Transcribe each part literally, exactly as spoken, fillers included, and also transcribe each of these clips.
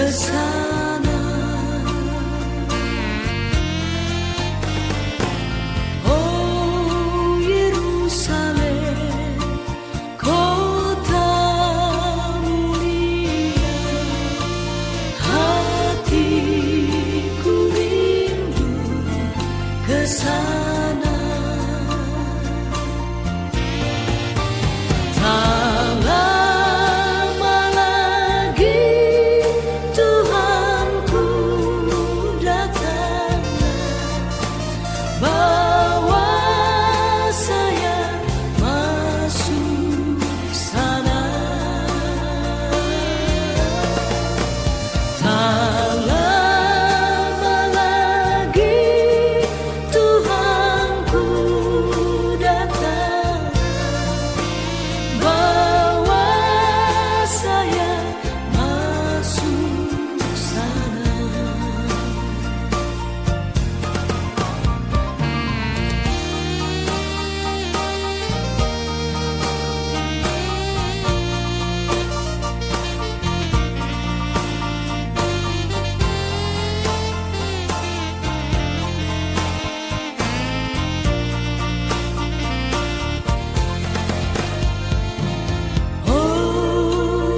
sana. O Yerusalem, kota mulia, hatiku rindu ke sana. Tak lama lagi Tuhanku datang, bawa saya masuk sana. Tak lama lagi Tuhanku datang, bawa saya masuk sana. O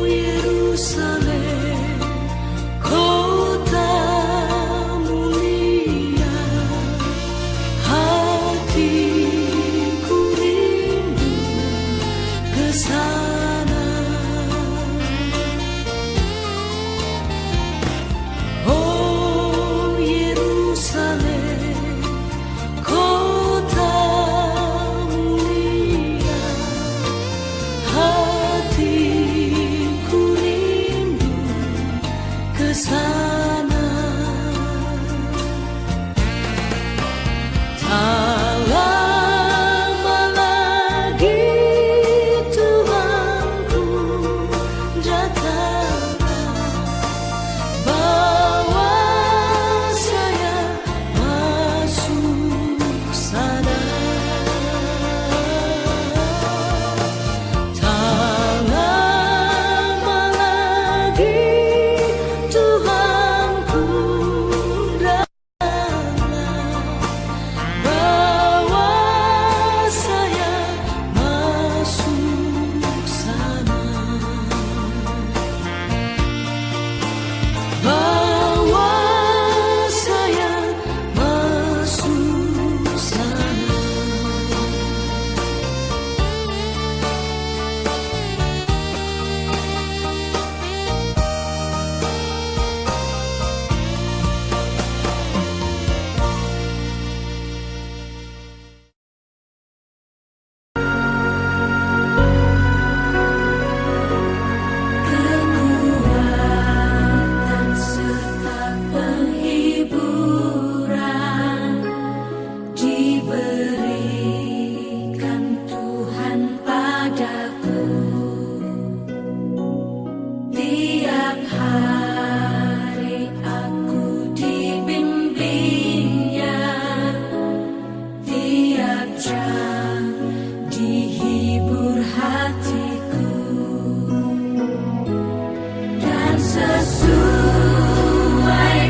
Yerusalem, kota mulia, hatiku rindu ke sana. O Yerusalem, kota mulia, hatiku rindu ke sana. Tak lama lagi Tuhanku datang, bawa saya masuk sana. Tak lama lagi Tuhanku datang, bawa saya masuk sana. Bawa saya masuk sana. Kekuatan serta penghiburan diberikan Tuhan padaku. Tiap hari aku dibimbingnya, tiap jam dihibur hatiku. Dan sesuai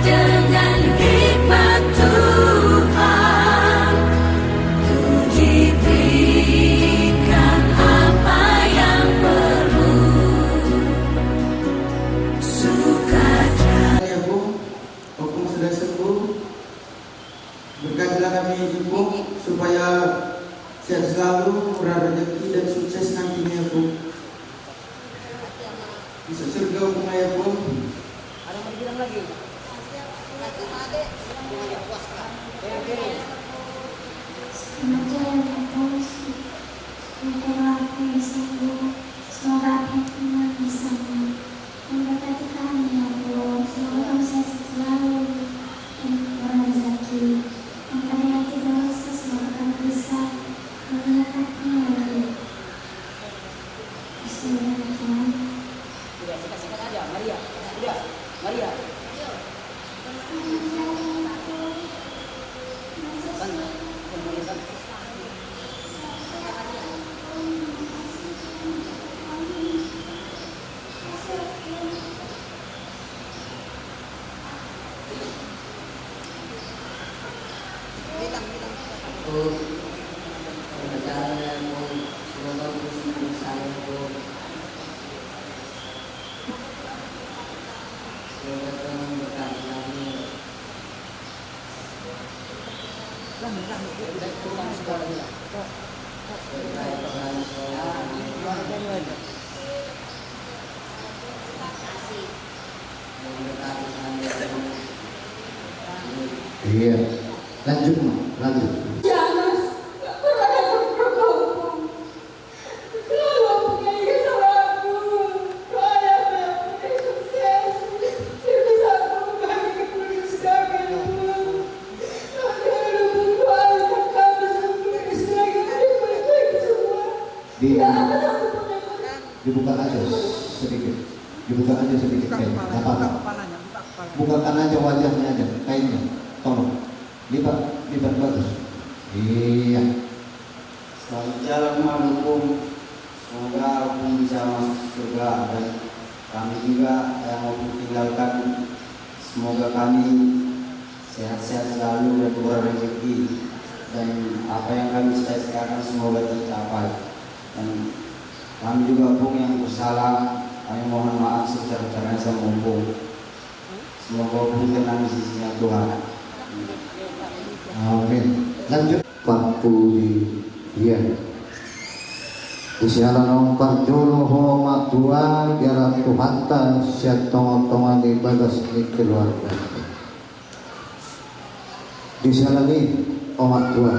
dengan hikmat Tuhan, ku diberikan apa yang perlu. Sukacita. Ya, Bung, Ompung sudah sembuh. Berkatilah kami, Ompung, supaya sehat selalu, murah rezeki, dan sukses nantinya, Ompung. Iya, lanjut, Ma, lanjut. Jangan, nggak pernah ada berbohong. Di, dibuka aja sedikit, dibuka aja sedikit kain, nggak apa-apa. Bukakan aja wajahnya aja, kainnya, tolong. Lipat, lipat bagus. Iya. Selamat jalan, Ompung. Semoga Ompung bisa masuk surga dan kami juga yang Ompung tinggalkan, semoga kami sehat-sehat selalu dan murah rezeki dan apa yang kami cita-citakan semoga tercapai. Dan kami juga, Ompung, yang bersalah, kami mohon maaf sebesar-besarnya sama Ompung. Semoga Ompung tenang di sisinya Tuhan. Amin. Lanjut. Parpudi, iya. Di siala naung parjolo ho, Omak Tua, di alam Tuhanta sian tonga-tonga ni bagas ni keluarga. Di siala ni, Omak Tua.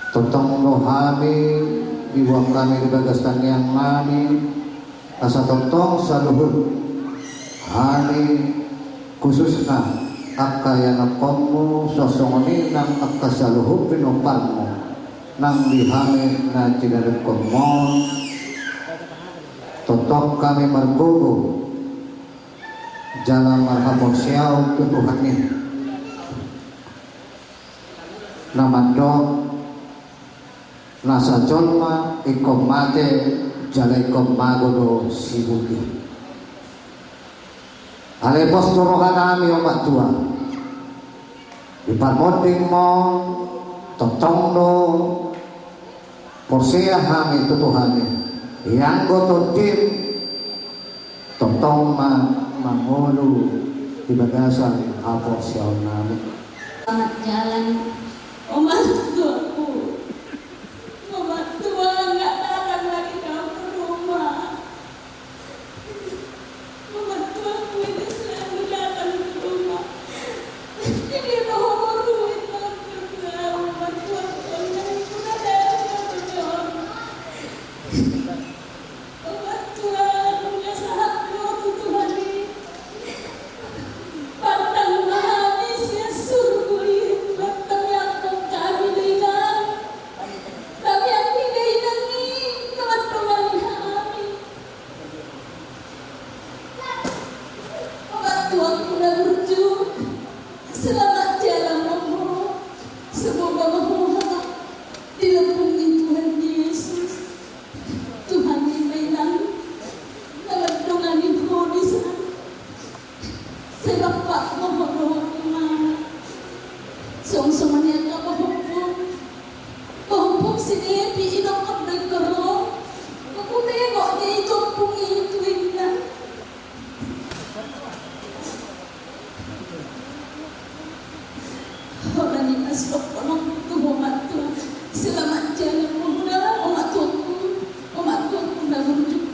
Tongtong do hami, diboan hami di bagas tangiang nami, asa tongtong saluhut hami, khususna angka ianakkonmu, songon i nang angka saluhut pinomparmu nang di hami na tinadingkonmu on, tongtong hami margogo jala marhaporseaon tu Tuhan i. Na mandok, nasa jolma ingkon mate, jala ingkon mago do sibuki. Alai pos do roha nami, Omak Tua. Di parmondingmu on, tongtong do porsea hami tu Tuhan i. Ianggo tondim, tongtong ma mangolu di bagasan haporseaon nami. Selamat jalan, Omak Tuaku. Omak Tua, nggak datang lagi kau ke rumah. Omak Tuaku ini selalu datang ke rumah. Jadi ada horor, Omak Tua, Omak Tuaku, Omak Tua. Omak Tua, nunga sahat do tu Tuhan i. Pantang ma hami sian surgo i, pantang ma hami, Inang. Hami angka inang i, na mandongani hami. Omak Tuaku na burju, selamat jalan ma ho. Semoga ma ho dilindungi Tuhan Yesus. Tuhan i ma, Inang, na mandongani ho di son. Sai rap ma ho dohot Inang. Songon i angka pahompu, pahompu si Devi, i do ingkon ro. Hutengot do i tu ompung i tu, Inang. Holan i ma sidohonon tu ho, Omak Tua. Selamat jalan ma ho, Omak Tuaku. Omak Tuaku na burju,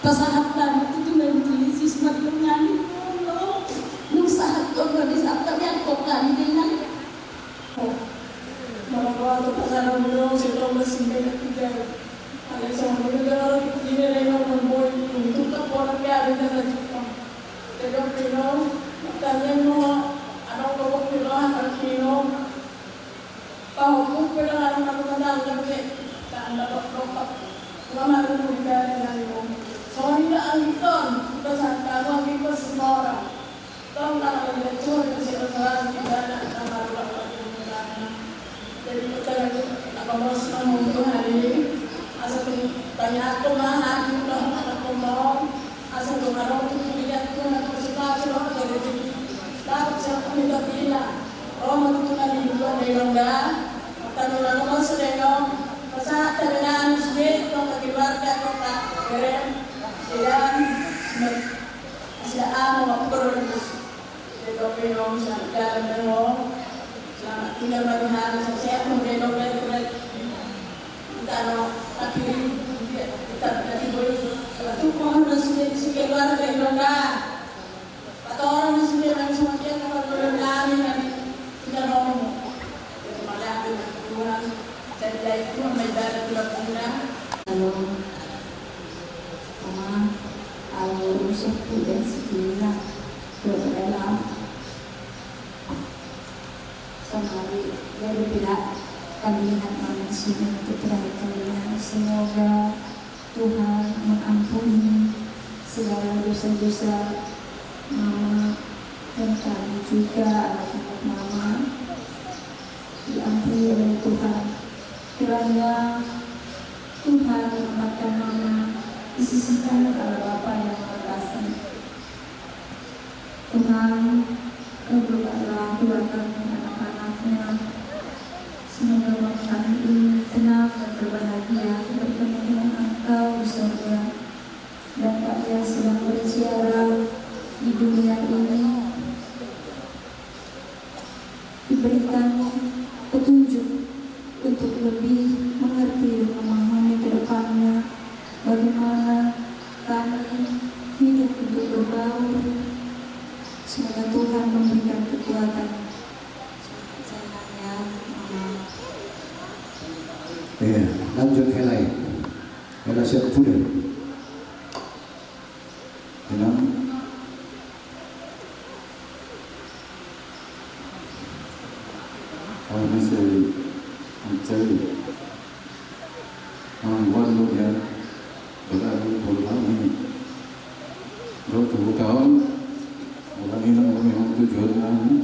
pasahat hami tu Tuhan Yesus mandongani ho. Nunga sahat do, nunga sahat do, ianggo hami, Inang. Molo tu pasahat muna, sai tong ma singkir na tiga. Alai songon i do, jala tingki na, Inang, molo i tung tukang pola pe ada jala tukang. Jadi, Inang, martangiang ma ho, adong do gok ni roha, Inang. Pahompu pe do, adong na rumah tangga pe, tanda dokdok. Nunga marumur di bere nami, Inang. Songon i do anggikon, pasahat hamu anggikon Sitorang. Tong na mangaliat tu ho, di sini selalu di bere, na marulang panggunaan. Jadi, percaya tu, na pamos ma ho tu Tuhan i, asa tung tangiangkon ma hami dohot anakkonmu, asa tung adong tu pingkiran Tuhan, na pasu-pasu dohot rezeki. Dapot sian hami, tapi, Inang, ro ma tu Tuhan i, Inang, da. Martangiang ma ho, Inang, pasahat hami nang sude tu angka keluarga, tu angka bere, sude, sude. Asa amo ma tu Inang. Jadi, Inang, selamat jalan ma ho. Tinggal bagi hal sukses, kemudian dompet, dompet. Kita no, tapi, kita, tapi boy. Satu pohon dan sudah, sudah keluar dari Belanda. Patorang ma sude nang songon dia na pargaulan nami, nami tinggal nomu. Jadi, mauliate ma tu Tuhan. Jadi, dari Tuhan ma ibadah tu lampuna. Halo. Mama, au rusak tu dan segila. Berrela. Samari, dari pihak kami lihat mama sudah terakhir kalinya. Semoga Tuhan mengampuni segala dosa-dosa Mama dan kami juga, anak-anak Mama, diampuni oleh Tuhan. Kiranya Tuhan menempatkan Mama di sisi kanan Allah Bapa yang Maha Kasih. Tuhan, kabulkanlah doa kami anak-anaknya. Semoga malam kami ini tenang dan berbahagia bertemu dengan Engkau di surga. Dan kami yang sedang berziarah di dunia ini diberikan petunjuk untuk lebih mengerti dan memahami ke depannya bagaimana kami hidup untuk berbaur. Semoga Tuhan memberikan kekuatan. Iya, lanjut, Helai. Helai siap sudah. Tenang. Au na sai mencari. Mangguan lo dia. Berani pulang ni. Lo tunggu tahun. Bukan ini memang tujuan kami.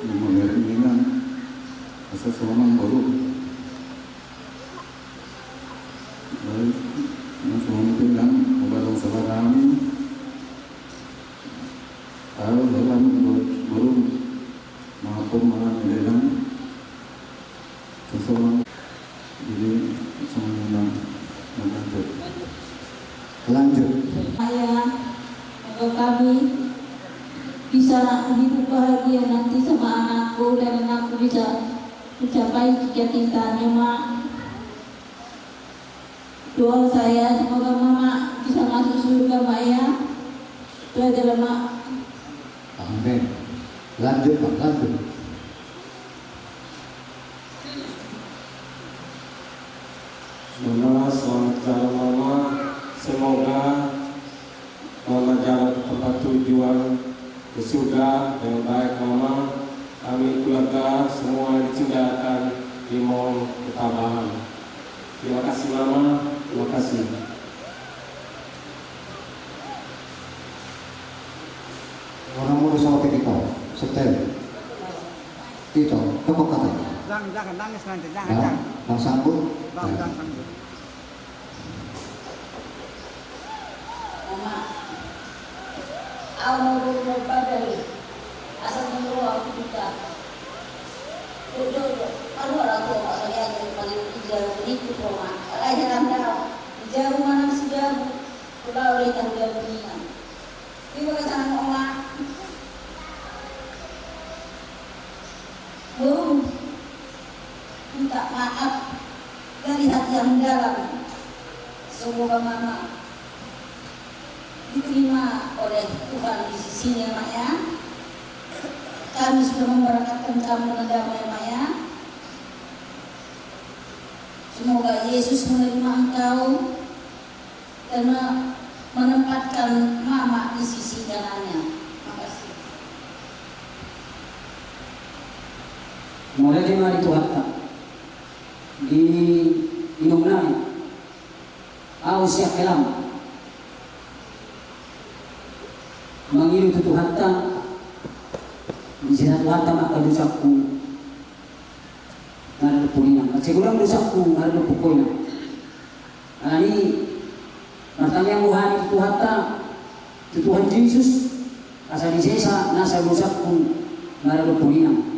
Memang ini kan. Asal seorang baru. Baik, yang semuanya tenang, kepada saudara kami. Ayo, dalam ber-, baru maupun malam ini dalam seseorang. Jadi, semuanya mengatur. Lanjut. Saya, semoga kami bisa hidup bahagia nanti sama anakku dan anakku bisa mencapai cita-citanya, Mak. Doa saya, semoga Mama bisa masuk surga, Mak, ya. Itu aja lah, Mak. Amin. Lanjut, Mak, lanjut. Mama, selamat jalan, Mama. Semoga Mama jalan ke tempat tujuan, ke surga dengan baik, Mama. Kami keluarga semua ditinggalkan, dimohon ketabahan. Terima kasih, Mama. Terima kasih. Orang muda sama P K K, setel. Itu, tepuk kata. Bang, jangan nangis nanti, jangan, Bang, jangan. Bang sambut. Bang, jangan sambut. Mama, au mau rumah badai. Asal menurut aku juga. Tuh, tuh, tuh. Aduh, orang tua, Pak, saya jadi paling tiga, begitu, Oma. Raja Randa, di jarum mana si jarum? Coba udah tahu jarum ini, Bang. Terima kasih, Oma. Boru, minta maaf dari hati yang dalam. Semoga Mama diterima oleh Tuhan di sisinya, Mak, ya. Kami sudah memberangkatkan kamu dengan damai, Mak, ya. Semoga Yesus menerima engkau dan me-, menempatkan Mama di sisi kanannya. Makasih. Mauliate ma di Tuhanta. Di inum nai, au sian hela mangido tu Tuhanta, disesa Tuhanta ma angka dosangku na dohot pungkaon. Mansai godang dosangku na dohot pungkaon. Alani i, martangiang ma hami tu Tuhanta, tu Tuhan Jesus, asa disesa nasa dosangku na dohot pungkaon.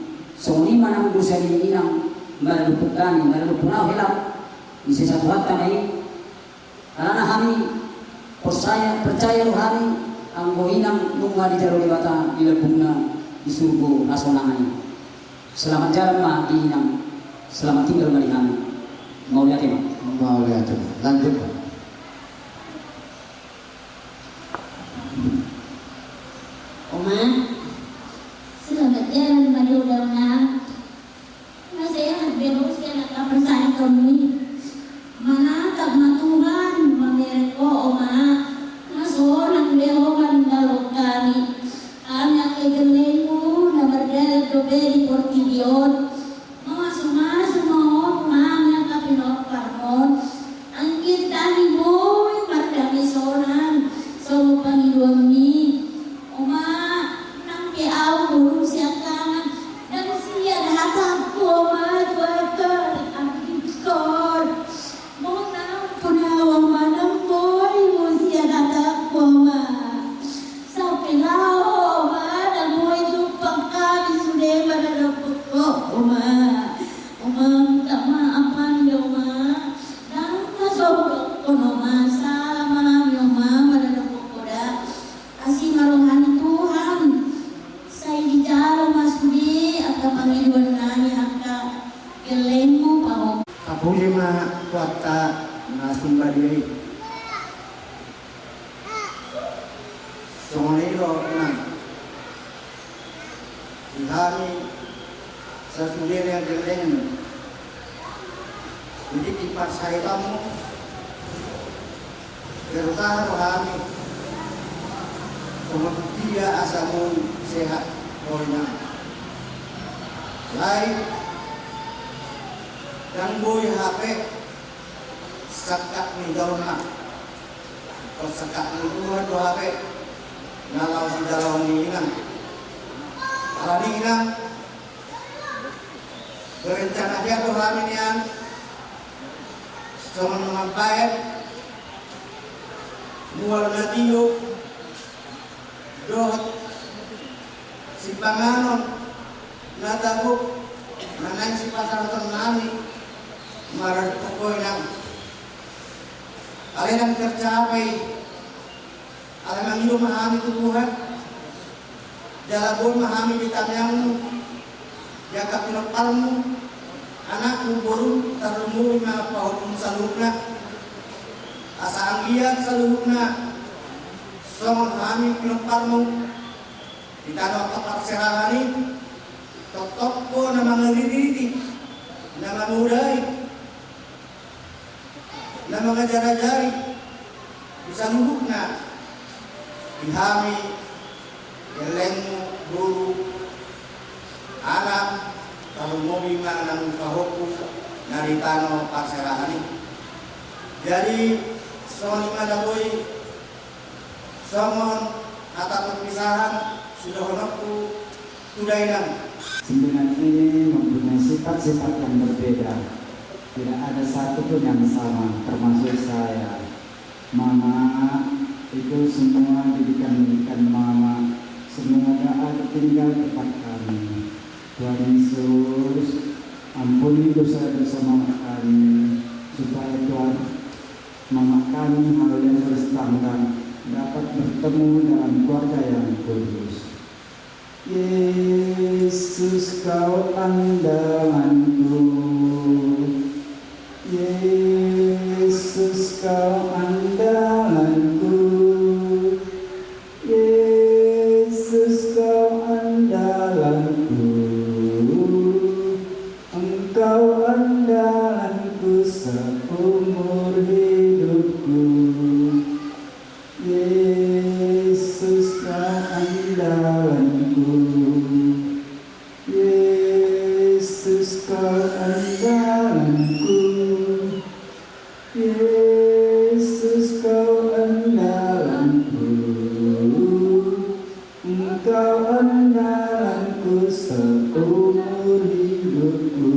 Songon i ma nang dosa ni inang na dohot pungkaon, na dohot pungkaon hela, disesa Tuhanta ma i. Alana hami porsaya, percaya do hami, anggo inang nunga dijalo Debata di lambungna di surgo hasonangan i. Selamat jalan ma di inang, selamat tinggal ma di hami. Mauliate ma. Mauliate ma. Lanjut ma. Oma, selamat jalan ma di odang nang. Masehat be ho sian angka parsahitonni. Manatap ma Tuhan mamereng ho, Oma. Na sonang be ho maninggalhon hami. Hami angka gellengmu na mardalan dope di portibi on. Mamasumasu ma ho tu hami angka pinomparmon. Anggiat hami boi mardame sonang songon pangidoanmi. Oma, nang pe ahu borum siangkangan, ndang sian hatangku, Oma, tu angka anggingkon. Mohon ampun ahu, Oma, ndang boi muse sian hatangku, Oma. Sampe laho, Oma, ndang boi jumpang hami sude maradophon ho, Oma. Oma, minta maaf hami, Oma. Ndang na so hudokkon, Oma, sala ma hami, Oma, maradophon ho da. Asi ma roha ni Tuhan. Sai dijalo ma sude angka pangidoan nami angka gellengmu, pahompu. Tapuli ma Tuhanta na sumba dia i. Songon i do, Inang, di hami sasude na gellengmu. Jadi di parsahitanmu, berusaha do hami songon dia asa boi sehat ho, Inang. Alai ndang boi hape sangkap ni jolma. Sangkap ni Tuhan do hape na laho sijaloon ni Inang. Alani, Inang, berencana hea do hami nian songon mambahen mual na tio dohot sipanganon na tabo na naeng sipasahaton nami maradophon ho, Inang. Alai ndang tercapai. Alai mangido ma hami tu Tuhan, jala boi ma hami di tangiangmu, di angka pinomparmu, anakmu, borum, tarlumobi ma pahompum saluhutna. Asa anggiat saluhutna songon hami pinomparmu di tano angka parserahan i, tongtong ho na mangiringkiri, na mamodai, na mangajarajari di saluhutna, di hami, gellengmu, boru, anak, tarlumobi ma nang pahompu na di tano parserahan i. Jadi songon i ma na boi, songon hata perpisahan sudah honokku. Sudah, Inang. Sembilan ini mempunyai sifat-sifat yang berbeda. Tidak ada satu pun yang sama, termasuk saya. Mama, itu semua didikan-didikan Mama. Semua doa ditinggal tempat kami. Tuhan Yesus, ampuni dosa-dosa Mama kami, supaya Tuhan, Mama kami, Maria Berstanggang, dapat bertemu dalam keluarga yang kudus. Yesus, Kau andalanku. Yesus, Kau andalanku. Yesus, Kau andalanku. Engkau andalanku seumur hidupku. Yesus, Kau andalanku. Yesus, Kau andalanku. Yesus, Kau andalanku. Engkau andalanku seumur hidupku.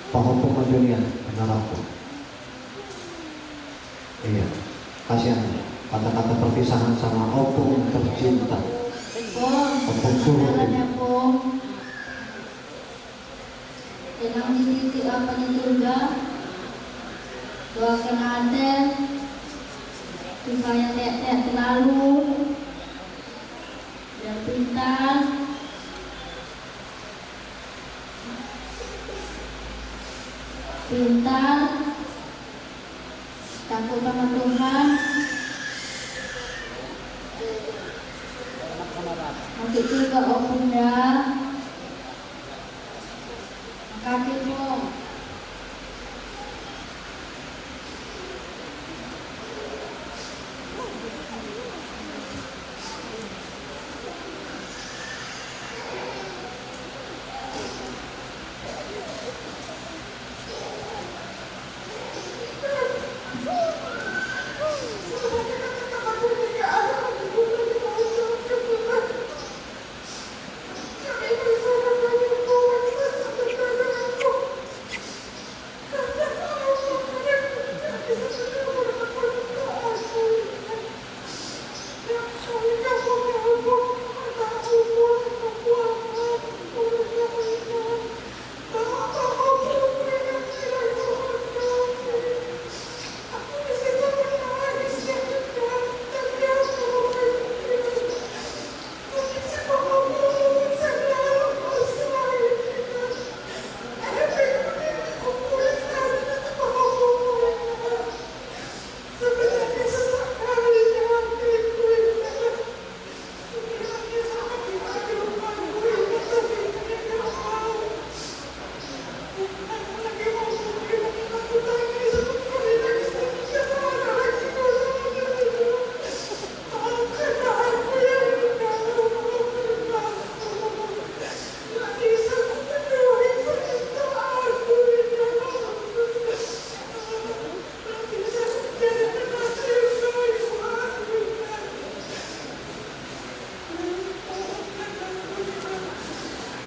Pahompu ma jo nian, anakku. Iya, kasihan. Kata-kata perpisahan sama ompung tercinta. Ompung. Ompung Suhut. Tenang di titik apa di surga. Doakan ate. Yang teak-teak terlalu. Biar pintar. Pintar. Takut sama Tuhan. Oke juga, oh, Bunda. Makasih, Bung.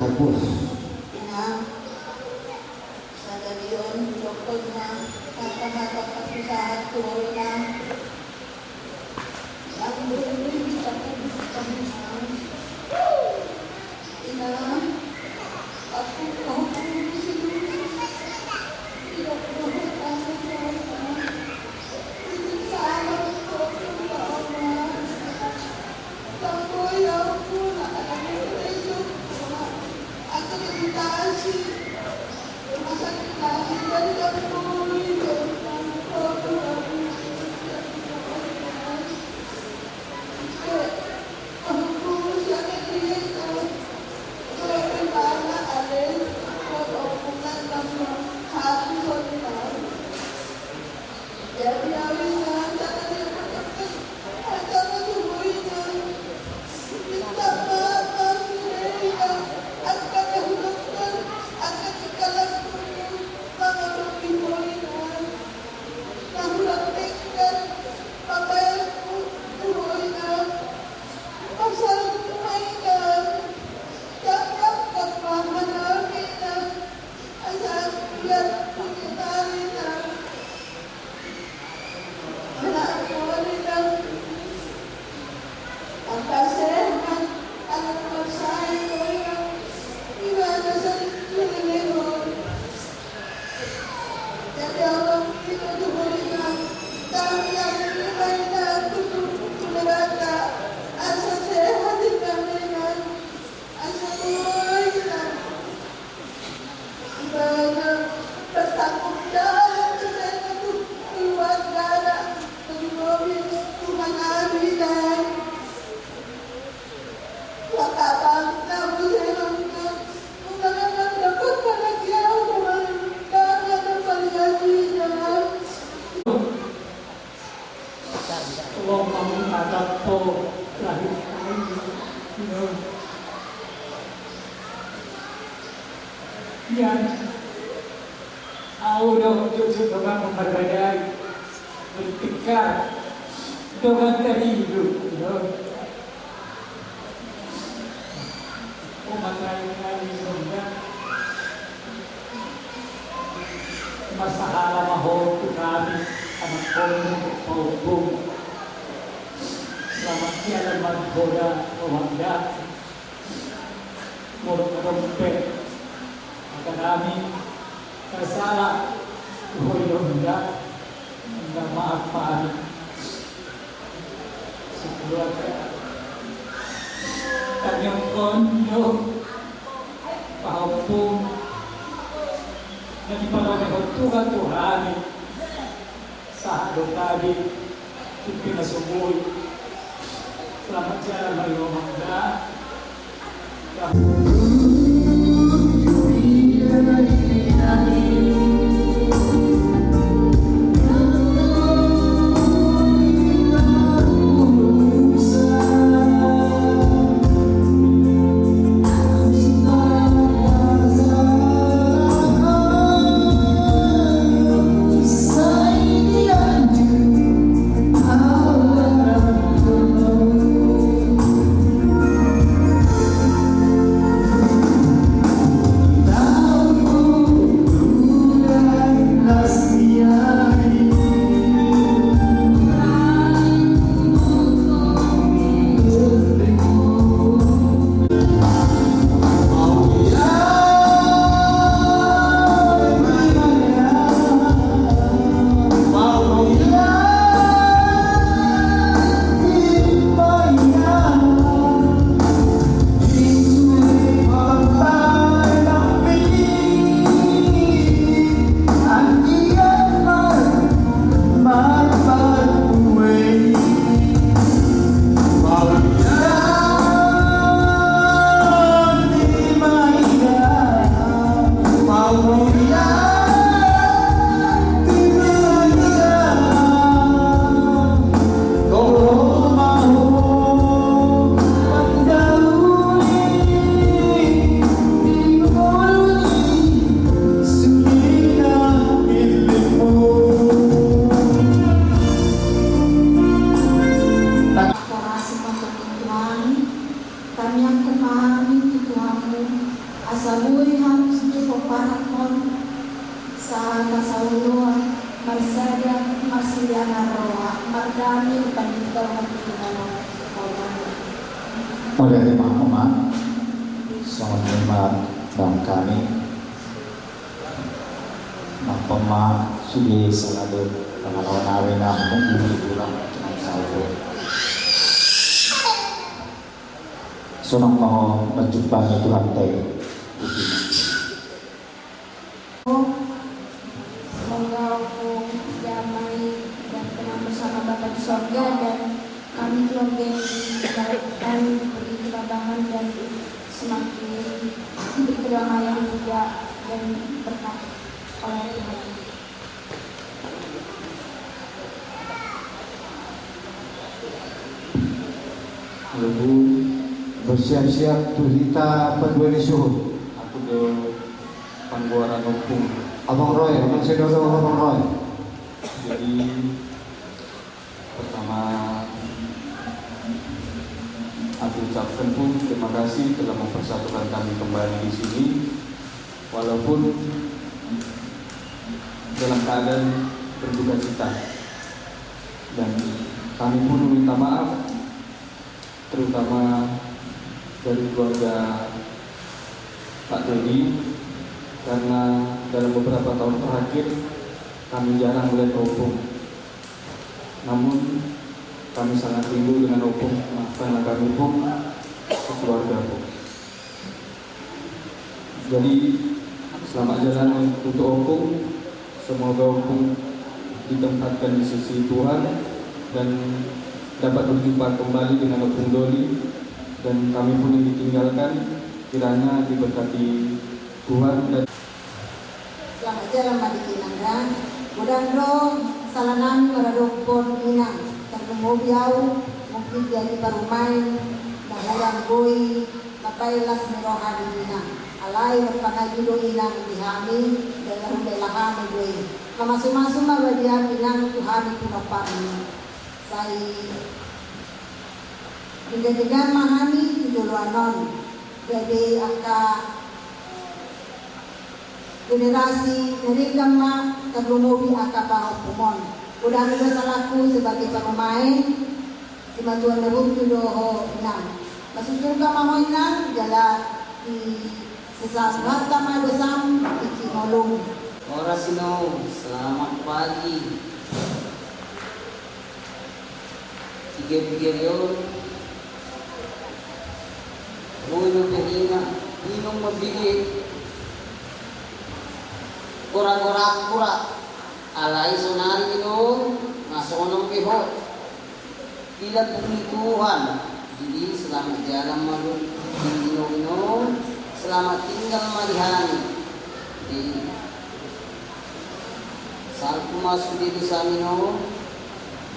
Fokus. Inang, sadari on, dokter na, hata-hata papisahat tu ho, Inang. Yang boleh kita perbuatan, Inang. Inang, aku mau mengungsi dulu. Tidak mau tahu apa. Itu salah untuk Allah. Tamboi ahu, Inang, anak itu. Aku dikasih. Masa kita dari tamboi, dari tamboi. Tolong kamu tatap po lahir kami. Iya. Au do jujur dongan mambarbadai, bertengkar dongan taridu. Umat lain-lain dongan. Marsahala ma ho tu hami, anak ho, paubung. Selamat siang, Margoda, Wanda. Molo adong pe angka nami na sala tu ho, Wanda, minta maaf ma hami. Keluarga. Tangihon do pahompu na dipalobi ho Tuhan tu hami. Sahat do tabi tu pinasobui. Selamat jalan ma di rumah. Tangiangkon ma hami tu Tuhanmu, asa boi hamu sude pomparanmon, sahat saoloan, marsada, marsilean roha, mardame, pandita, mardame. Mauliate ma hamu, Amang. Songon i ma dohot hami. Nang pe ma sude sala do pangalaho nami na mungkin di bulan nang saldo. Sonang ma ho manjumpangi Tuhanta i. Semoga Ompung damai dan tenang bersama Bapa di sorga, dan kami keluarga ini dalam diberi ketambahan dan semakin diberi kedamaian juga dan berkat oleh Tuhan. Lalu bersiap-siap tu hita pandua ni suhut. Aku do panggoaran Ompung. Abang Roy, Abang Sedodo, Abang Roy. Jadi, pertama, aku ucapkan, Pung, terima kasih telah mempersatukan kami kembali di sini, walaupun dalam keadaan berduka cita. Dan kami pun meminta maaf, terutama dari keluarga Pak Teddy, karena dalam beberapa tahun terakhir kami jarang melihat Ompung. Namun, kami sangat rindu dengan Ompung. Maafkanlah kami, Pung, sekeluarga, Pung. Jadi, selamat jalan untuk Ompung. Semoga Ompung ditempatkan di sisi Tuhan dan dapat berjumpa kembali dengan Ompung Doli dan kami pun yang ditinggalkan, kiranya diberkati Tuhan dan Selamat jalan ma di Inang da. Godang do sala nami maradophon Inang, tarlumobi ahu mungkin jadi parumaen na hurang boi mambahen las ni roha di Inang. Alai marpangaji do Inang di hami, dan laho hami do i. Mamasumasu ma roha di hami Inang tu hami pinomparmi. Sai denggan-denggan ma hami tu joloan on. Gabe angka generasi na denggan ma, tarlumobi angka pahompum on. Godang do salangku sebagai parumaen, simatuan na burju do ho Inang. Masuksuksa ma ho Inang, jala disesa Tuhanta ma dosam, tingki ngolum. Horas Inong, selamat pagi. Piga-piga ni on, boi dope hina, inum mambege gora-gora, alai sonari inum, nga sonong be ho. Dilambung ni Tuhan. Jadi selamat jalan ma di inum, selamat tinggal ma di hami. Jadi salpu ma sude dosami on,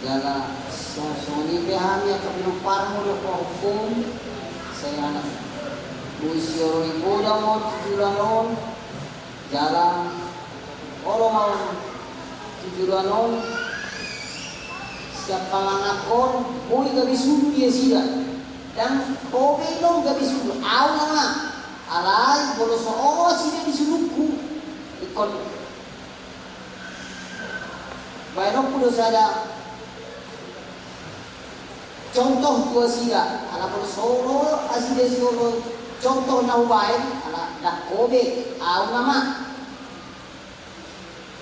jala songon i pe hami angka pinomparmu dohot pahompu, sai anak boi sioroi godang on tu joloan on, jala olo ma on tu joloan on, sian panganan on, boi gabe sulu di nasida, ndang ho be inum gabe sulu, ahu nama, alai molo so olo nasida di sulungku, ingkon baenonku do sada contoh tu nasida, ala molo so olo nasida siolo contoh na hubaen, ala ndang ho be, ahu nama.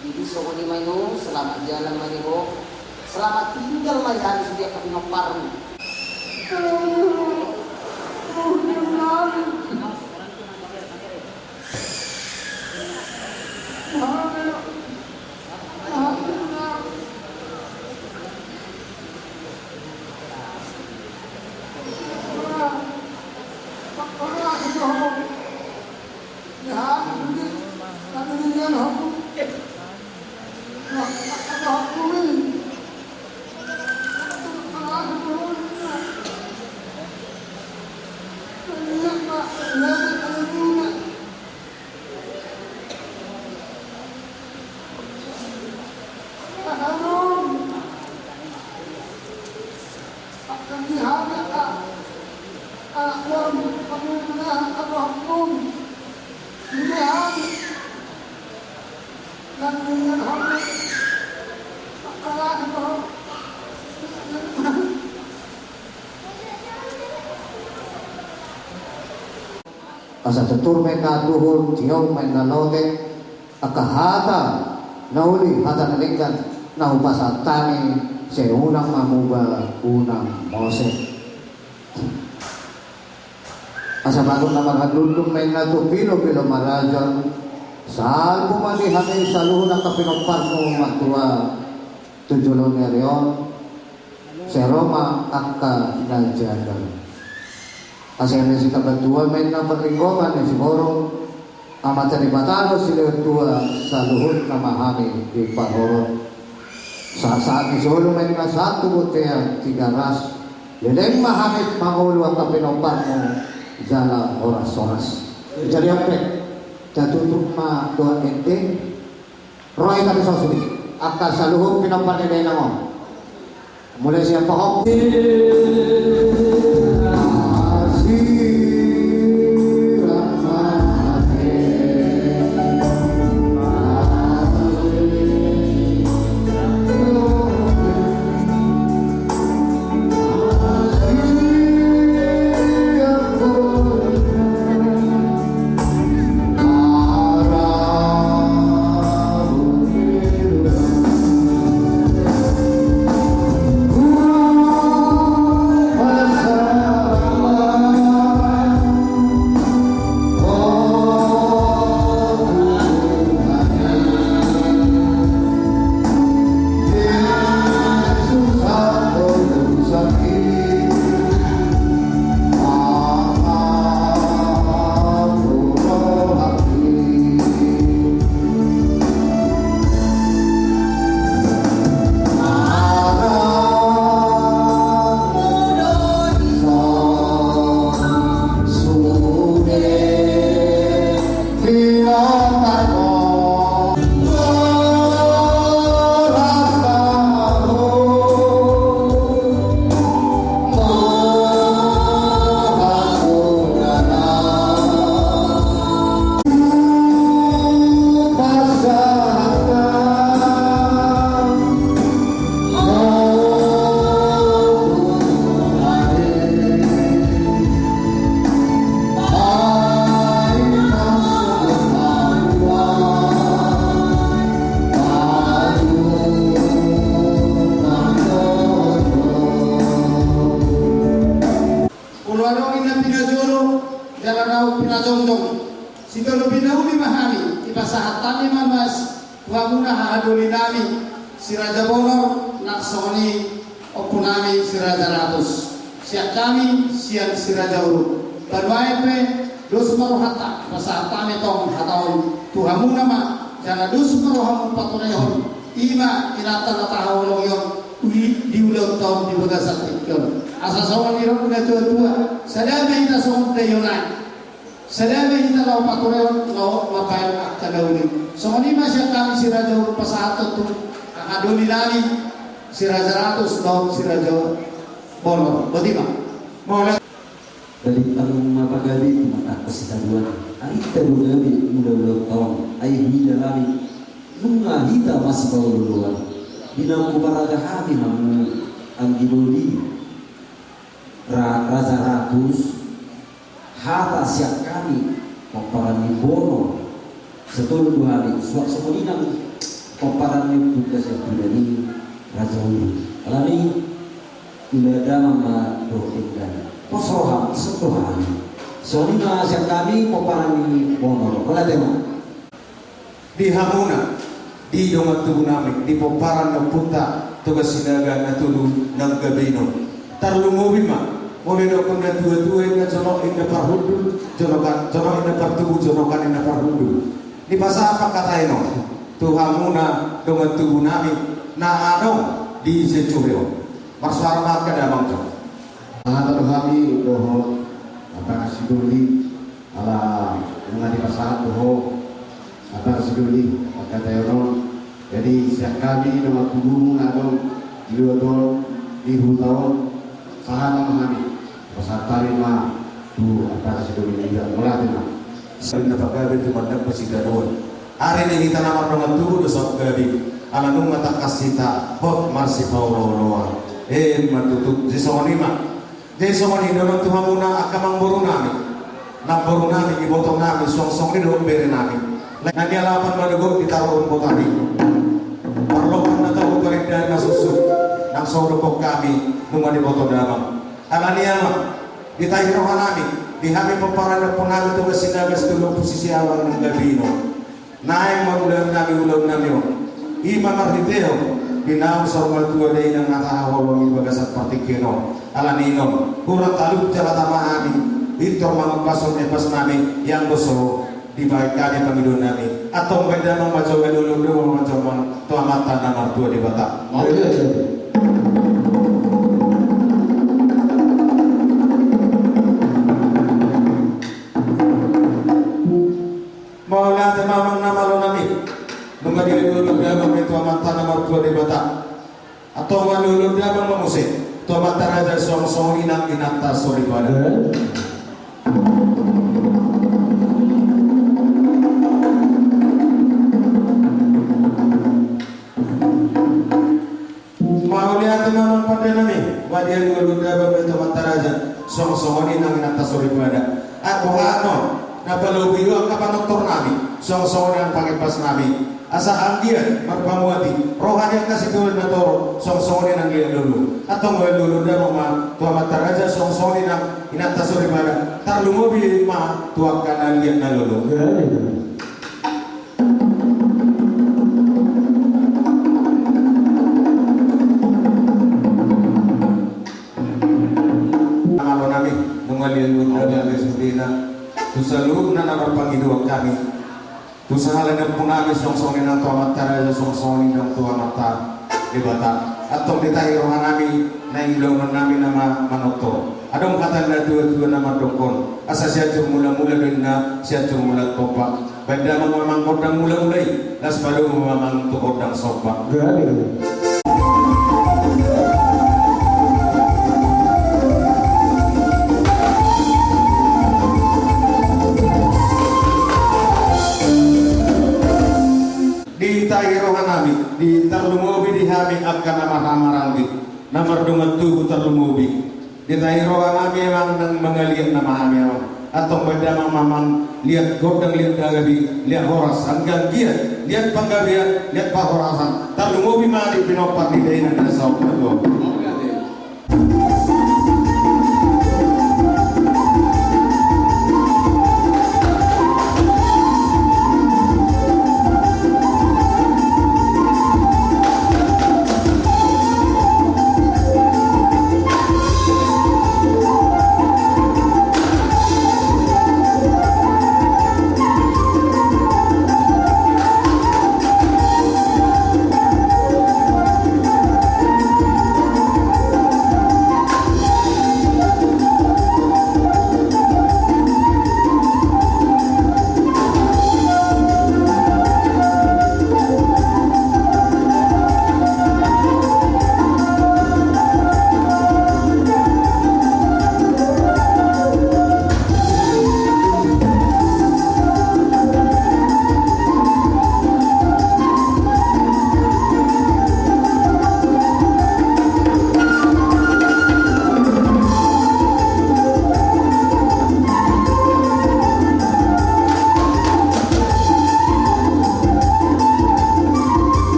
Jadi songon i ma inum, selamat jalan ma di ho, selamat tinggal ma di hami sude angka pinomparmu. Asa tutur ma inna tuhun, tio ma inna lote, angka hata na uli, hata na denggan na hupasahat hami, sai unang ma muba, unang mose. Asa bagot na marhahamaranggi ma inna tu pilopilo maraja, salpu ma di hami saluhut angka pinomparmu martua tu joloan ni ari on, sai ro ma angka na jaga. Asa eme sitabatua ma inna parlinggoman ni siborok, Amanta Debata do silehon tua, saluhutna ma hami di parorot. Sahat-sahat ni solu ma inna sahat tu bontean Tigaras, leleng ma hami mangolu angka pinomparmu jala horas-horas. Jadi ampe, tatutup ma dohot ende. Ro hita di son sude, angka saluhut pinompar ni dainang on. Mulai sian pahompu. Jala na pinajongjong, sitolopi na uli ma hami, dipasahat hami ma mas tu hamuna hahadoli nami, si Raja Bonor, nang songon i ompu nami si Raja Ratus. Sian hami, sian si Raja Uruk. Banuae pe, dos ma rohanta, dipasahat hami tong hata on tu hamuna ma, jala dos ma rohamu paturehon, i ma inanta na tahaholongi on, uli di ulaonta on di bagasan tingki on. Asa songon nidok ni natuatua, sada ma hita songon daion aek. Sada ma hita laho paturehon, laho mambahen angka na uli. Songon i ma sian hami si Raja Uruk pasahathon tu hahadoli nami, si Raja Ratus, laho si Raja Bonor. Boti ma. Mauliate. Balintang ma pagabe tu mata hita saluhutna. Ai hita do gabe ulaulaonta on, ai huida hami, nunga hita masipaolooloan. Di na huparaga hami hamu anggi doli, Ra-, Raja Ratus, hata sian hami, pomparan ni Bonor. Sitolopi do hami, suang songon i nang pomparan ni Ompunta sian Pudani, Raja Uruk. Alani i, ula damang ma dohot denggan. Pos roham, songon i do hami. Songon i ma sian hami, pomparan ni Bonor. Mauliate ma. Di hamuna, di dongan tubu nami, di pomparan ni Ompunta Toga Sinaga na tolu nang gabe i on. Tarlumobi ma, molo didokkon natuatua, inna jonok, inna parhundul, jonokan, jonok inna partubu, jonokan inna parhundul. Dipasahat ma hata i on tu hamuna dongan tubu nami na adong di Sianjur on. Marsuara ma angka damang jo. Hata do hami dohot angka na sidoli, ala nunga dipasahat do ho angka na sidoli angka taenon. Jadi sian hami dongan tubumu na adong di luat on, di huta on, sahat ma hami. Pasahat hami ma tu angka na sidoli na iba, mauliate ma. Sahat na pagabe tu mandang pasitaruan. Ari ni hita na mardongan tubu do saut gabe, ala nunga tangkas hita hot marsipaolooloan. Emma tutu, jadi songon i ma. Jadi songon i do nang tu hamuna angka amangboru nami, namboru nami, iboto nami, suang songon i do bere nami. Na nialapan ma dohot ditaruhon botari. Parlompan na tau, parindahan na suksuk, nang so dohot hami nunga diboto damang. Alani i ma, ditahi roha nami, di hami pomparan ni ompu nami Toga Sinaga, sitolu ompu sisialan nang gabe i on. Naeng ma ulaon nami, ulaon nami on. I ma marhitehon di naung saur matua dainang na tahaholongi bagasan partingkian on. Alani i on, hurang talup jala tama hami, pintor mangombashon epas nami, ianggo so dibahen hami pangidoan nami. Antong bahen damang ma jo, olo-olo damang ma jo tu Amanta na martua Debata. Mauliate. Mauliate ma amang na malo nami. Nunga dialualu damang ma i tu Amanta na martua Debata. Antong alualu damang ma muse tu amanta raja, suang songon i nang inanta soripada. Mauliate ma amang pande nami, nunga dialualu damang ma i tu amanta raja, suang songon i nang inanta soripada. Ai boha annon, na palobi do angka panortor nami, suang songon i nang pangepas nami. Asa anggiat marpamuati roha ni angka situan na torop, suang songon i nang liat lolo. Antong alualu damang ma tu amanta raja, suang songon i nang inanta soripada, tarlumobi ma tu angka na liat na lolo. Amang nami, nunga liat lolo nami sudena tu saluhutna na marpangidoan hami. Tu sahala ni ompu nami, suang songon i nang tu amanta raja, suang songon i nang tu Amanta Debata. Antong ditahi roha nami, naeng ulaonon nami na ma-, manortor. Adong hata ni natuatua na mandok on: Asa Sianjur Mulamula do inna, Sianjur Mula Tompa. Bahen damang ma amang gondang mulamula i, laos padomu ma amang tu gondang somba. Ditahi roha nami, di tarlumobi di hami angka na marhahamaranggi, na mardongan tubu tarlumobi. Ditahi roha nami amang, nang mangaliat nama hami amang. Antong bahen damang ma amang liat gondang, liat dagabi, liat horas, anggiat liat panggabean, liat parhorasan. Tarlumobi ma di pinompar ni dainang na saut matua.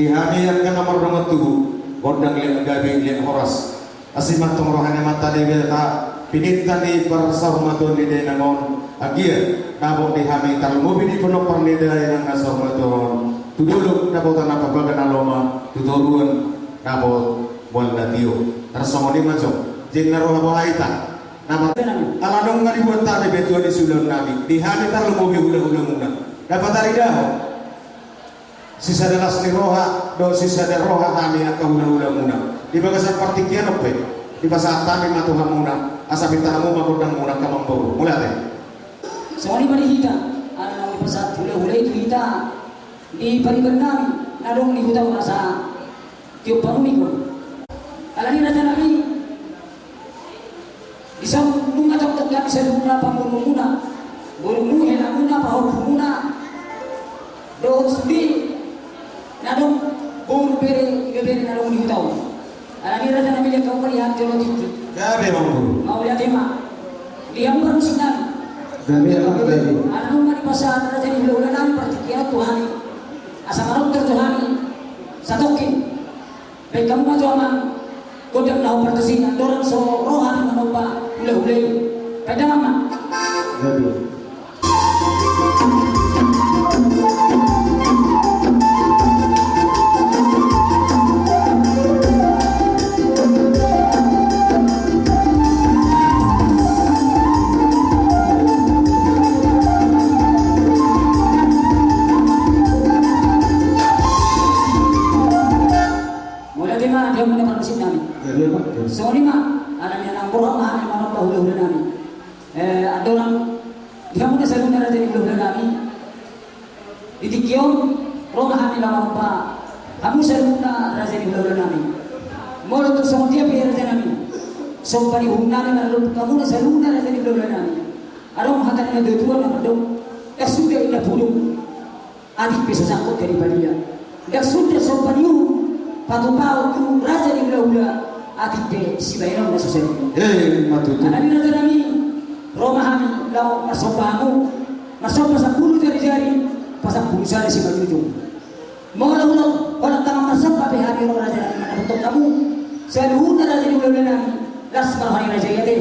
Di hami angka na mardongan tubu, gondang liat gabe liat horas. Asi ma antong roha ni Amanta Debata, pinangido ni parsaurmatuaon ni dainang on, anggiat dapot di hami tarlumobi di pinompar ni dainang na saurmatua on, tu dolok dapotan na papaga na lomo, tu toruan dapot mual na tio. Tarsongon i ma jo, jinna roha boha hita. Na mar-, ala nunga dibuat hami batu ni siulaon nami, di hami tarlumobi hulahulamuna. Dapat ari dapot sisada las ni roha, dohot sisada roha hami angka hulahulamuna. Di bagasan partingkian on pe, dipasahat hami ma tu hamuna, asa pinta hamu ma gondangmuna angka amangboru. Mauliate. Songon i ma di hita, ala naung dipasahat hulahula i tu hita, di pariban nami, na adong di huta on asa tiop hamu ma i. Alani raja nami, dison nunga tongtong hami saluhutna pangurungmuna, borumuna, helamuna, pahompumuna, dohot sude na adong boru bere, ibebere na adong di huta on. Alani raja nami, lean hamu ma di hami jolo tingki. Gabe ma amangboru. Mauliate ma. Di hamu parmusik nami. Gabe ma, gabe. Ala nunga dipasahat raja ni hulahula nami partingkian on tu hami, asa manortor tu hami satongkin. Baen hamu ma jo amang gondang na hombar tusi, andorang so ro hami manomba hulahula i. Baen damang ma. Gabe. Mauliate ma di hamuna parmusik nami. Songon i ma, alani na naung ro ma hami manomba hulahula nami. Eh, andorang di hamuna saluhutna raja ni hulahula nami. Di tingki on ro ma hami laho manomba hamu saluhutna raja ni hulahula nami. Molo tung songon dia pe raja nami, somba ni uhum nami mangalusi hamuna saluhutna raja ni hulahula nami. Adong hata ni natuatua na mandok, ndang suda inna pudung, atik pe so sangkot gari padia. Ndang suda somba ni uhum patupaon tu raja ni hulahula, atik pe sibahenon na so sadia. Eh, ima tutu. Alani raja nami, ro ma hami laho marsomba hamu, marsomba sampulu jarijari, pasampulu sada simanjujung. Molo holan tangan marsomba pe hami ro raja nami mandapothon hamu saluhutna raja ni hulahula nami, las ma roha ni raja i ate.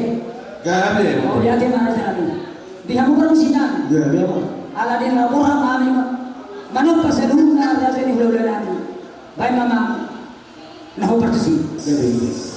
Gabe. Mauliate ma raja nami. Di hamu parmusik nami. Gabe ma. Alani na ro ma hami ma-, manomba saluhutna raja ni hulahula nami. Baen ma amang na hombar tusi. Gabe.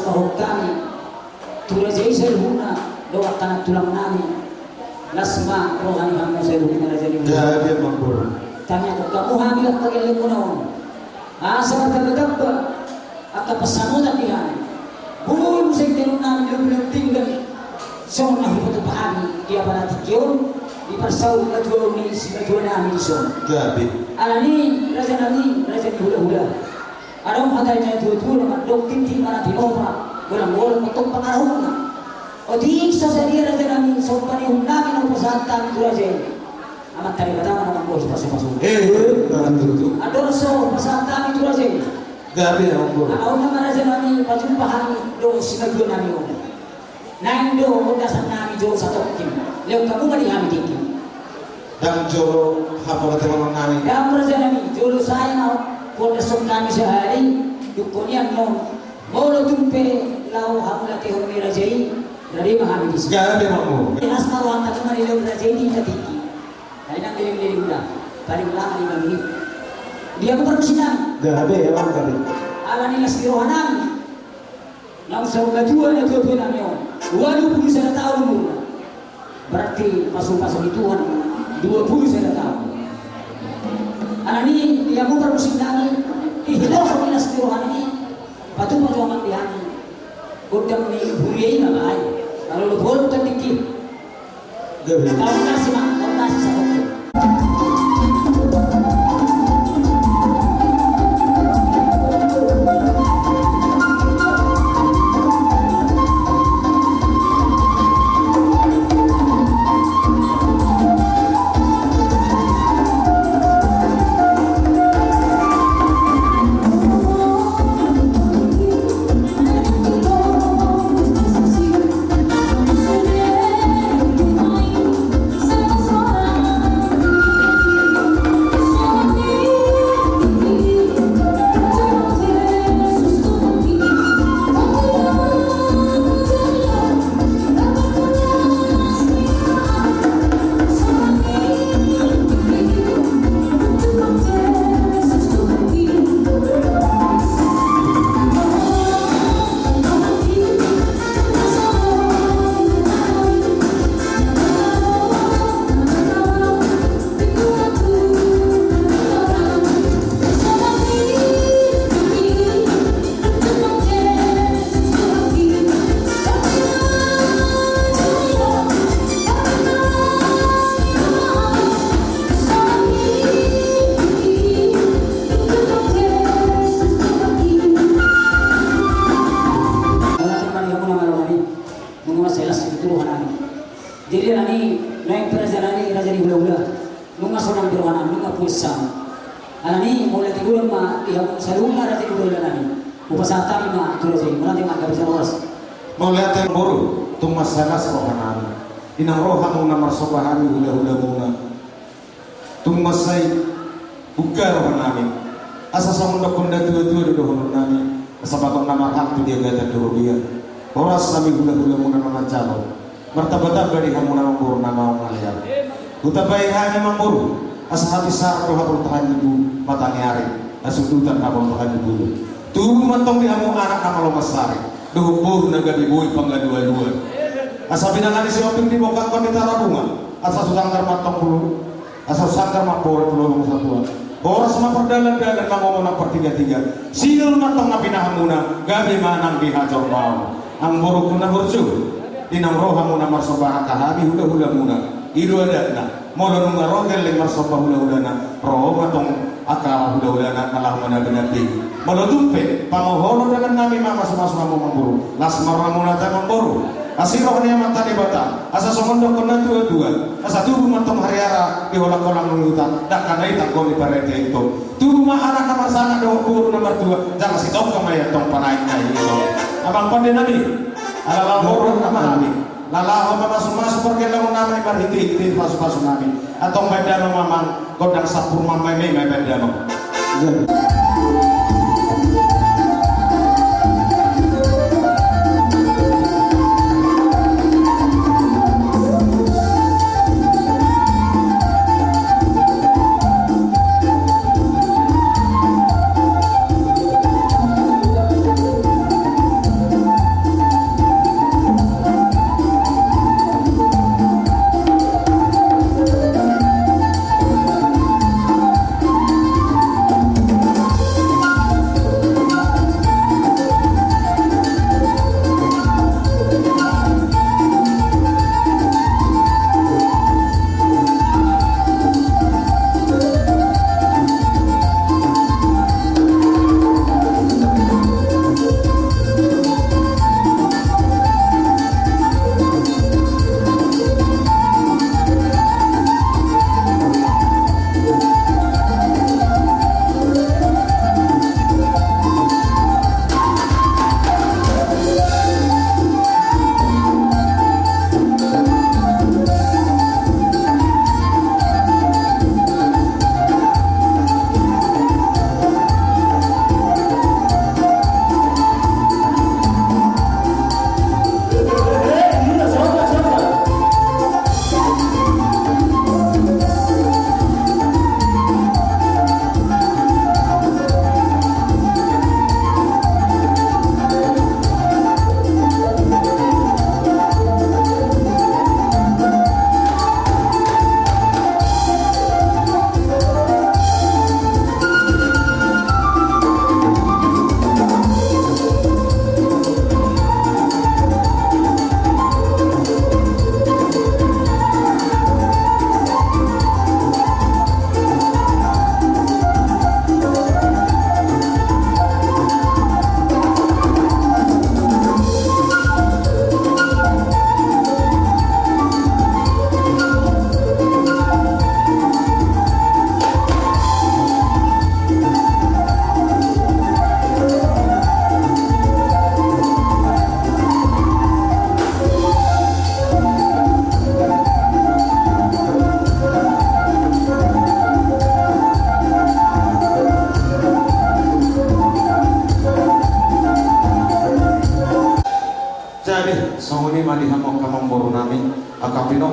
Hami tu raja i saluhutna, dohot anak tulang nami. Las ma roha ni hamu saluhutna raja ni. Gabe ma, Amangboru. Tangiangkon hamu hami angka gellengmuna on, asa martamba-tamba angka pansamotan di hami. Boi muse indanon nami lobi-lobi denggan songon na hupatupa hami di apala tingki on, di parsaur matua ni simatua nami dison. Gabe. Alani raja nami, raja ni hula-hula. Adong hata ni natua-tua na mandok: Tintin ma na tinopa, golanggolang ma tong pangarahutna. Otik so sadia raja nami, somba ni uhum nami na hupasahat hami tu raja i. Amanta Debata ma na manggohi pasu-pasu. Eh, eh, na tutu. Andor so hupasahat hami tu raja i. Gabe, Amangboru. Ala on ma raja nami, pajumpa hami dohot simatua nami on. Naeng do ondasan nami jo satongkin. Lehon hamu ma di hami tingki. Ndang jolo hamu raja nami. Ndang, raja nami, jolo sae na huondashon hami sahali. Dungkon i annon, molo tung pe laho hamu latehon ni raja i, rade ma hami disi. Gabe ma, Amangboru. Las ma rohanta, nunga dilehon raja i di hita tingki. Jadi nang leleng-leleng, uda, paling lama lima menit. Di hamu parmusiknami. Gabe, Amang, gabe. Alani las ni rohanami. Naung saur matua natua-tua nami on, ualu pulu sada taon umurna. Berarti pasu-pasu ni Tuhan dua pulu sada taon. Alani i, di hamu parmusiknami, dihiloso ni las ni rohanami, patupa jo amang di hami gondang ni huria i ma baen. Kalau lu bolong tandiki. Gabe. Taon na si ma, taon na si sa. Nunga mansai las situtu rohanami. Jadi alani i, naeng pe raja nami, raja ni hula-hula, nunga sonang be rohanami, nunga puas hami. Alani i, mauliate godang ma di hamu saluhutna raja ni hula-hula nami. Hupasahat hami ma tu raja i, mauliate ma, gabe jala horas. Mauliate, Amangboru, tung mansai las rohanami. Inang ro hamuna marsomba hami hula-hulamuna. Tung mansai buka rohanami. Asa songon dokkon natua-tua do dohononnami: Asa batong na marhak tu diagatan do robean. Horas hami hula-hulamuna na manjalo. Martamba-tamba di hamuna, Amangboru, na maongalian. Hutambai hami, Amangboru, asa habisaran do haboltahan ni bulu, mata ni ari, hasundutan haboltahan ni bulu. Tubu ma antong di hamu anak na malo mansari, dohot boru na gabe boi pangalualuan. Asa pinangan ni Sihombing dibokakkon di Tarabunga, asa so sanggar ma antong bulu, asa so sanggar ma boru tu lolong satua. Horas ma pardalan-dalan, mangomo nang partiga-tiga. Sinur ma antong na pinahanmuna, gabe ma nang di hajolmaon. Amangborungku na burju, inang ro hamuna marsomba angka hami hula-hulamuna. I do adatna. Molo nunga ro gelleng marsomba hula-hulana, ro ma antong angka hula-hulana na laho manambi-nambi. Molo tung pe pamohoon dangannami mamasu-masu hamu, Amangboru, las ma rohamuna, Amangboru. Asi roha ni Amanta Debata, asa songon dokkon natua-tua, asa tubu ma antong hariara di holang-holang ni huta, dangka na i tanggol ni parete ito. Tubu ma anak na marsangap dohot boru na martua, jala sitongka ma i antong panaek na i ito. Amang pandenami, ala laho ma hami. Laho mamasu-masu pargellengonnami marhite-hite pasu-pasunami. Antong baen damang ma, Amang, gondang sampur ma, Amang, i ma baen damang.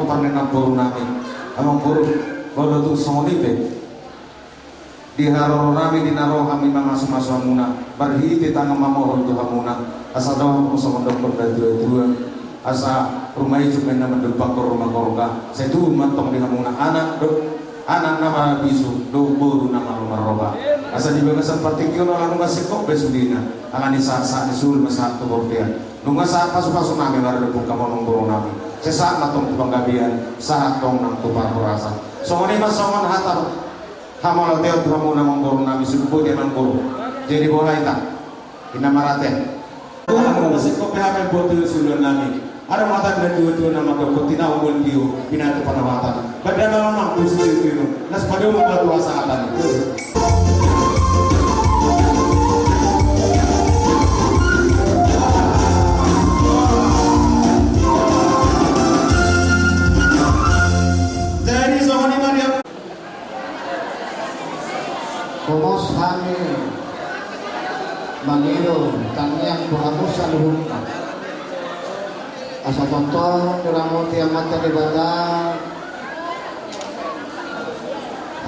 Parnena boru nami, amang boru, molo tung songon i pe, di haroro nami di na ro hami mamasumasu hamuna, marhite tangan mamohon tu hamuna, asa dohot songon dokkon natuatua, asa ruma ijuk ma na mandumpakkon ruma gorga, sai tubu ma antong di hamuna anak do, anak na marbisuk do, boru na malo marroha. Asa di bagasan partingkian on ala nunga singkop be sudena, ala ni sahat sahat ni solu ma sahat tu bortean. Nunga sahat pasupasu nami marhite pungka monong boru nami. Sai sahat ma antong tu panggabean, sahat antong nang tu parhorasan. Songon i ma songon hata hamauliateon tu hamuna amang boru nami, sude botima amang boru. Jadi boha hita, inna marate. Ala nunga singkop be hami buat tu solu nami. Adong hata ni natuatua na mandok, tinahu molo tio, binatu panahatan. Badan na lamang tu situtu, na sipadomu batu asa hata ni. Jadi songon i ma dia. Homos hami mangido tangiang tu hamu saluhutna. Asa tongtong diramoti Amanta Debata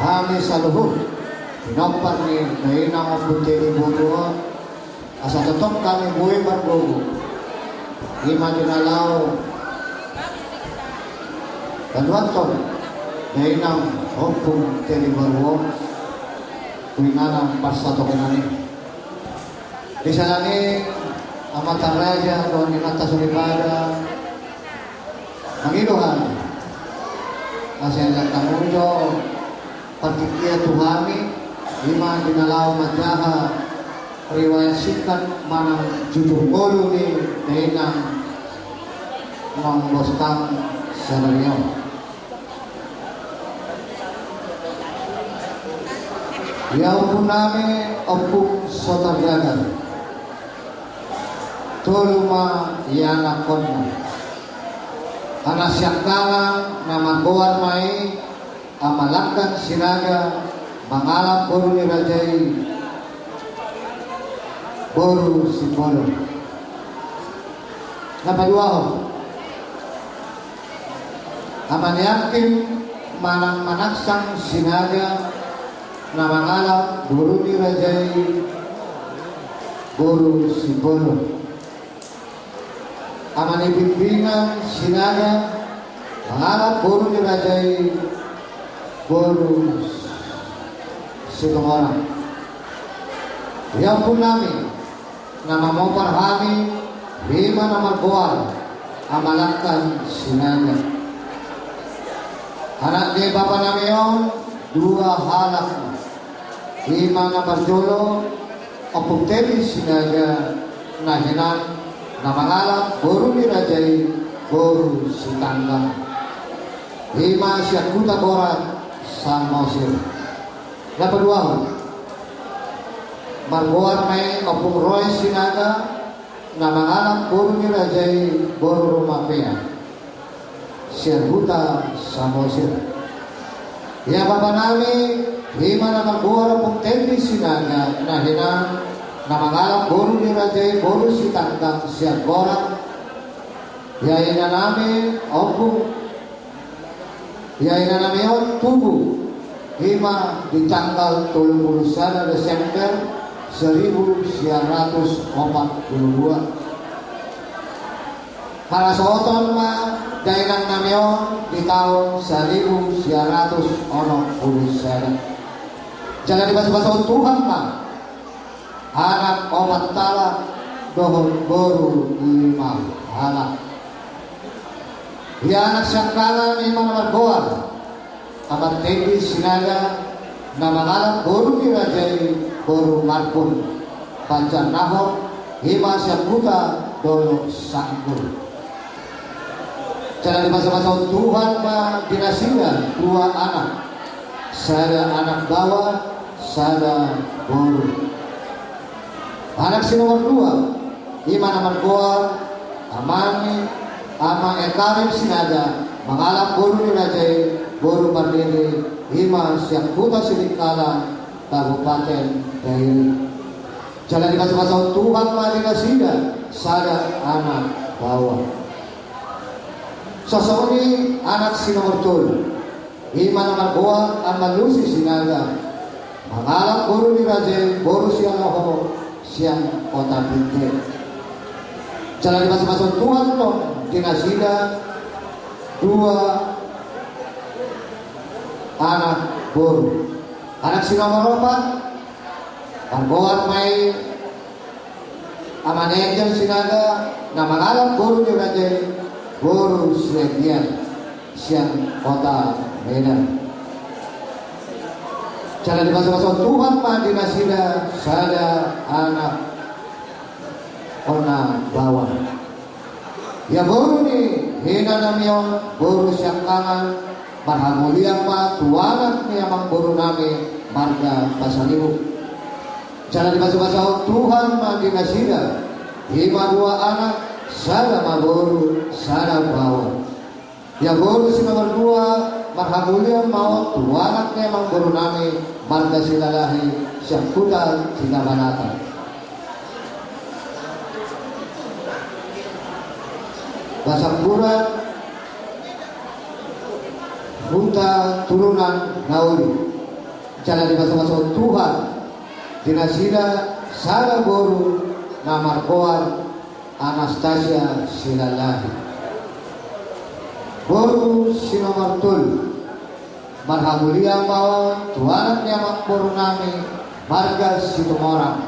hami saluhut pinompar ni dainang Ompu Teri boru on. Asa tongtong hami boi margogo, i ma di na laho paduahon dainang Ompu Teri boru on tu inganan parsatongkinan i. Di siala ni i amanta raja dohot inanta soripada, mangido hami asa enda hamu jo partingkian tu hami, i ma di na laho manjaha riwayat singkat manang jujur ngolu ni dainang Amang Bostang sadari on. Ia ompu nami, Ompu Sotardagar, tolu ma ianakhonna. Anak siangkangan na margoar ma i Ama Langkan Sinaga, mangalap boru ni raja i, boru Simbolon. Na paduahon, Ama ni Angkin manang Manaksang Sinaga, na mangalap boru ni raja i, boru Simbolon. Ama ni Bimbingan Sinaga, mangalap boru ni raja i, boru Situmorang. Ia ompu nami, na mamopar hami, i ma na margoar Ama Langkan Sinaga. Anak ni bapa nami on dua halak, i ma na parjolo Ompu Teri Sinaga, na hinan, na mangalap boru ni raja i, boru Sitanggang, i ma sian Huta Borat, Samosir. Na paduahon, margoar ma i Ompu Roy Sinaga, na mangalap boru ni raja i, boru Rumapea, sian Huta Samosir. Ia bapa nami, i ma na margoar Ompu Teri Sinaga, na hinan, na mangalap boru ni raja i, boru Sitanggang, sian Borat. Ia ina nami, Ompu Ia ina nami on tubu, i ma di tanggal tolu pulu sada Desember seribu sia ratus opat pulu dua. Harasohoton ma dainang nami on di taon seribu sia ratus onom pulu sada. Jala dibasabasahon Tuhan ma anak opat halak dohot boru lima halak. Ia anak siangkangan i ma na margoar Ama Tendi Sinaga, na mangalap boru ni raja i boru Marbun, Banjar Nahor, i ma sian huta Dolok Sanggul. Jala dibasabasahon Tuhan ma di nasida dua anak, sada anak baoa, sada boru. Anak si nomor dua, i ma na margoar Ama ni, Ama Ekarim Sinaga, mangalap boru ni raja i boru Pardede, i ma sian huta Sidikalang, Kabupaten Dairi. Jala dibasabasahon Tuhan ma di nasida sada anak baoa. Songon i anak si nomor tolu, i ma na margoar Ama Lusi Sinaga, mangalap boru ni raja i, boru Sialoho sian Kota Binjai. Jala dibasubasu Tuhan tong di nasida dua anak boru. Anak si nomor opat, margoar ma i Ama Nejan Sinaga, na mangalap boru ni raja i, boru Siagian sian Kota Medan. Jala dibasubasu Tuhan ma di nasida sada anak on na baoa. Ia boru ni inanami on, boru Siangkangan, marhamulian ma tu anak ni amangborunami marga Pasaribu. Jala dibasubasu Tuhan ma di nasida, i ma dua anak, sada ma boru, sada baoa. Ia boru si nomor dua, marhamulian ma on tu anak ni amangborunami marga Silalahi sian huta Cina Banata. Basampura, huta turunan na uli. Jala dibasubasu Tuhan di nasida sada boru na margoar Anastasia Silalahi. Boru si nomor tolu, marhamulian ma on tu anak ni amangborunami marga Situmorang,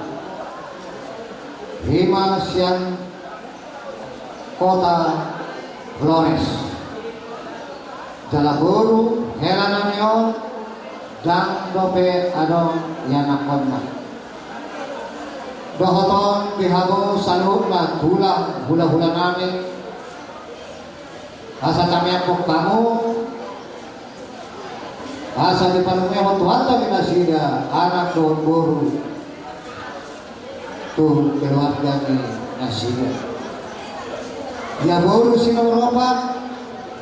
i ma sian Kota Flores. Jala boru helanami on, ndang dope adong ianakhonna. Dohot on di hamu saluhutna tulang hulahulanami, asa tamiangkon hamu, asa dipanumehon Tuhanta di nasida anak dohot boru tu keluarga ni nasida. Ia boru si nomor opat,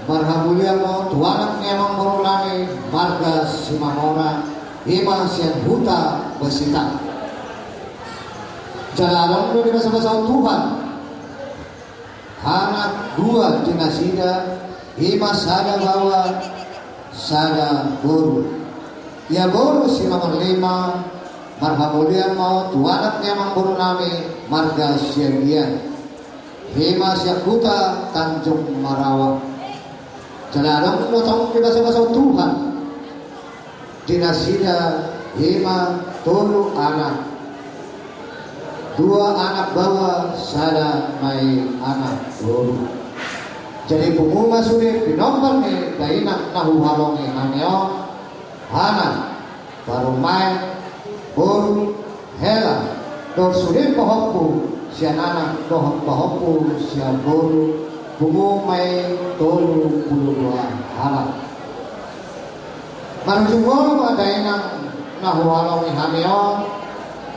marhamulian ma on tu anak ni amangborunami marga Simamora, i ma sian huta Basita. Jala adong do dibasubasu Tuhan anak dua di nasida, i ma sada baoa, sada boru. Ia boru si nomor lima, marhamulian ma on tu anak ni amangborunami marga Siagian, i ma sian huta Tanjung Marawa. Jala adong do tong dibasubasu Tuhan di nasida, i ma tolu anak. Dua anak baoa, sada ma i anak boru. Jadi pungu ma sude pinompar ni dainang na huhalongi hami on, anak, parumaen, boru, hela, dohot sude pahompu sian anak dohot pahompu sian boru, pungu ma i tolu pulu dua halak. Marujung ngolu ma dainang na huhalongi hami on,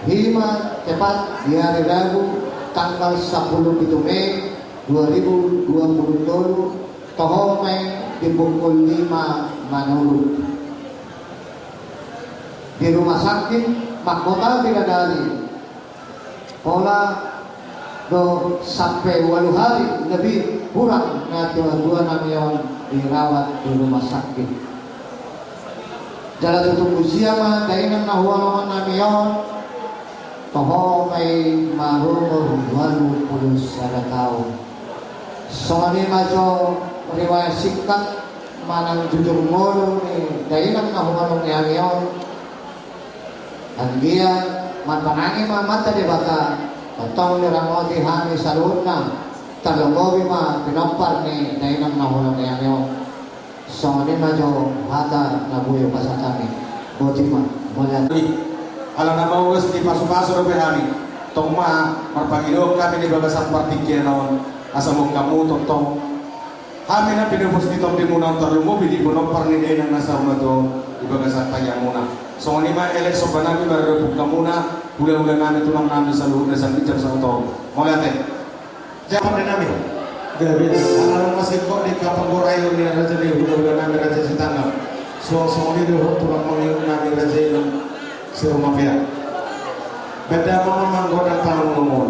i ma tepat di ari Rabu tanggal sampulu pitu Mei dua ribu dua pulu tolu, toho ma i di pukul lima manuruk. Di rumah sakit Mahkota Bidadari, pola do sampe ualu hali lebih kurang na tuatua nami on dirawat di rumah sakit. Jala tutu muse ma dainang na huhalongi nami on, toho ma i marumur ualu pulu sada taon. Songon i ma jo riwayat singkat manang jujur ngolu ni dainang na huhalongi nami on. Anggiat marpanangi ma Amanta Debata, tongtong diramoti hami saluhutna, tarlumobi ma pinompar ni dainang na huhalongi nami on. Songon i ma jo hata na boi hupasahat hami. Boti ma, mauliate. Ala na mauas ni pasupasu dope hami, tong ma marpangidoan hami di bagasan partingkian on, asa mungkamu tongtong hami na pinopos ni tondimuna on, tarlumobi di pinompar ni dainang na saur matua on di bagasan payamunna. Songon i ma elek somba nami maradophon hamuna, hulahula nami, tulang nami saluhutna sian ginjang saotik on. Mauliate. Jawab ni nami. Gabe. Ala na masingkop di kapanggorayon ni raja ni hulahula nami Raja Sitanggang. Suang songon i dohot tulang mangihut nami Raja Inong Sirumapea. Benda mama manggoda pangungungun.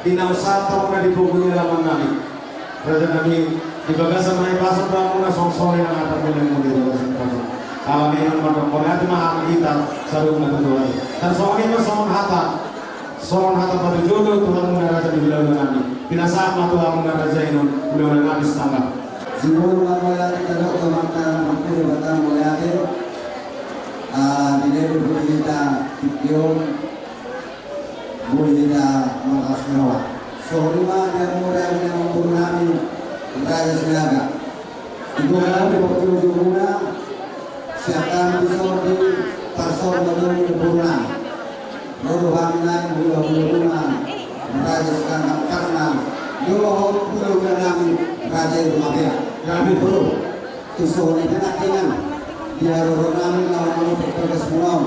Di na sahat hamuna di pogu ni alaman nami, raja nami, di bagasan na i pasahat hamuna songon i nang hata ni muna di bagasan pasahat. Alani i nang mandok mauliate ma hami hita saluhutna tu Tuhan i. Dan songon i ma songon hata, songon hata patujolo tu hamuna raja ni hulahula nami. Pinasahat ma tu hamuna raja i nang hulahula nami sitangga. Jumolo ma mauliate tadok tu Amanta na martua Debata mauliate. Ah, di na boi hita tingki on, boi hita marlas ni roha. Songon i ma di hamu raja ni amangboru nami Raja Sinaga. Di bagasan partingkian on, sian hami dison di parsaoran ni amangboru nami, ro do hami nai hulahula muna Raja Sinaga Karna dohot hulahula nami Raja i Rumapea. Hami ro tu songon i pe nangkiningan di haroro nami na mangulahon bagas muna on.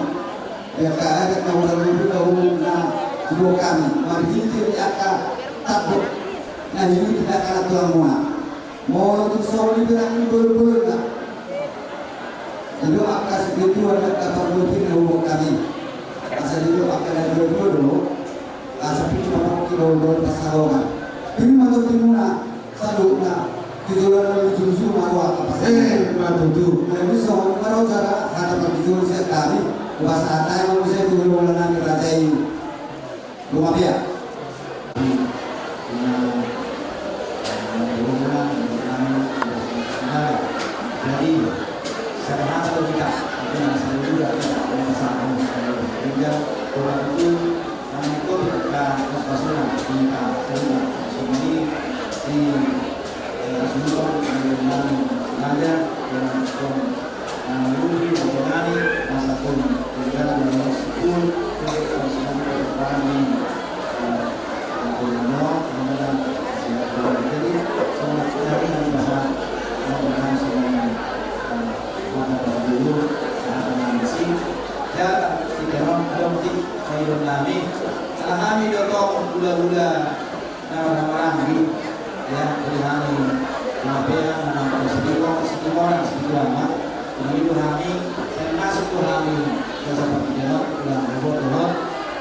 Angka adat na hurang lupa na umum na tubu hami marhite di angka tandok na hidup di angka na tulang muna. Molo tu songon i pe nang bolon-bolonna, didok angka situan-tuan, angka pargonsi na huboan hami. Asa didok angka na dua-dua do, asa pitu ma tongki do, do pasarongan. Pitu ma tongki muna saluhutna, tu joloan na luju-luju ma roha angka pasarongan. Eh, ma tutu. Jadi songon i ma ro cara hata partingkian on sian hami. Hupasahat hami ma muse tu hulahula nami Raja i Rumapea. Jadi, sehari hata kita, kita selalu juga kita sama-sama, sehingga orang itu, orang itu kita pas-pasan, kita semua, semua ini di, eh, semua orang yang sengaja, orang, orang Nang luhi na tonani, masa pun tinggal dalam sepul, sulit sama semua perkara ini. Aku nama, nama dan siapa. Jadi, sama kita ini bahasa, nama dan semua, eh, mata dulu, saat menangisi. Ya, kita orang, ada mesti, kayu nami, alahami dotong, gula-gula, na marhahamaranggi, ya, di hami, Rumapea, memang Sitio, Sitio, Sitio Ama, begitu hami, saya masuk ke hami, ke seperti jalan, ulang robot, robot,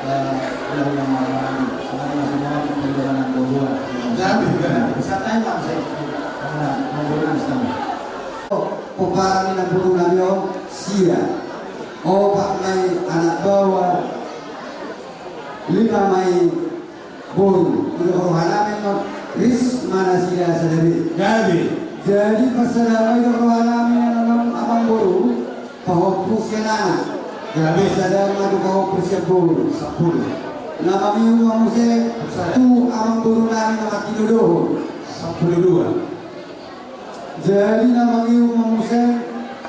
eh, ulang, ulang marhahamaranggi, sama dengan semua, di dalam dua. Jadi, santai, Bang, saya, karena membunuh sama. Pomparan ni amangboru nami on, sia. Opat ma i anak baoa, lima ma i boru, di roha nami on, ris ma nasida sada be. Gabe. Jadi, parsada ma i di roha nami on, amangboru, pahompu sian anak. Gabe. Parsada ma tu pahompu sian boru. Sampulu. Na mangihut ma muse, parsada. Tu amangboru nami na martinodohon. Sampulu dua. Jadi, na mangihut ma muse,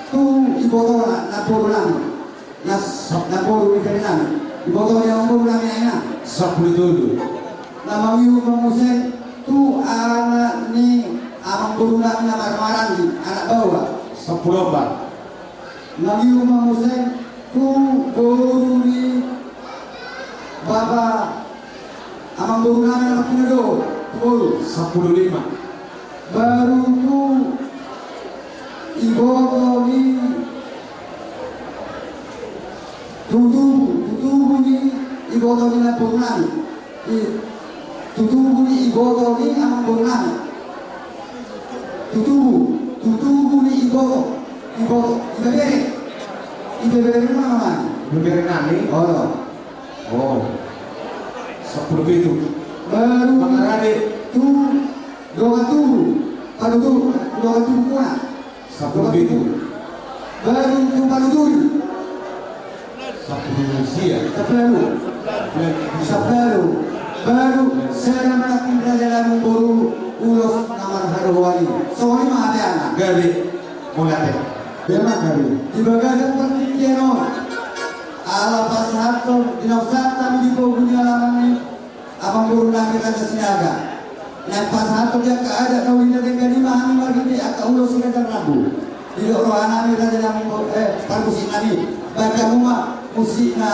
tu ibotona, namboru nami. Na, namboru ni bere nami. Iboto ni amangboru nami aina. Sampulu tolu. Na mangihut ma muse tu anak ni amangboru nami na marhahamaranggi, anak baoa. Sampulu opat. Mangihut ma muse tu boru ni bapa amangboru nami na martinodohon, tu boru. Sampulu lima. Baru tu iboto ni tutubu, tutubu ni iboto ni namboru nami. I, tutubu ni iboto ni amangboru nami. Tutubu, tutubu ni iboto, iboto, ibebere. Ibebere nami. Ibebere nami. Olo. Oh. Sampulu pitu. Baru. Mangarade. Tu, dongan tubu. Panutup, dongan tubu muna. Sampulu pitu. Baru tu panuturi. Sampulu sia. Sampulu. Sampulu. Baru sada ma nangkin raja nami boru ulos na marhadohoan i. Songon i ma hateanna. Gabe. Mauliate. Gabe ma gabe. Di bagasan partingkian on. Ala pasahathon, di na sahat hami di pogu ni alaman ni amangboru nami Raja Sinaga. Naeng pasahathon di angka adat na uli na denggan i ma hami marhite angka ulos sian raja rambu. Didok roha nami raja nami, eh, parmusik nami. Baen hamu ma musik na.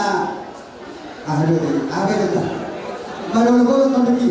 Ah, aduh, aduh, aduh. Marolopolop tandok i.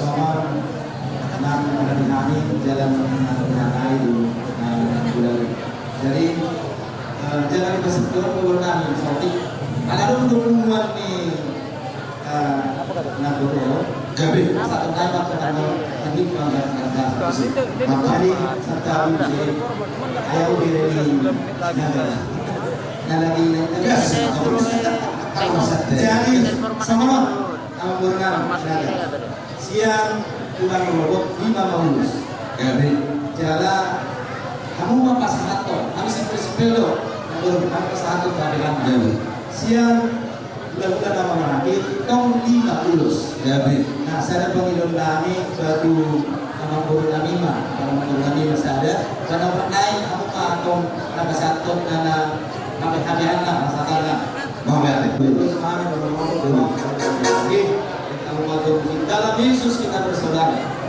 songon na manang hami jala na manang hami tu, eh, bulan. Jadi, eh, jala di pasal tu bulan nami saotik. Ala dung tu bulan ni, eh, na boru. Gabe. Satu nai waktu tanggal tadi bangga harga. Jadi, satu tahun ini, ayo diri di, na lagi naik. Gas. Jadi, sama. Amang boru nami, Sinaga. Sian tulang rorobot lima ma ulos. Gabe. Jala hamu ma pasahathon, hami simpel-simpel do. Amang boru, hamu pasahathon gabe hami. Gabe. Sian hula-hula na mamoraki tong lima ulos. Gabe. Nah, sada pangidoan nami tu amang boru nami ma, amang boru nami ma sada. Karna nai hamu ma tong na pasahathon na, na hape-hapean na pasahathon na. Dalam Yesus kita bersaudara.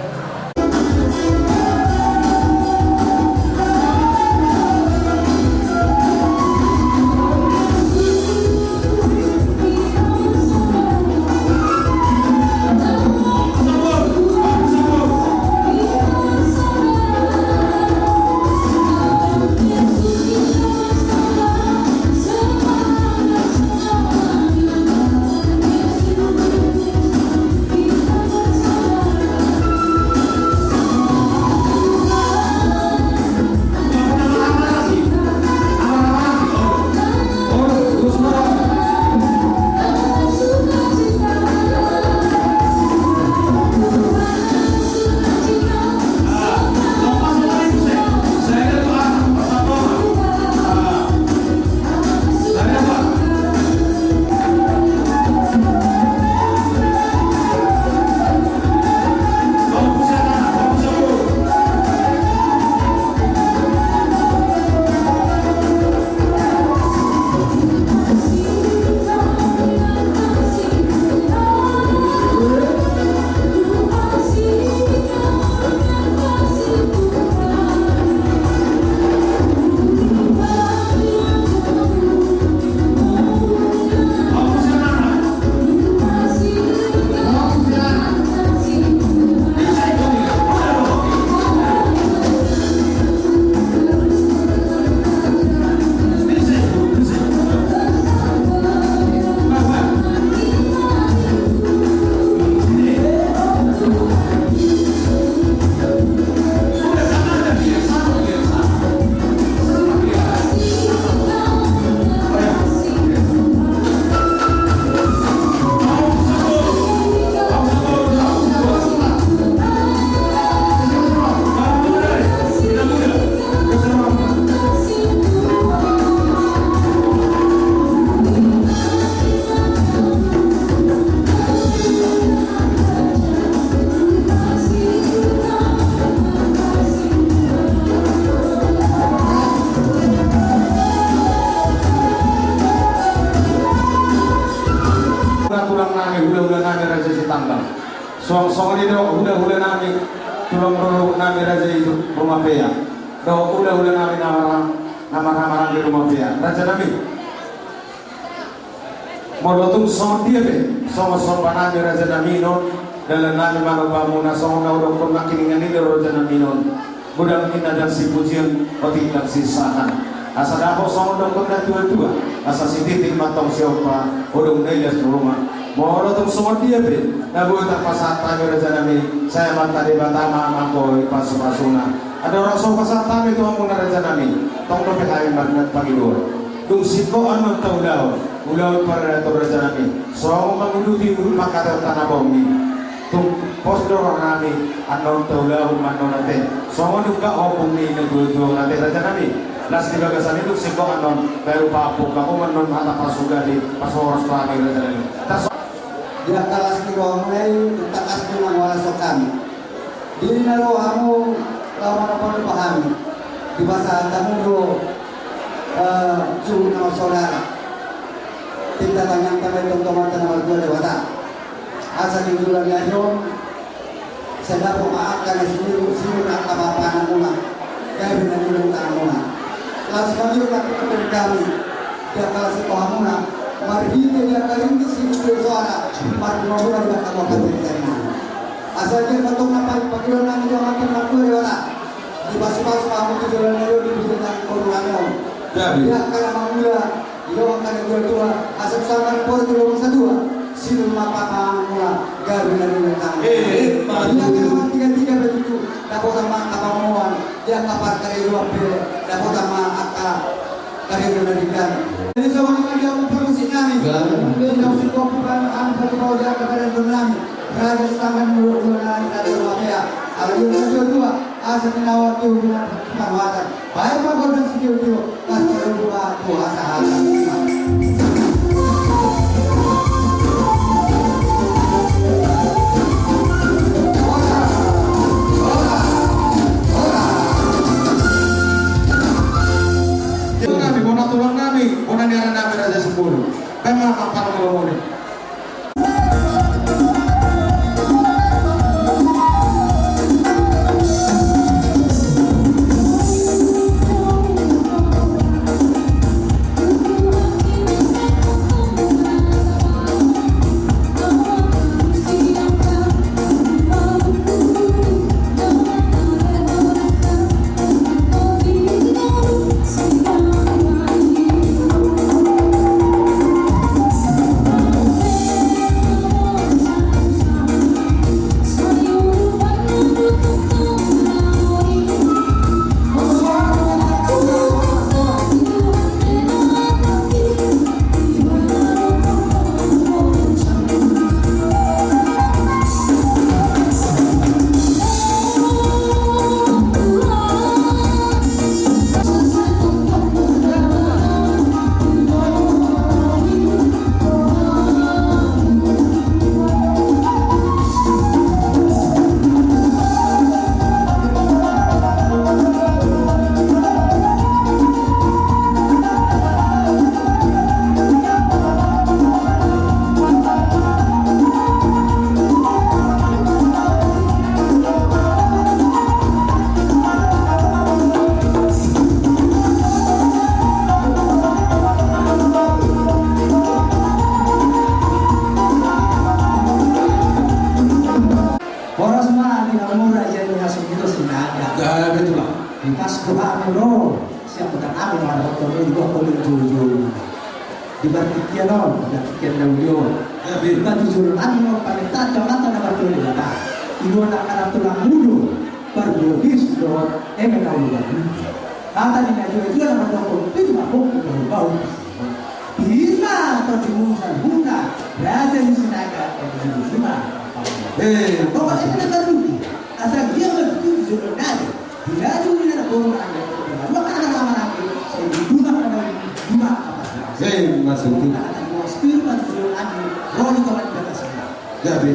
Songon i do hulahula nami, tulang rorobot nami raja i Rumapea, dohot hulahula nami na marhamaranggi Rumapea, raja nami. Molo tung songon dia pe, songon somba nami raja nami on, dalan nami mangomo hamuna songon na hudokkon nangkiningan i do raja nami on. Godang ninna ndang sipujion, otik ndang sisahan. Asa dapot songon dokkon na tuatua, asa sititik ma antong siompa, odong na ilas ni ruma. Molo tung songon dia pe na boi tarpasahat hami raja nami, sai Amanta Debata ma manggohi pasupasuna. Andorang so hupasahat hami tu hamuna raja nami, tong dope hami marpangidoan. Dung singkop annon taulahon, ulaon paradaton raja nami, songon manguduti pangkataion tano borngin. Tung pos do roha nami annon taulahon ma annon ate, songon nunga ompung ni natuatua on ate raja nami. Las di bagasan i dung singkop annon baru paompung hamu ma annon hata pasugadi, pashoras tu hami raja nami. Taso. Di angka las ni rohamuna i, tangkas do na maulas hami. Di na ro hamu laho manopahopa hami, dipasahat hamu do, eh, suhut na marsaudara. Pinta tangiang hami tu Amanta na martua Debata, asa di joloan ni ari on sai dapot ma angka na sinur, sinur angka panganan muna, gabe na niula tangan muna. Laos hami do na kekeper kami di angka las ni rohamuna, marhite di angka ringgit sitio soara, marpungupungu di angka panganan. Asa di angka tong na paling panggilan nami tu Amanta na martua Debata, dipasupasu ma hamu tu joloan ni ari on, di bujur nami boru nami on. Jadi. Di angka na mangula, di angka na tuatua, asa tu sanga na poda tu lomang satua, sinur ma panganan muna, gabe na niula tangan. Eh, eh, di angka na martigatiga pe tutu, dapotan ma angka pangomoan, di angka parkarejoan pe, dapotan ma angka karejo na denggan. Jadi songon i ma di angka parmusik nami. Gabe. Di angka musik kopi, angka parmusik nami. Raja Sitanggang, mulu mulu nami, raja Rumapea. Ala dia na tuatua, asa tinawa tu hubungan parhorasan. Baen ma gondang sitiotio, pas terbuka tu asa hata. Tulang nami, bona tulang nami, bona ni ari nami Raja Sembulu. Baen ma panomuni. Horas ma di hamu raja ni hasomita Sinaga. Gabe tulang. Di pas tu hamu ro. Siap, udah kami marah, waktu itu juga kami jujur. Di partingkian on, di partingkian na uli on. Di partingkian on, paling tajam mata na partingkian na. Ibu anak anak tulang muda, parbohis do, eme na uli. Hata ni na jujur, jujur, na partingkian, itu mah hukum, bau, bau. Bisa, atau dimusal, huna, raja di Sinaga, di Sinaga. Eh, pokoknya kita baru. Asal dia betul, jujur, raja. Di laju ni na boru nami, di laju angka na hamaranggi, sai di dumang na, dumang apa? Eh, maksudnya. Anak buah setir, maksudnya, anu, roli kawan kita semua. Jadi.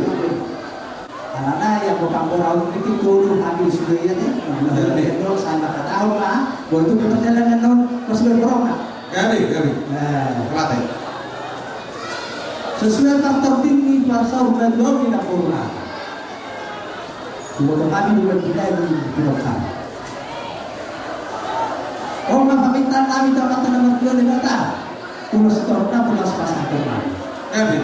Alana, ya, bukan boru, ini kita dulu habis juga, ya, nih. Jadi. Nah, saya nggak tahu, Pak. Waktu di perjalanan, non, masih berbohong, Pak. Jadi, jadi. Nah. Pelatih. Sesuai tartib ni parsaur na dua ni na boru nami. Huboto hami do umbahen pinahan ni pinompar. On ma pamintaan nami tu Amanta na martua Debata. Ulos torna, ulos pasahaton nami.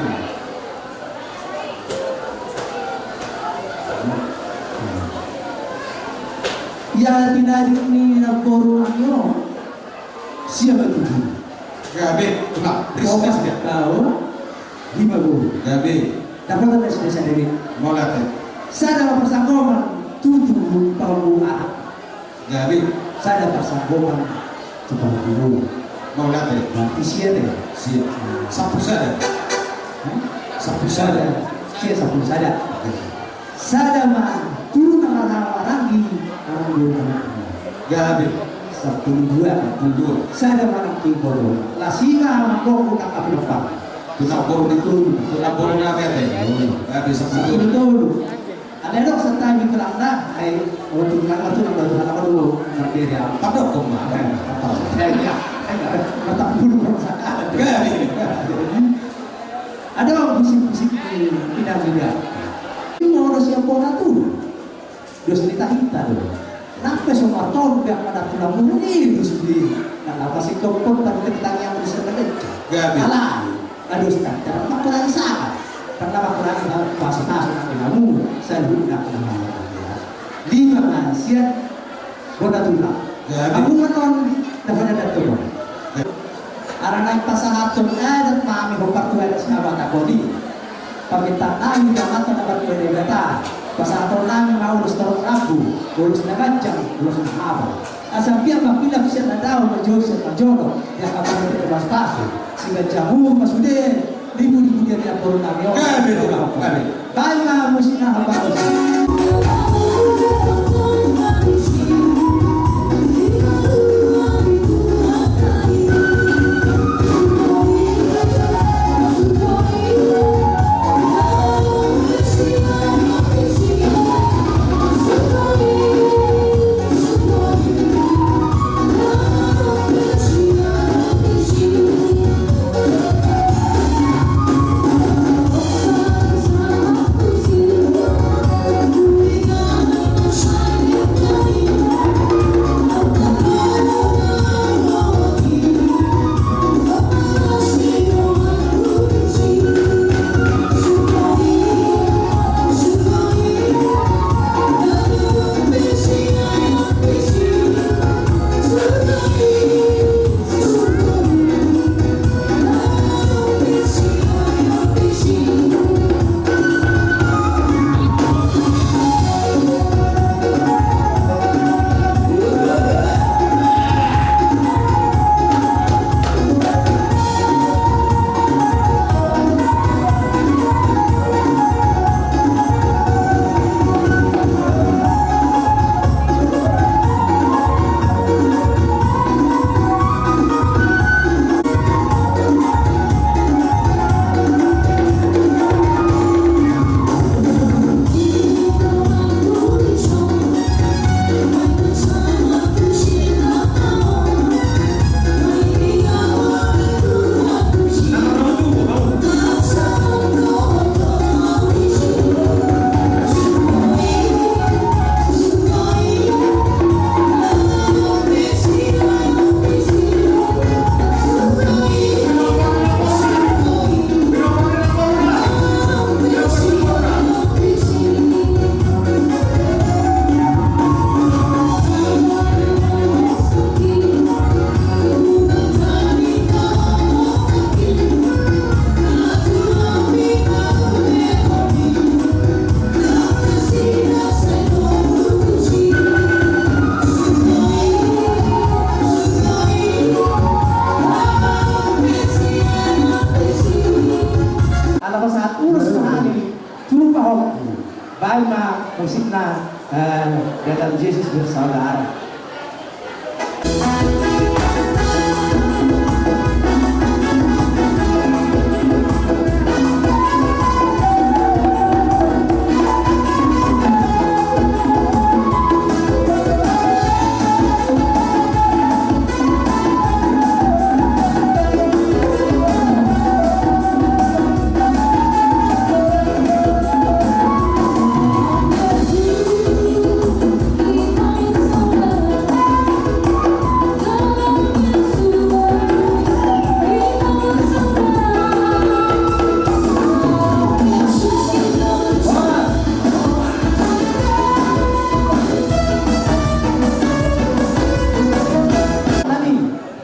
Ia pinahan ni namboru nami on. Siapa tujuh? Gabe, Tulang. Opat taon, lima boru. Gabe. Dapotan na sada-sada be. Mauliate. Sada ma parsanggoman tujuh panggohi anak. Gabe. Sada parsanggoman tu panggohi boru. Mauliate. Berarti sia te. Sia. Sampulu sada. Hah? Sampulu sada. Sia sampulu sada. Oke. Sada ma tu na marhahamaranggi, maranggi. Gabe. Sampulu dua. Sampulu dua. Sada ma nangkin boru. Las i ma manggohi angka pinompar. Tu namboru ni tolu. Tu namboru na gabe. Gabe sampulu tolu. Sampulu tolu. Alai adong santabi tulang na, ai, oh, tulang na, tulang na, tulang na, tulang na, tulang na. Padok ko ma. Gabe. Adong musik-musik di bidang-bidang. Ima olo sian bona tu. Dos ni tahinta do. Nang pe so martolu pe angka na tulang murung i dos di. Na lapas i kompon tadi ketangiang di sana kencang. Gabe. Alai. Ados kan. Jangan makurangi sana. Karena makurangi pasu-pasu nang di hamu. Saluhutna kenangan. Lima mansian. Bona tulang. Apungan on na pada dato. Ala naeng pasahathon adat ma hami hombar tu adat Sabata on i. Pamintaan nami tu Amanta na martua Debata. Pasahaton nami ma ulos torop rambu, ulos na ganjang, ulos na habang. Asa pian ma pilap sian na dao, manjou sian na jolo. Di angka panitia pasu-pasu. Siganjang umur ma sude. Gabe, gabe. Baik, Pak Musik, nah, Pak Musik. Ala pasahat ulos tu hami tu pahompu. Baen ma musikna, eh, Datang Yesus Bersaudara.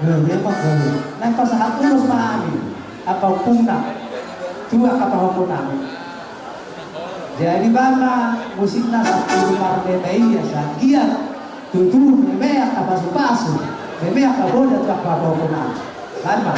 Memang gabe. Naeng pasahat ulos ma hami angka ompungna tu angka pahompunami. Jadi bahen ma musikna sampulu parmeme i asa anggiat tutu meme angka pasupasu, meme angka boda tu angka pahompunami. Bahen ma.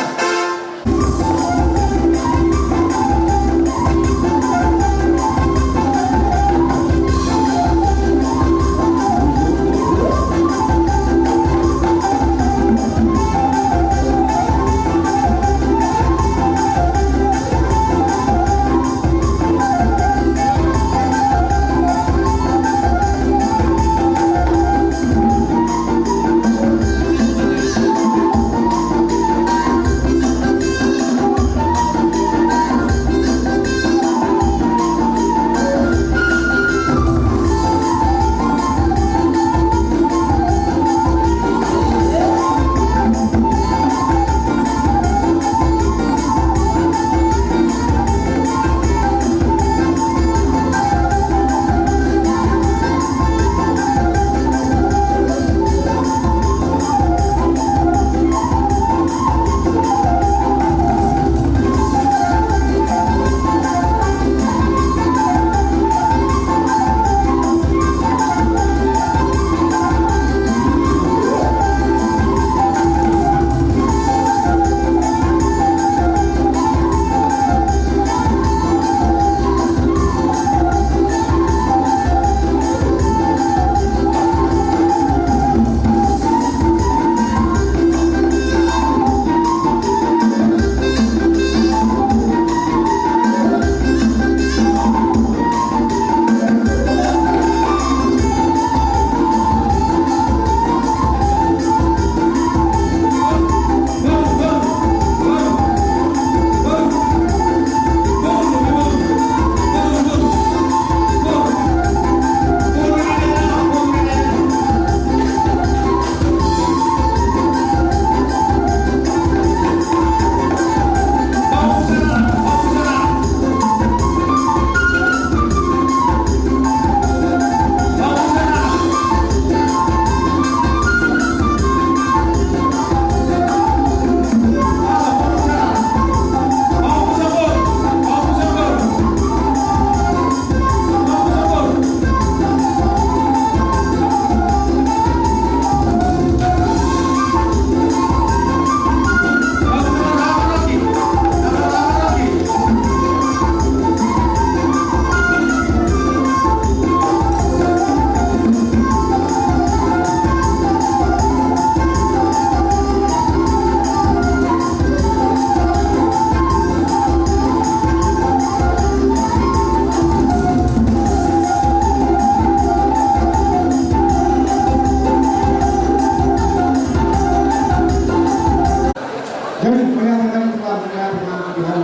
Jadi, melihat dari Tuhan, melihat Tuhan, Tuhan,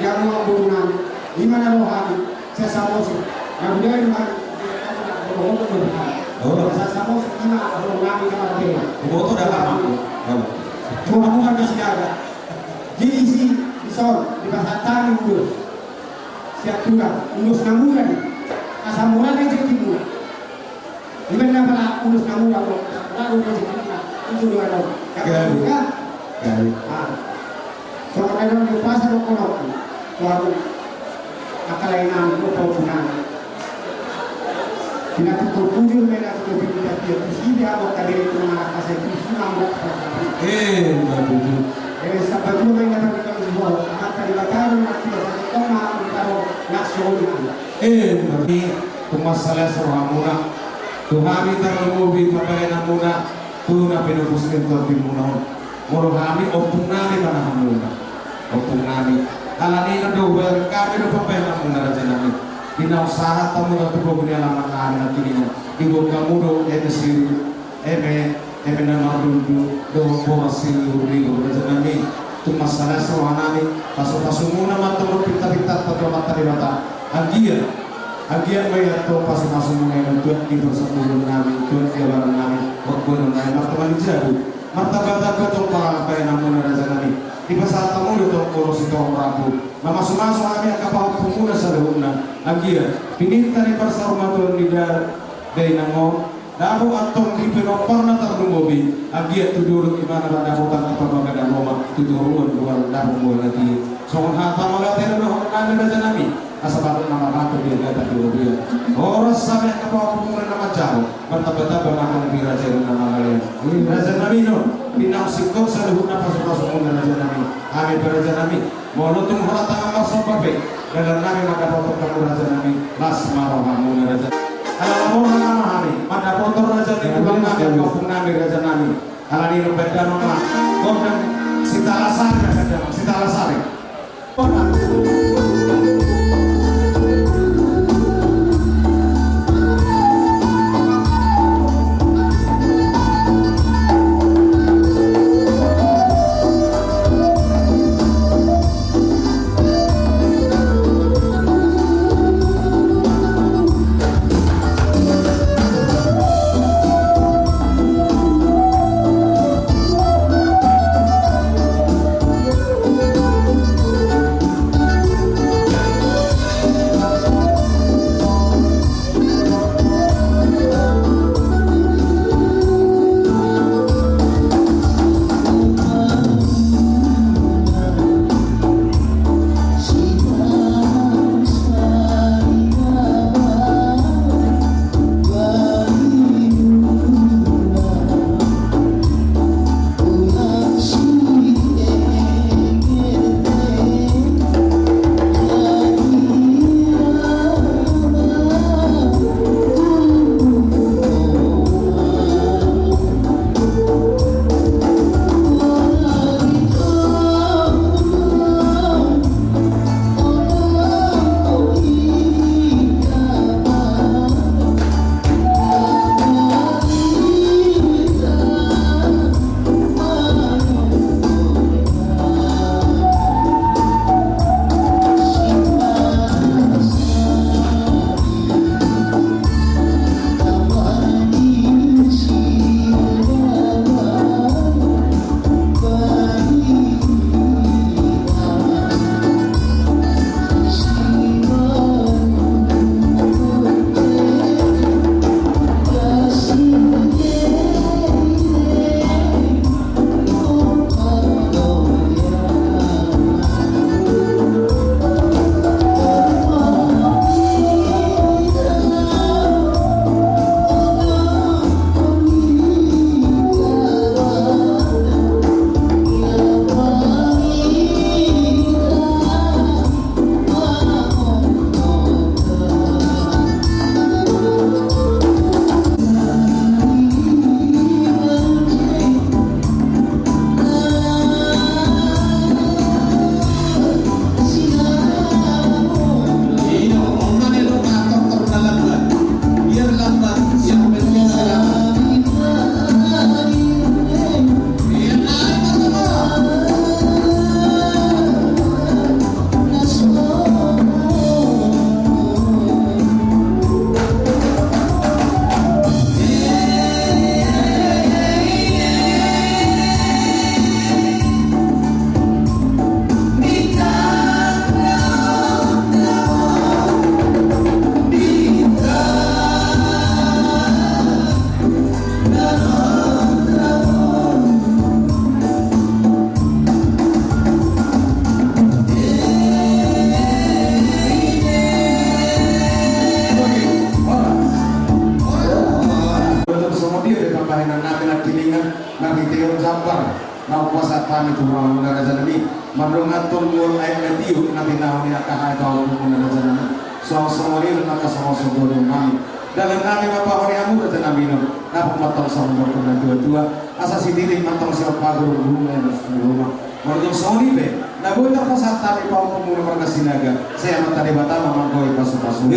yang mau bangunan, di mana rohani, Sesa Mose, na budaya dengan Sesa Mose, di mana rohani, Sesa Mose, di mana rohani, di mana rohani. Iboto dah lama. Tuhan bukan kasih jaga. Jadi isi, ison, di pasal tani ulos. Siap tulang, ulos na mura ni. Asa mura ni jadi mura. Iba na pala ulos na mura do, na ulos na mura, itu dua do. Gabe. Gabe. Ah. Songon na di pasar do kono. Tuaru. Angka lae nami do pahompunami. Di na tutu bujur ma i na tutu pinta pia tu si dia mo kabere tu na angka sai tu si na mo. Eh, ma tutu. Eh, sabatua ma i na tutu si ho. Angka di bataru na tutu sa tutu ma tutu na so ni. Eh, ma tutu. Tung mansai las rohamuna, tu hami tarlumobi pambahenanmuna, tu na pinupus ni tombimuna on. Molo hami ompungnami ma na hamuna, ompungnami. Alani na do hubahen hami do pambahenanmuna rajanami. Di na sahat hamu na tu bogu ni alamannami na tininan. Diboan hamu do eme siru, eme, eme na marlundu, dohot boras siribur-ribur rajanami. Tung mansai las rohanami, pasupasumuna ma antong dohot pintapintanta tu Amanta Debata. Anggiat, anggiat ma i antong pasupasumuna i na tuat di parsangguruonnami, tuat di abarannami, panggoaronnami martamba ni jabu. Martambatamba antong pambahenanmuna rajanami. Dipasahat hamu do antong ulos sitio rambu. Mamasumasu hami angka pahompunmuna saluhutna. Anggiat, pininta ni parsarumatuaon ni da-, dainang on, Dapot antong di pinomparna tarlumobi, anggiat tu dolok ibana pandapotan antong bagada roma, tu toruan bual dapot bual na tio. Songon hata mauliate do dohonon nami raja nami, asa bagot na marhato di agatan di robean. Horas hami angka pahompu muna na manjalo, martamba-tamba ma antong di raja i na mangalean. Raja nami, on di naung singkop saluhutna pasu-pasu muna raja nami. Hami pe raja nami, molo tung holan tangan marsomba pe, dalan nami mandapothon hamu raja nami, las ma roha muna raja. Ala na borhat nama hami mandapothon raja ni tulang nami, kampung nami raja nami. Ala ni i do baen damang ma gondang Sitalasari, baen damang Sitalasari. Songon dia pe pambahenan nami nangkiningan, marhitehon jambar na hupasahat hami tu hamuna raja nami, mandongani tongtong aek na tio na tinahu ni angka hata hamuna raja nami. Songon songon i do angka songon songon nami. Dalan nami ma paho ni hamu raja nami, on dapot ma antong songon dohonon na tua-tua, asa sititi ma antong sian pagur guru na i na sumuruma. Molo tung songon i pe na boi tarpasahat hami pahompu muna marga Sinaga, sai Amanta Debata ma manggohi pasu-pasu.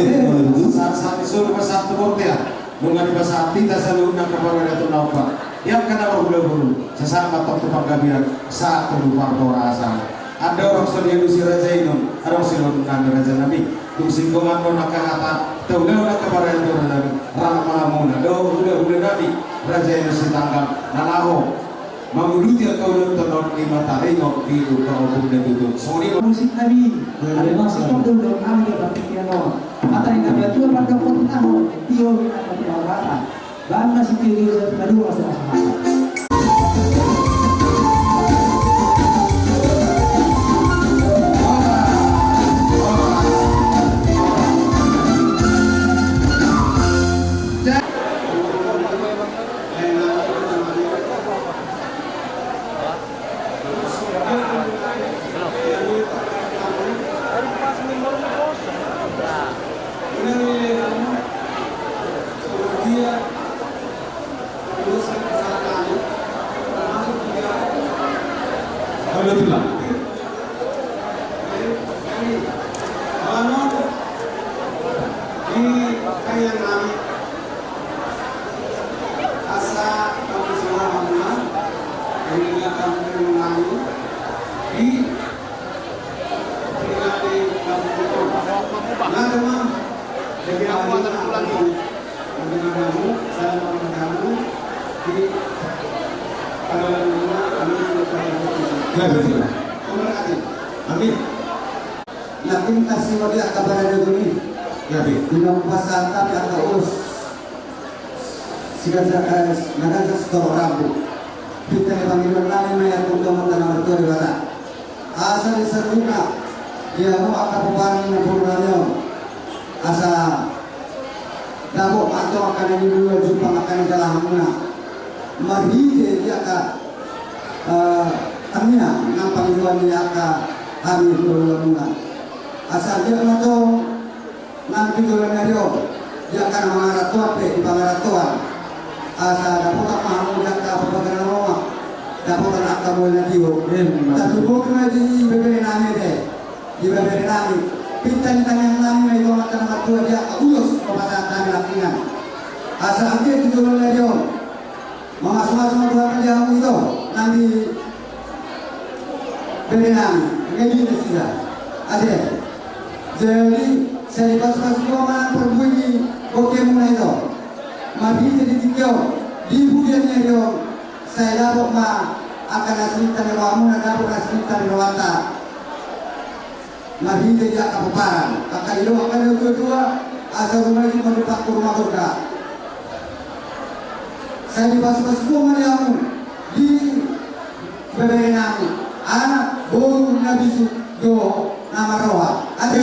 Sahat-sahat ni solu ma sahat tu bontean. Nunga dipasahat hita saluhutna angka paradaton na ompat, di angka na marhula boru, sahat ma antong tu panggabean, sahat tu parhorasan. Andorang so dialusi raja i, on adong silehon nami raja nami. Dung singkop on angka hata, taulahon angka paradaton raja nami, rap ma hamuna dohot hulahula nami, raja i na sitanggang, na laho manguluti angka ulaon on di mata ringot di lupa ombun na tutu. Songon i ma musik nami. Ate masih kau dulu nami dapat pikiran on. Mata ringot na tua pada kau tahu. Tio ringot na tua mata. Bang na sitio dia, paduka so asa. Asa kami semua hamuna, mengingatkan kami di peringati kampung itu. Nah, teman, jadi aku akan ulangi. Mendengar kamu, saya mau kamu di pada lingkungan kami juga. Ya, betul. Terima kasih. Amin. Na pinta siwa di angka barani do ni. Gabe. Di na pasahat hami angka ulos. Sigaja, eh, na ganjang sitorop rambu. Pinta ni pangidoan nami ma i tu Amanta na martua Debata. Asa di saluhutna, di hamu angka pomparan ni boru nami on. Asa dapot ma antong angka na niula jumpang angka na jala hamuna. Marhite di angka, eh, tangiang nang pangidoan ni angka hami hulahula muna. Asa anggiat ma antong nang di joloan ni ari on, di angka na mangarantoan pe di pangarantoan. Asa dapotan ma hamu di angka parbaganan lomak, dapotan angka mual na tio. Tarlumobi ma di ibebere nami ate. Ibebere nami, pinta ni tangiang nami ma i tu Amanta na martua di angka ulos na pasahat hami nangkiningan. Asa anggiat di joloan ni ari on, mamasumasu ma Tuhan di hamu ito nang di bere nami, ngai di nasida. Ate. Jadi, sai dipasumasu Tuhan ma nang parbue ni bangkemuna ito. Marhite di tingki on, di pudian ni ari on, sai dapot ma angka na sininta ni rohamuna, dapot na sininta ni rohanta. Marhite di angka pomparan, angka didok angka na tuatua, asa rumah i mandapot rumah surga. Sai dipasumasu ma di hamu, di ibebere nami, anak, boru na bisuk dohot na marroha. Ate.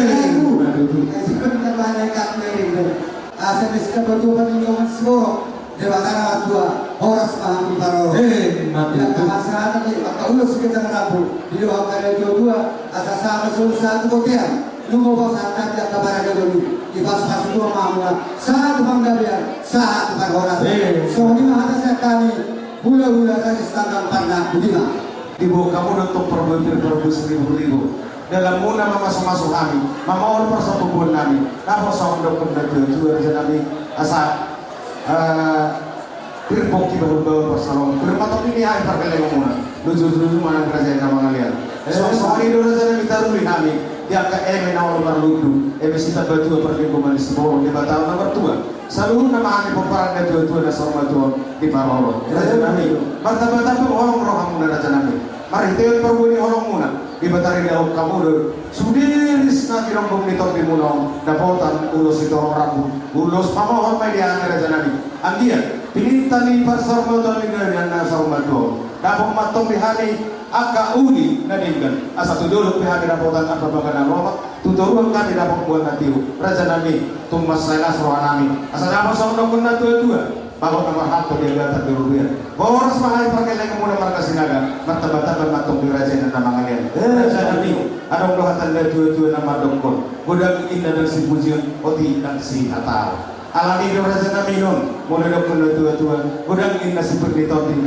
Asa mesti dapat dua panggilan semua. Debata na martua, horas ma hamu parorot. Eh, mate. Di angka hasahatan ni angka ulos sigaja na rambu, didok angka na tuatua, asa sahat ma solu sahat tu bontean. Nunga pasahat hami angka barani do ni, dipasumasu Tuhan ma hamu, sahat tu panggabean, sahat tu parhorasan. Eh. Songon i ma hata sian hami, hulahula Raja Sitanggang Parna, boti ma. Diboan hamu do antong parbue pir, parbue saribu-ribu. Dalanmuna mamasumasu hami, mamaol parsabubuan nami, na songon didok na tuatua raja nami, asa, eh, pir pongki bahulbahul pansalongan, pir matopik ni hami pargellengonmuna, lujuluju ma nang raja i na mangalean. Eh. Songon i do raja nami taruli hami, di angka eme na olo marlundu, eme Sitambatua parlinggoman ni siborok Debata on na martua. Saluhutna ma hami pomparan na tuatua na saur matua on diparorot. Raja nami, martambatamba ma holong rohamuna raja nami. Marhite parbue ni holongmuna, dipatarida hamu do sude ris na tirombong ni tondimuna on, dapotan ulos sitorop rambu, ulos pamohon ma i di hami raja nami. Anggiat pinta ni parsaur matua on, di na saur matua on, dapot ma antong di hami angka uli na denggan, asa tu dolok pe hami dapotan angka bagas na lomak, tu toruan hami dapot mual na tio. Raja nami, tung mansai las roha nami, asa dapot songon didok na tuatua, bagot na marhalto di agatan di robean. Horas ma hami pargellengonmuna marga Sinaga, martambatamba ma antong di raja i na mangalean. Eh, raja nami, adong do hata na tuatua na mandok, godang inna ndang sipujion, otik ndang sihataon. Alani do raja nami on, molo didok na tuatua, godang inna sipir ni tondi,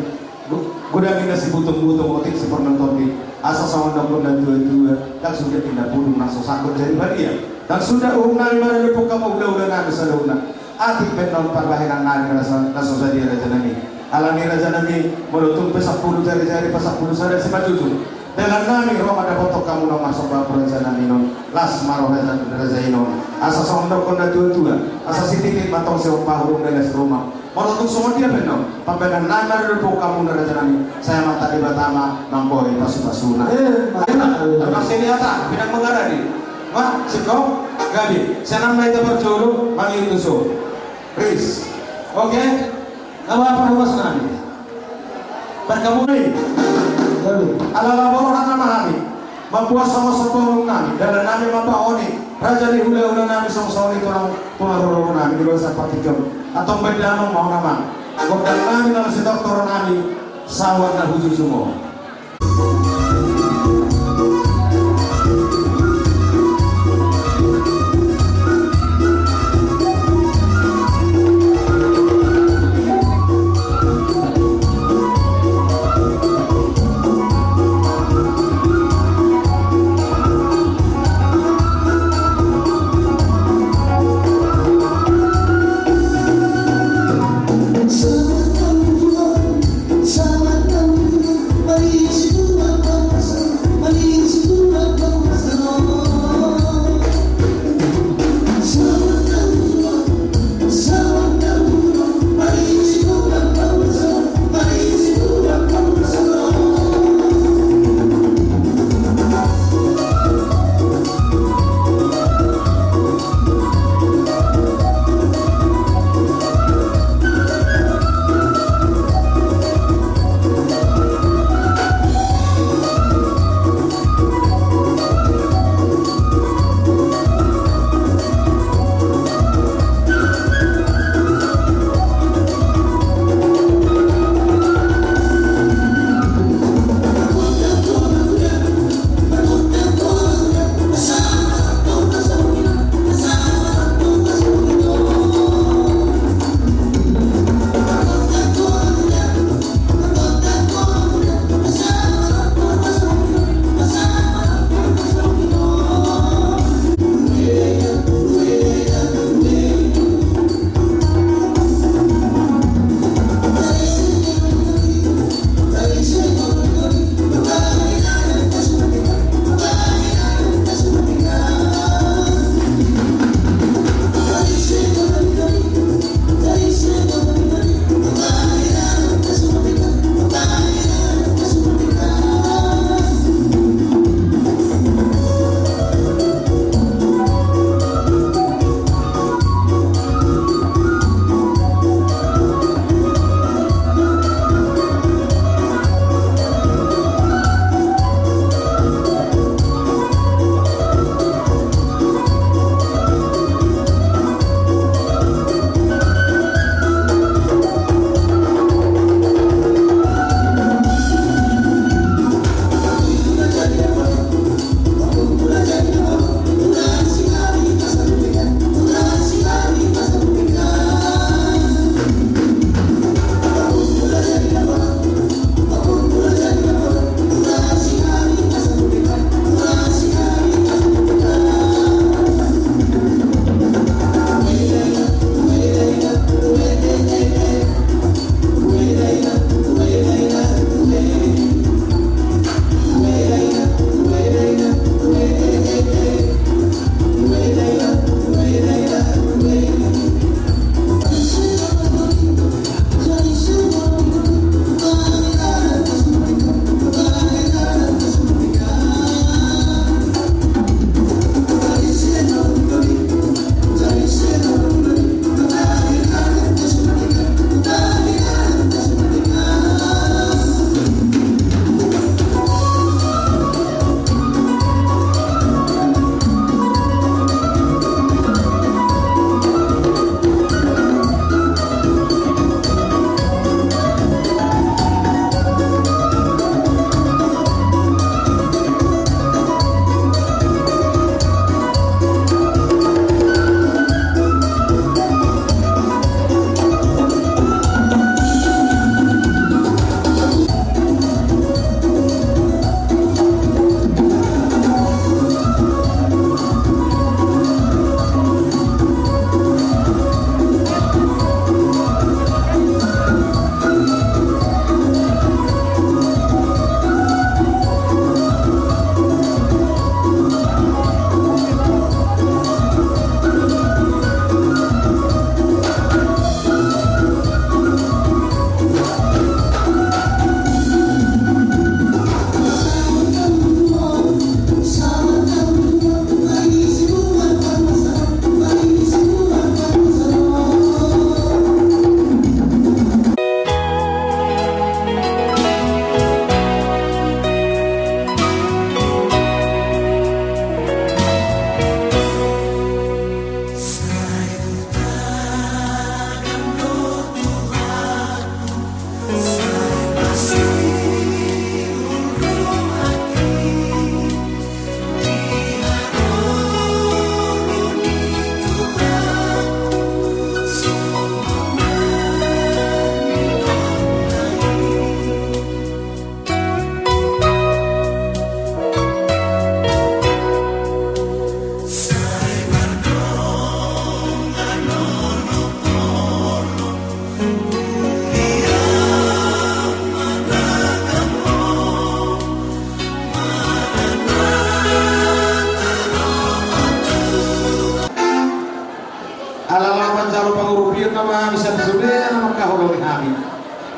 godang inna sibutungbutung, otik sipir ni tondi. Asa songon didok na tuatua, ndang suda inna pudung na so sangkut jadi badia. Ndang suda uhum nami maradophon hamu hulahula nami saluhutna. Atik pe on parbahenan nami na so sadia raja nami. Alani raja nami, molo tung pe sampulu jarijari, pasampulu sada simanjujung. Dalan nami ro ma dapothon hamu na marsomba raja nami on. Las ma roha raja i on. Asa songon didok na tuatua, asa sititi ma antong siompa hurung, dalan si ruma. Molo tung songon dia pe on, pambahenan nami maradophon hamu na raja nami, sai Amanta Debata ma mamboi pasupasuna. Eh, ma-, eh, ma-, eh, ma-, sini hata, pinang mangaradi. Wah, siko, gabe, sian an ma hita parjolo, mangihut tu son. Ris. Oke? Nama parhobas nami. Parkabu nai. Ala laboran nama nami. Mambuat songon songon nami. Dalan nami mambahen i. Raja ni hula-hula nami songon songon i tulang tulang roro nami. Di bagasan partingkian. Antong baen damang ma ho nama. Gondang nami nama sitortor nami. Sawan na huju sumo.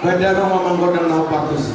Baen damang ma gondang na hombar tusi.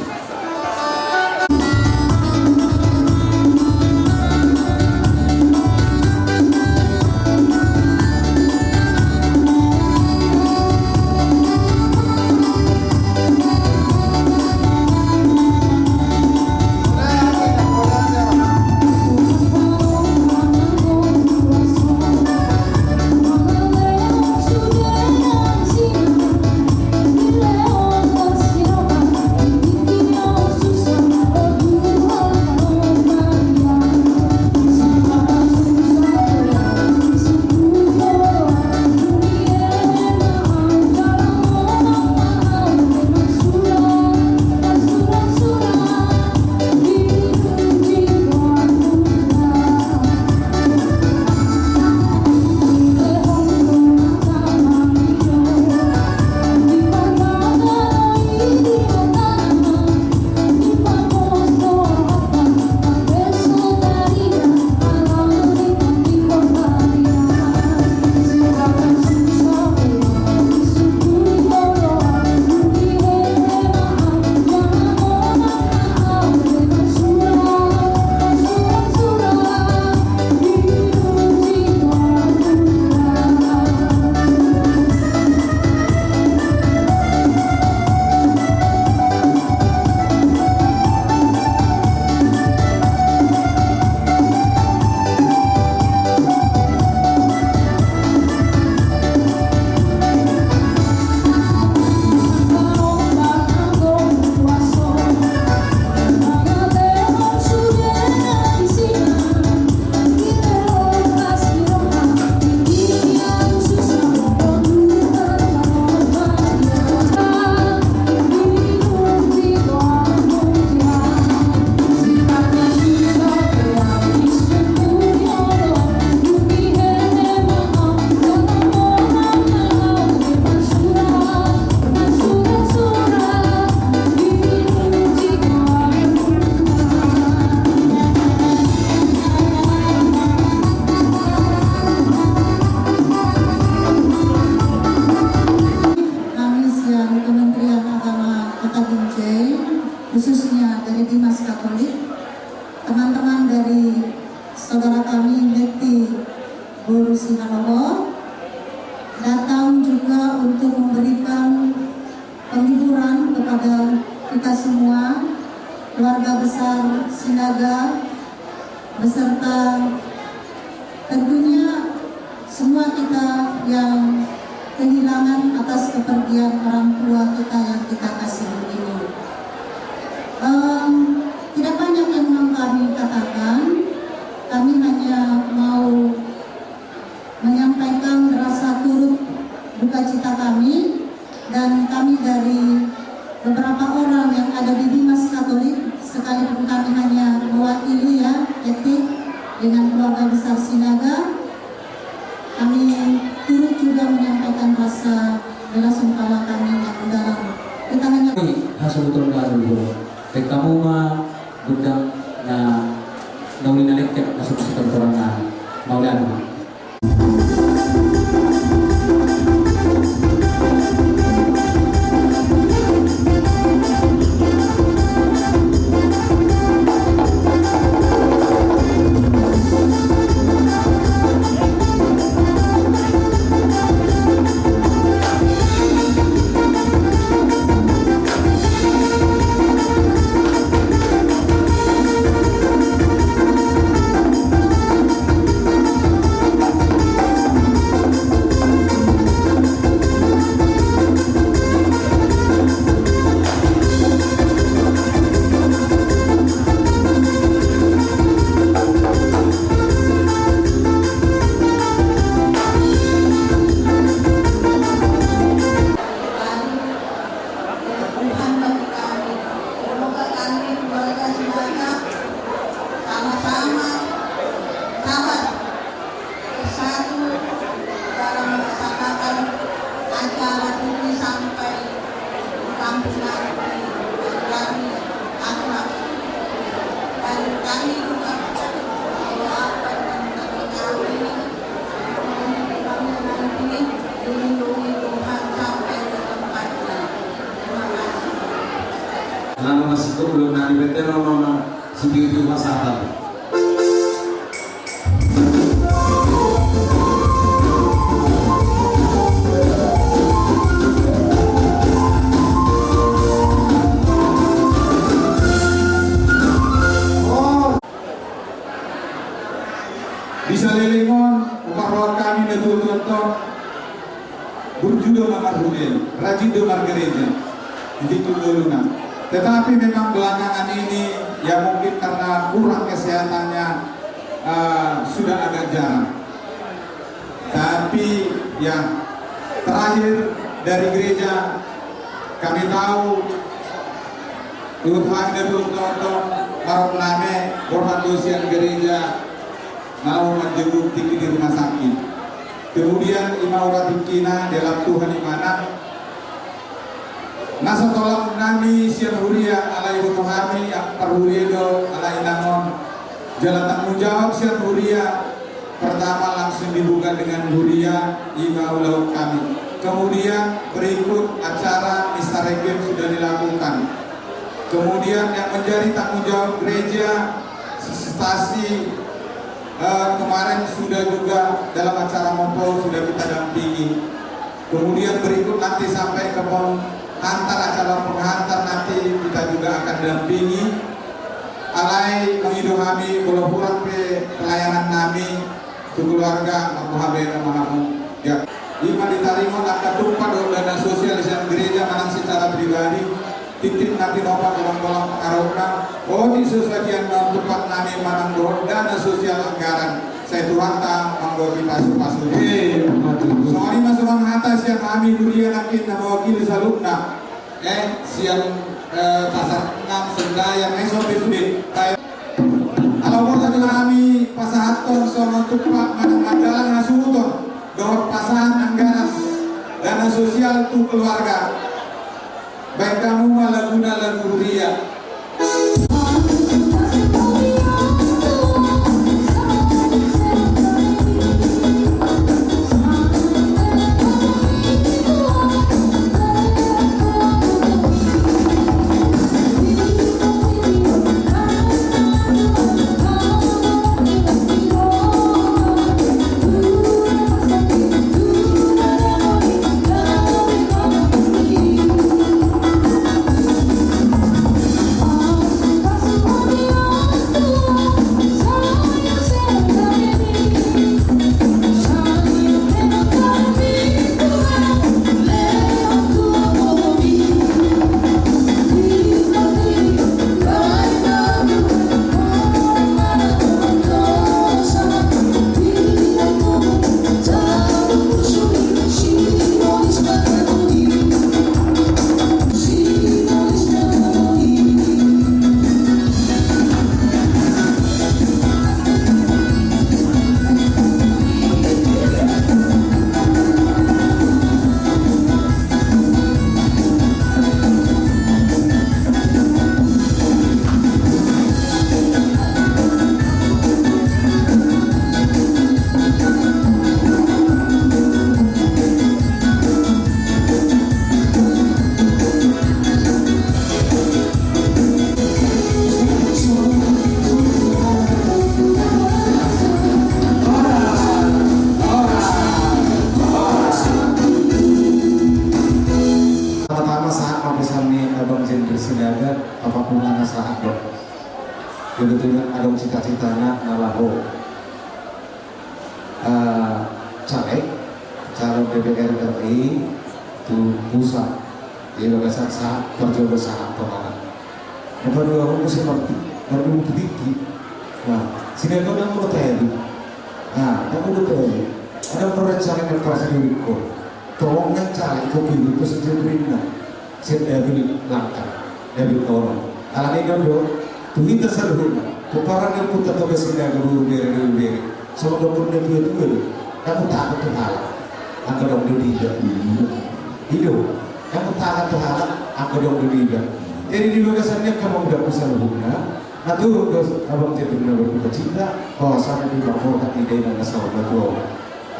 Kami sian Kementerian Agama Kota Binjai, khususnya dari Dinas Katolik, teman-teman dari saudara kami Letti Boru Sihaloho, datang juga untuk memberikan penghiburan kepada kita semua, keluarga besar Sinaga, beserta tentunya semua kita yang kehilangan atas kepergian orang tua kita yang kita kasihi ini. Em, tidak banyak yang mau kami katakan, kami hanya mau menyampaikan rasa turut duka cita kami, dan kami dari beberapa orang yang ada di Dinas Katolik, sekalipun kami hanya mewakili, ya, Etik dengan keluarga besar Sinaga, kami turut juga menyampaikan rasa bela sungkawa kami yang mendalam. Kita hanya Hasuhuton na luhur. Baen hamu ma gondang na, na uli na lengket na suksuk tu torang na. Mauliate ma. Tero mama, sipir tu pasatan. Di saleleng on, huparrohahon hami na tuatua antong, burju do ma marhuriaon, rajin do margereja, di tingki ngoluna. Tetapi memang belakangan ini, ya mungkin karena kurang kesehatannya, eh, sudah agak jarang. Tapi, ya, terakhir dari gereja kami tahu, huhut hami na tuatua antong, marok name, borhat do sian gereja, na laho manjenguk tingki di rumah sakit. Kemudian ima ura tingkina, dialap Tuhan imana. Na so tolap nami sian huria, alai iboto hami, ah, parhuria do, alai inang on. Jala tanggung jawab sian huria, pertama langsung dibuka dengan huria, ima ulaon kami. Kemudian berikut acara Misa Requiem sudah dilakukan. Kemudian yang menjadi tanggung jawab gereja, visitasi, eh, kemarin sudah juga dalam acara mopol sudah kita dampingi. Kemudian berikut nanti sampai ke penghantar, acara penghantar nanti kita juga akan dampingi. Alai mangido hami, molo hurang pe pelayanan nami, tu keluarga, marboha be na mahamu. Ya. Ima ditaringot angka tumpak dohot dana sosial sian gereja manang secara pribadi, titip na tinopa, golang-golang pangarahutna, otik so sadia na tumpak nami manang dohot dana sosial anggaran, sai Tuhanta manggohi pasu-pasu. Eh, betul. Songon i ma songon hata sian hami huria nangkin na mewakili saluhutna. Eh, sian, eh, Pasar Enam, Senayan, eh, so pe sude. Baik. Ala umur tadi hami pasahathon songon tumpak manang manjalang hasuhuton dohot pasahat anggaran dana sosial tu keluarga. Baen hamu ma laguna, lagu huria. Pertama-tama sahat ma pesan ni Abang Jendri Sinaga, apa pun ana sahat do. Kebetulan adong cita-citana na laho, eh, caleg, calon D P R R I tu pusat, di bagasan sahat, parjolo sahat tu anak. Na paduahon muse marti, mardumu tu tingki. Nah, Sinaga on ndang molo taelu. Nah, ndang molo taelu. Adong do rencana na parsidulikon. Tong nang caleg, kopi, kopi, kopi, Sian dapil langka, dapil tolu. Alani do, tu hita saluhutna, pomparan ni ompunta Toga Sinaga, boru, bere, boru, bere. Songon dohonon ni natuatua do, ndang hutahon tu halak anggo adong do di iba. I do, ndang hutahon tu halak anggo adong do di iba. Jadi di bagasan ni angka pangudangku saluhutna, na turut do Abang Jendri na berduka cita, bahwasanya di pangkorhat ni dainang na saur matua.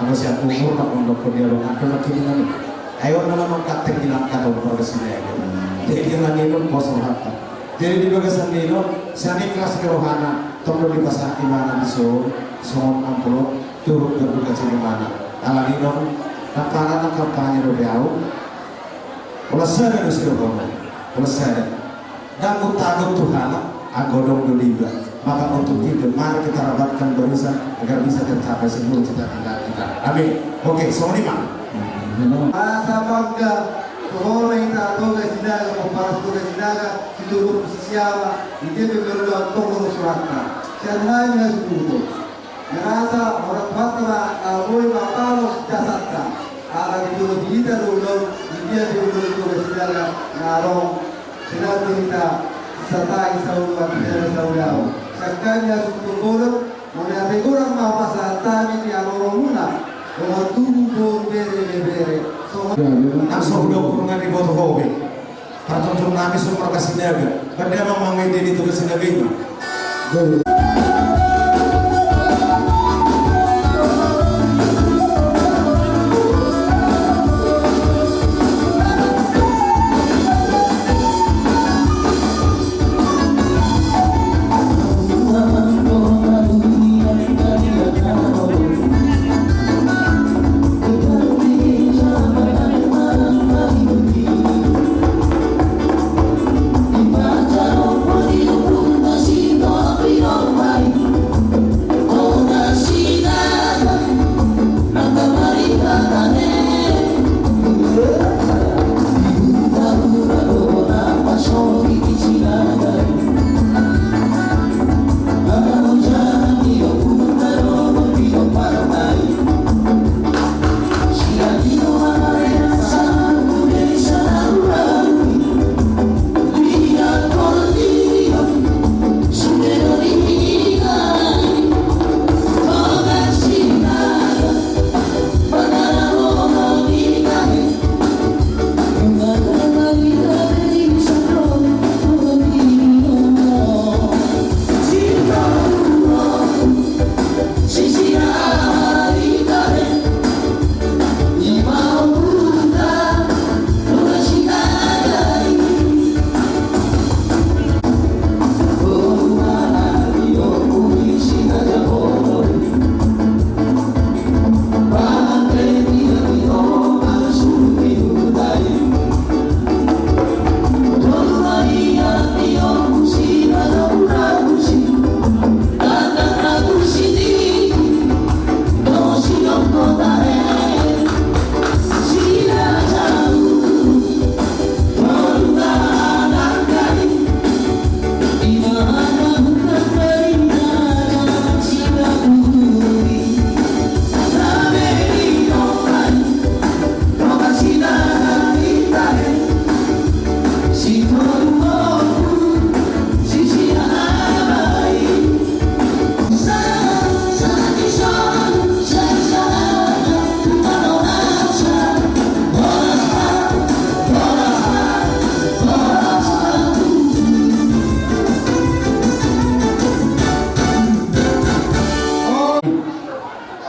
Anggo sian umur na ondokkon dia bang ando na kini nani. Ayo nama mangkatek di langkat on pargasi na ya. Jadi dia nani non kosong hata. Jadi di bagasan ni on, sian ikhlas ni rohana, tong do dipasahat ibana dison songon amplop, turut berduka cita ibana. Alani on, nang pala nang kampanye dope au, holan sada do sidohonon, holan sada. Ndang hutago tu halak, anggo adong do di iba. Maka untuk itu, mari kita rapatkan barisan agar bisa tercapai seluruh cita-cita kita. Amin. Oke, songon i ma. Asa bangga tu ho ma hita Toga Sinaga, pomparan Toga Sinaga, Sitorus, Siawa, di T P Garuda, Toga Suratta. Sian hami na sukuto. Merasa orang tua ma, ah, boi ma palos jasanta. Ala di Toga hita do ulon, di dia do ulon Toga Sinaga, na adong. Sinamot hita satai sauluan, satai saulaon. Sangkanya sungkun bolon, mone ate godang ma pasahat hami di haloromuna, dongan tubu boru bere bebere. So, nang so hudok kurungan di boto hobe. Partonjon nami so marga Sinaga, banda ma mangete di Toga Sinaga i.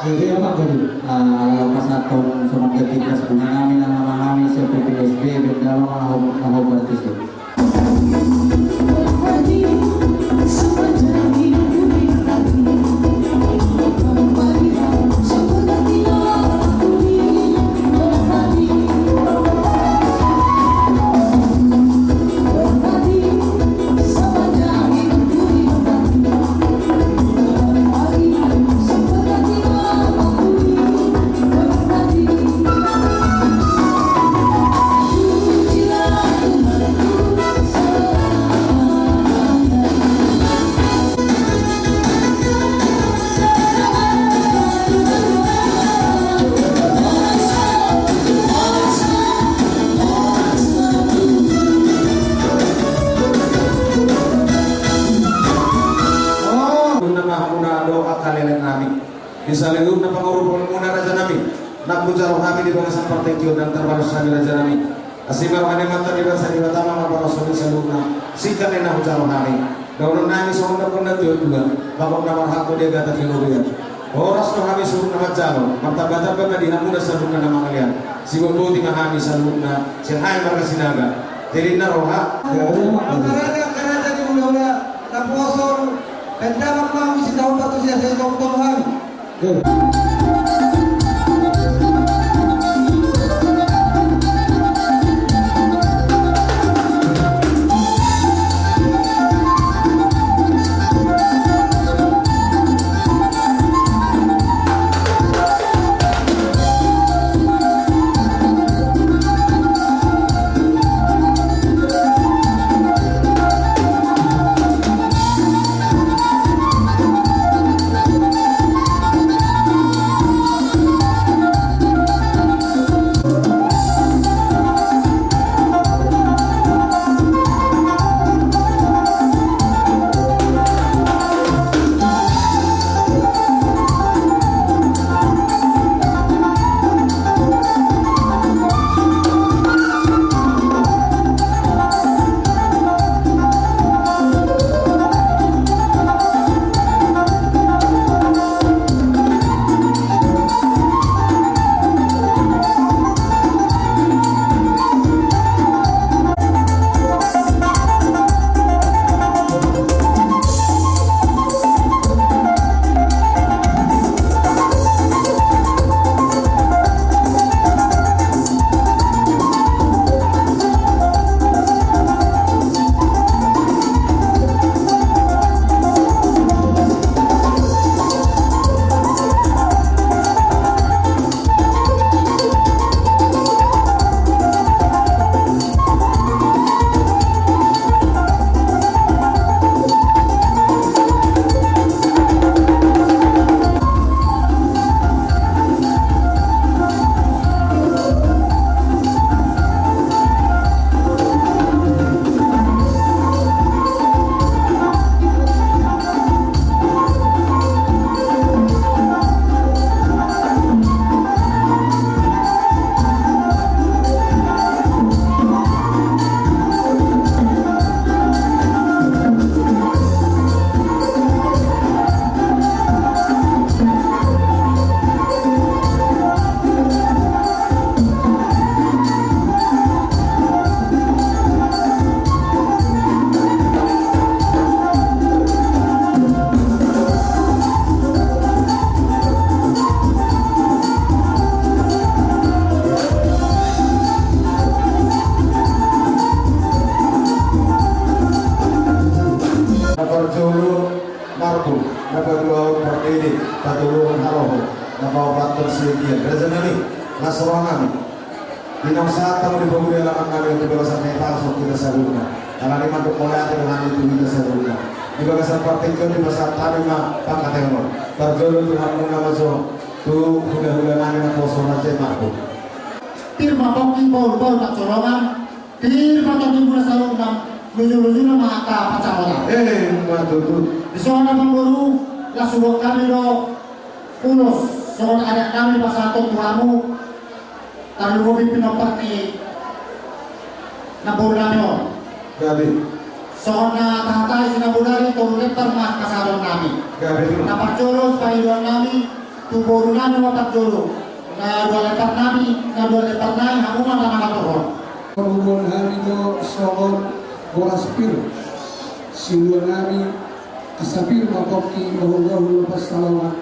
Jadi, apa tadi? Ah, ala pasahathon songon ganti ikhlas bunga nami na mama nami sian P P S B, benda ma na ho-, na hombar tusi. Nunga hamuna do angka leleng nami. Di saluhutna panguruponmuna raja nami, nang hujalo hami di bagasan partingkian nang tarbalos hami raja nami. Asi ma roha ni Amanta Debata, Debata ma mambalos hami saluhutna. Singkat ni na hujalo hami. Dohonon nami songon na pernah tua-tua. Bapak na marhak tu dia gatat ni lobian. Horas do hami suhut na manjalo. Martamba-tamba ma di hamuna saluhutna na mangalean. Siboan boti ma hami saluhutna. Sian hami marga Sinaga. Jadi na roha. Mangaraja, mangaraja. Naposo, pendamang ma muse na hombar tu sia, sai tongtong hami. Na parjolo marbun, na paduahon pardede, patoluhon harohon, na paopathon silegian. Raja nami, las roha nami. Di na sahat hamu di poguli alaman nami di bagasan hepal so hita saluhutna. Alani mandok mauliate do hami tu hita saluhutna. Di bagasan partingkian dipasahat hami ma pangkataion on. Parjolo tu hamuna ma jo, tu hulahula nami naposo, raja i marbun. Pir ma pongki, bahulbahul pansalongan. Pir ma tondimuna saluhutna, lujulujuna ma angka pansamotan. Eh, ima tutu. Dison amangboru, las huboan hami do ulos songon adat nami pasahathon tu hamu, tarlumobi pinompar ni namboru nami on. Gabe. Songon na tahatai si na bodari, tolu lempar ma pasahaton nami. Gabe, ima. Na parjolo sipangidoan nami tu boru nami ma parjolo. Na dua lempar nami, na dua lempar nai, hamu ma na mangaturhon. Parhobas hami do songon boras pir. Siluan nami, asa pir ma pongki, bahulbahul pansalongan.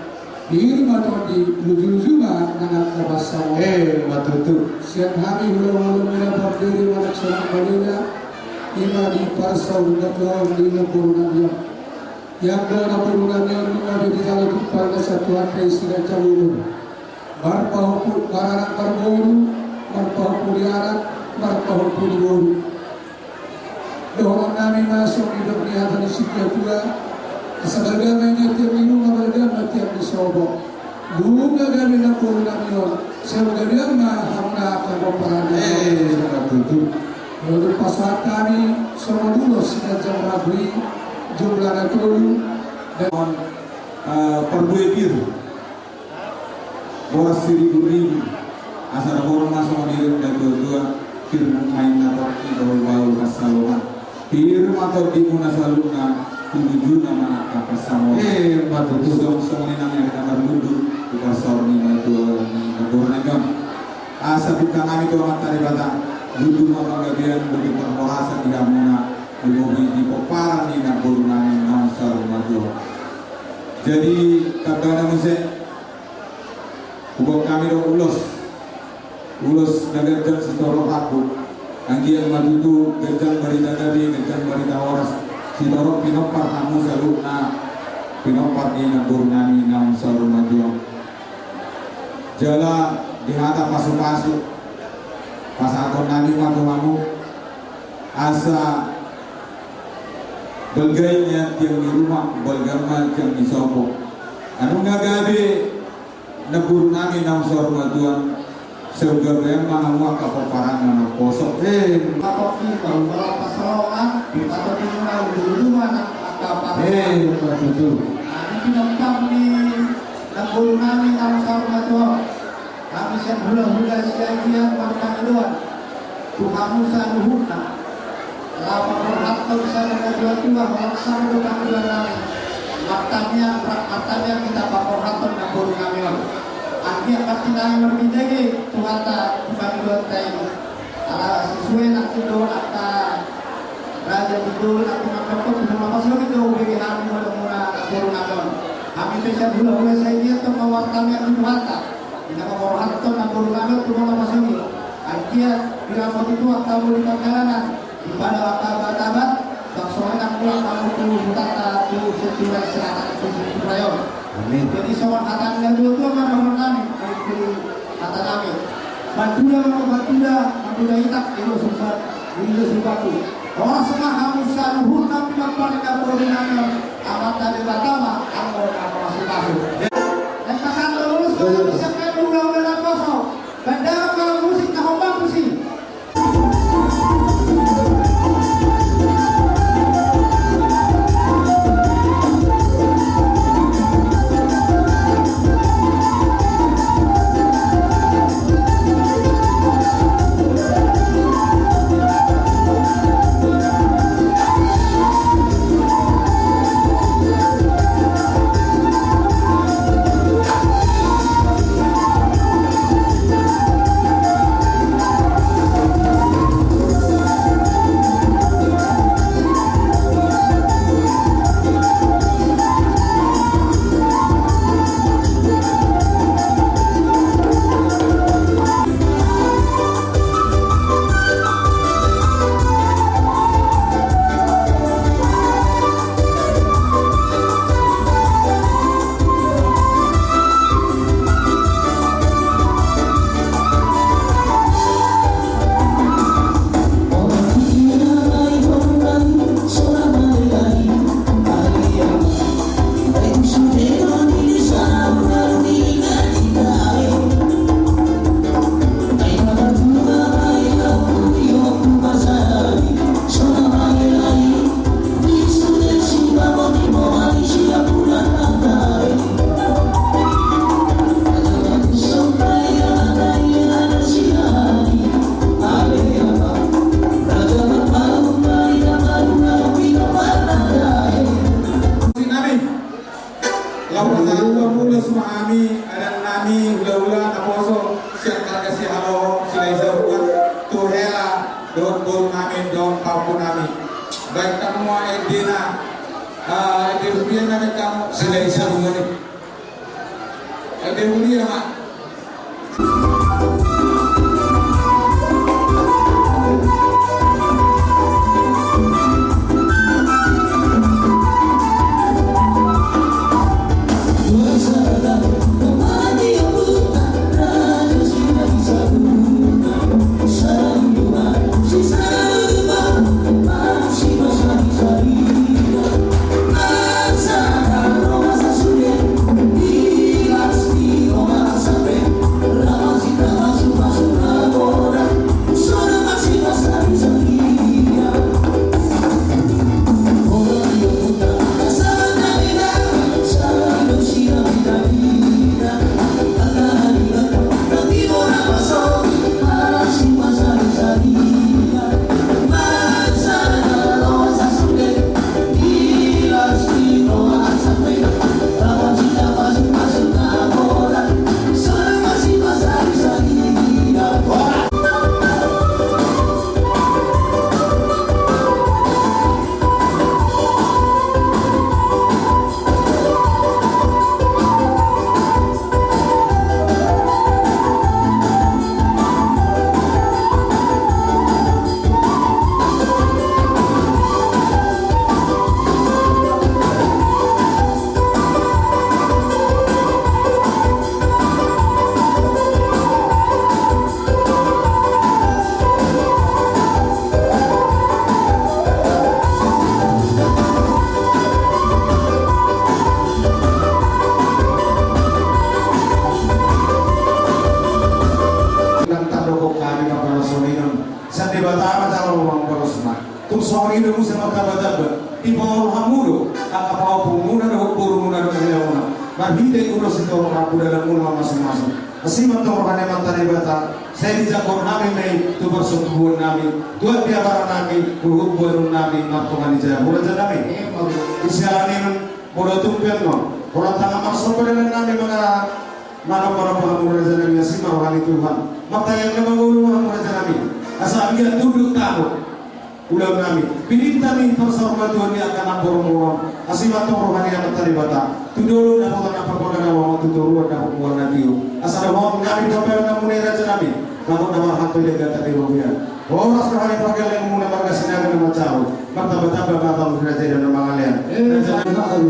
Pir ma tondi, lujuluju ma nang angka pansamotan. Eh, ima tutu. Sian hami hulahulamuna pardede manang sonang balena, ima di parsaur batuon ni namboru nami on. Ia do namboru nami on, nunga be dijalo tumpal na sian Tuhanta i siganjang umur. Marpahompu, maranak marboru, marpahompu di anak, marpahompu di boru. Dohonon nami ma songon nidok ni hata ni situa-tua, asa balga ma i na tiang ni nunga, balga ma tiang ni sopo. Nunga gabe namboru nami on, sai gabe ma hamuna angka pomparan. Eh, ima tutu. Lalu pasahat hami songon ulos siganjang rambu i, jumlahna tolu. Dan, eh, parbue pir. Boras siribu-ribu, asa dohonon ma songon nidok ni natua-tua, pir ma inna pongki, bahulbahul pansalongan. Pir ma tondimuna saluhutna, lujulujuna ma angka pansamotan. Eh, ima tutu. Songon i nang i na marlundu tu parsaor ni natua ni namboru nami on. Asa pinta nami tu Amanta Debata, lujuluju ma panggabean, lujuluju parhorasan di hamuna. Lumobi di pomparan ni namboru nami naung saur matua. Jadi, tamba na muse, huboan hami do ulos. Ulos na ganjang sitorop rambu. Anggiat ma tutu ganjang barita gabe, ganjang barita horas. Sitorop pinompar hamu saluhutna, pinompar ni namboru nami naung saur matua. Jala di hata pasupasu, pasahaton nami ma tu hamu. Asa balga i nian tiang ni ruma, balga ma tiang ni sopo. Asa nunga gabe namboru nami naung saur matua, sai gabe ma hamu angka pomparanna naposo. Eh, patok i, baru baru pasarongan, patok i, baru baru ma angka patok. Eh, ma tutu. Nah, ini pinompar ni namboru nami naung saur matua. Hami sian hulahula Siagian marpangidoan tu hamu saluhutna, laho paborhathon sada na tuatua, holan sada do pangidoan nami. Martangiang, rap martangiang hita paborhathon namboru nami on. Anggiat martinangi marbinege Tuhanta tu pangidoanta i. Ala sisuai nangkin do angka raja ni jolo nangkin mandok, tu na pasogit do hubege hami mula-mula namboru nami on. Hami pe sian hulahula Siagian tong martangiang tu Tuhanta. Di na paborhathon namboru nami on tu na pasogit. Anggiat di rambut itu angka muli pangalanan. Di pada angka abad-abad, bangso nang mulak hamu tu hutanta tu Situmorang Selatan tu Situmorang on. Amin. Jadi songon hata ni na tuatua ma dohonon nami, hata nami. Bantuda ma, bantuda, bantuda itak, ido sumbat, ido sumbatu. Horas ma hamu saluhutna pinompar ni namboru nami on, Amanta Debata ma anggo na mamasu-masu. Lepasan terus, kalau bisa main ulang-ulang apa kau? Bandar kalau musik na hombar musik. Laho pasahat ulos ma hami, adat nami, hulahula naposo sian marga Sihaloho, Silahisabungan, tu hela dohot boru nami dohot pahompu nami. Baen hamu ma endena, ah, ende huria na baen hamu Silahisabungan, ende huria ma. Songon i do muse martambatamba dipaboa hamu do angka pahompu muna dohot boru muna dohot hela muna marhite ulos ni toru rambu dalan muna mamasu-masu. Asi ma antong roha ni Amanta Debata, sai dijangkon hami ma i tu parsombuan nami, tu apiabaran nami, tu hubungan nami martonga ni jabu raja nami. Isi ala ni i, molo tung pe annon holan tangkas marsomba dalan nami manang manomba-nomba hamu raja nami, asi ma roha ni Tuhan. Martangiang na mangolu ma hamu raja nami, asa anggiat tunduk tabo ulaon nami, pinillit nami parsaurmatuaon ni angka namboru muna on. Asi ma antong roha ni Amanta Debata tu dolok dapotan na parpaganawan, tu toruan dapot mual na tio, asa dohonon nami di pambahenan na muna i raja nami, bagot na marhalto i dagatan di robean. Horas roha ni pargelleng muna marga Sinaga na manjalo, martambatamba ma hamu raja i na mangalean. Raja nami.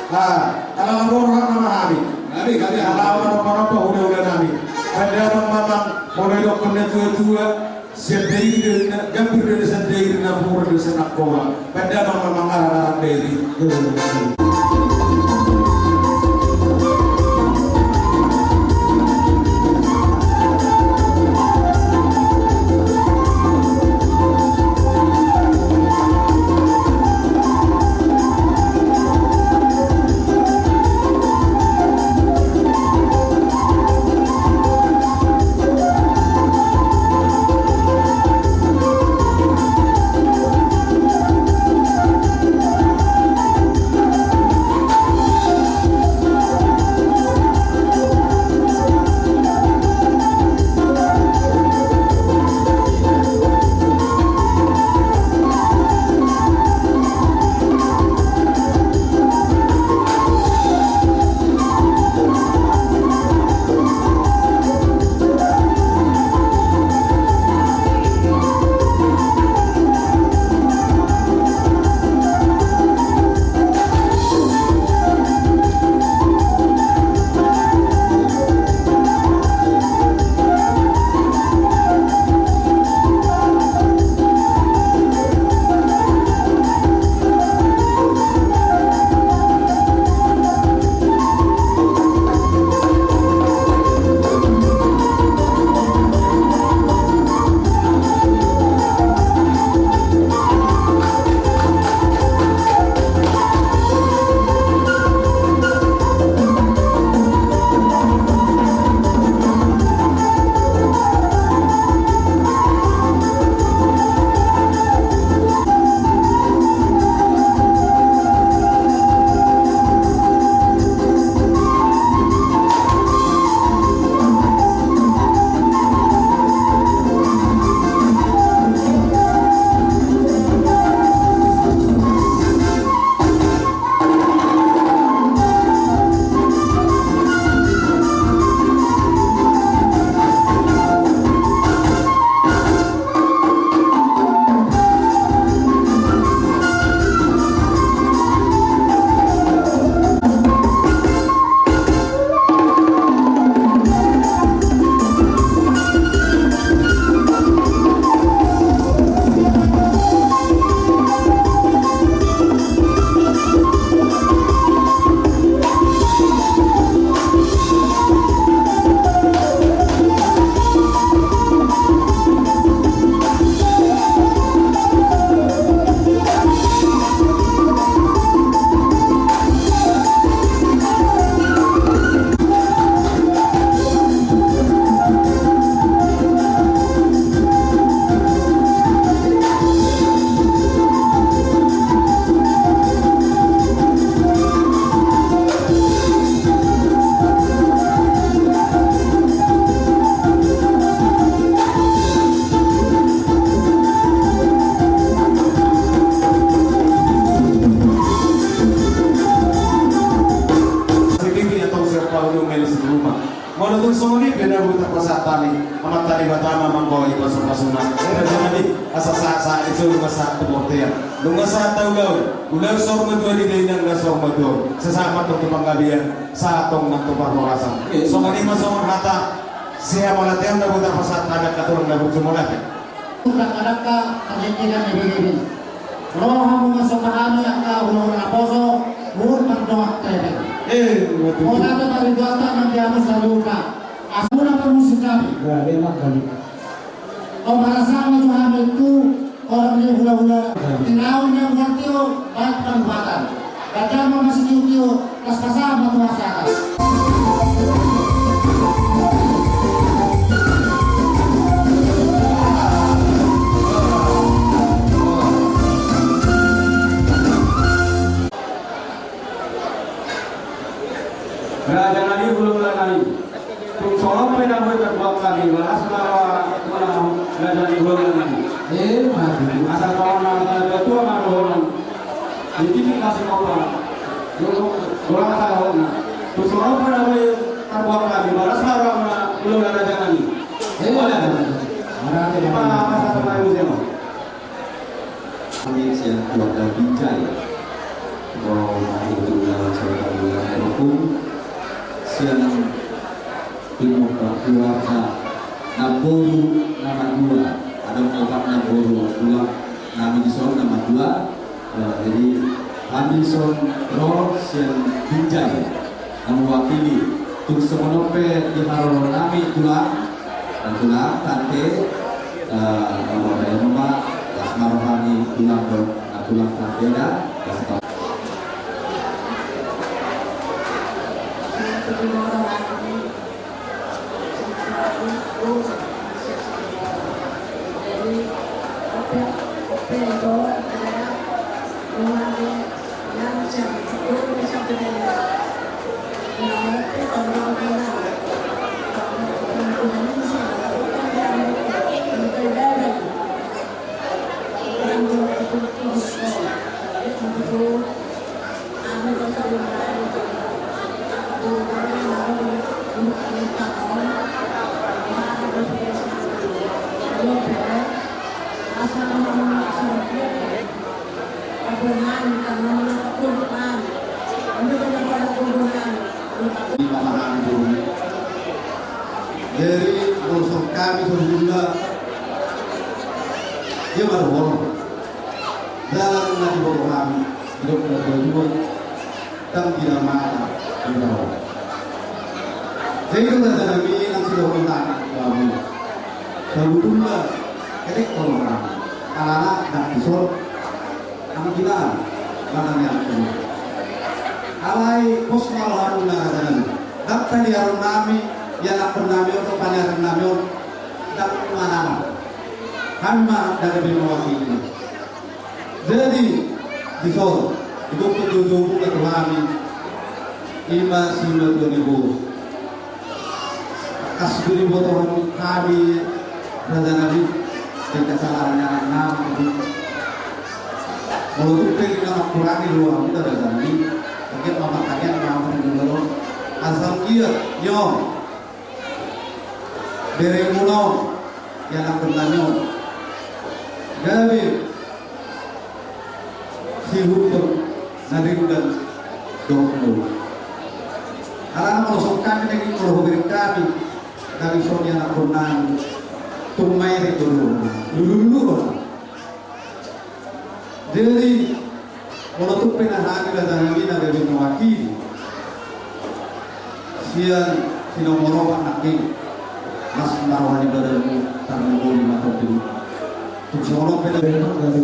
Ah, ala labor roha nama hami. Ala manomba-nomba hula-hula nami. Pandamang ma amang, molo didokkon na tua-tua, sian Dairi do ninna, gambir do ninna sian Dairi, na pura do sian Angkola. Pandamang ma amang, arangaran Dairi. Molo tung songon i pe na boi tapasahat hami, Amanta Debata ma manggohi pasu-pasuna. Raja nami, asa sahat-sahat ni solu ma sahat tu bontean. Nunga sahat tu ulaon, ulaon saur matua di dainang na saur matua. Sahat ma antong tu panggabean, sahat antong ma tu parhorasan. Songon i ma songon hata sihamauliateon na boi tapasahat hami angka tulang na burju, mauliate. Angka-angka parhitean na bere-bere. Ro hamu ma songon hami angka hula-hula naposo, huhut mardongan tebel. Eh, betul. Mauliate ma di Tuhanta nang di hamu saluhutna. Asa muna parmusik nami. Ya, enak kali. Pamarasa ma jo hami tu Orang ni hulahula, tinaun na buat tio, baik pangguatan. Gajah ma masih tio, las pasal batu asal. Raja nami, hulahula nami. Tung songon on pe na boi tarbuat hami, balas ma roha muna, raja ni hulahula nami. Eh, mati. Asa songon na tua-tua ma dohonon. Di titik masih kau pa. Dulu, dulu asa dohonon. Tung songon on pe na boi tarbuat hami, balas ma roha muna, hulahula raja nami. Eh, boleh. Mati. Apa, apa satu kali musim? Hami sian keluarga Binjai. Ro ma di tulang, saudara tulang, rukun. Sian timur keluarga namboru nama dua. Ada opat namboru tulang nami dison nama dua. Eh, jadi hami dison ro sian Binjai. Mewakili, tung songon on pe di haroro nami tulang, tulang, tante, eh, molo dai noma, las ma roha ni tulang dohot, eh, tulang tante da, las ma. Memahami dulu. Jadi, molo songon hami songon dia, dia baru bolong. Dalan na diboto hami, hidup na dua-dua. Dan tidak mata, tidak. Jadi, itu kata Nabi, nang sudah menang, baru. Sebetulnya, ketik kalau orang. Anak-anak, dak bisol. Anggiat, manang yang kedua. Alai, pos ma roha muna, raja nami. Dang tadi aron nami, ianakhon nami on, paniaran nami on, dang manang. Hami ma, dang gabe mewakili. Jadi, dison, di bukti tujuh buka tu hami, ima si matua ni boru. Kas duri boto hami, raja nami, dan kesalahan anak nami. Molo tung pe na mangkurangi roha muna, raja nami, mungkin mama kalian mama ni dulu. Asal dia, yo. Bere muna on, ianakhon nami on. Gabe. Sihutton na denggan dohot muna. Alana molo songon hami nangkin molo hubereng hami, na dison ianakhon nami, tung maerek do roha, lulu-lulu roha. Jadi, molo tung pe na hami, raja nami, na gabe mewakili. Sian si nomor opat nangkin, las ma roha ni badanmu, tarlumobi ma tondimuna. Tung songon on pe na.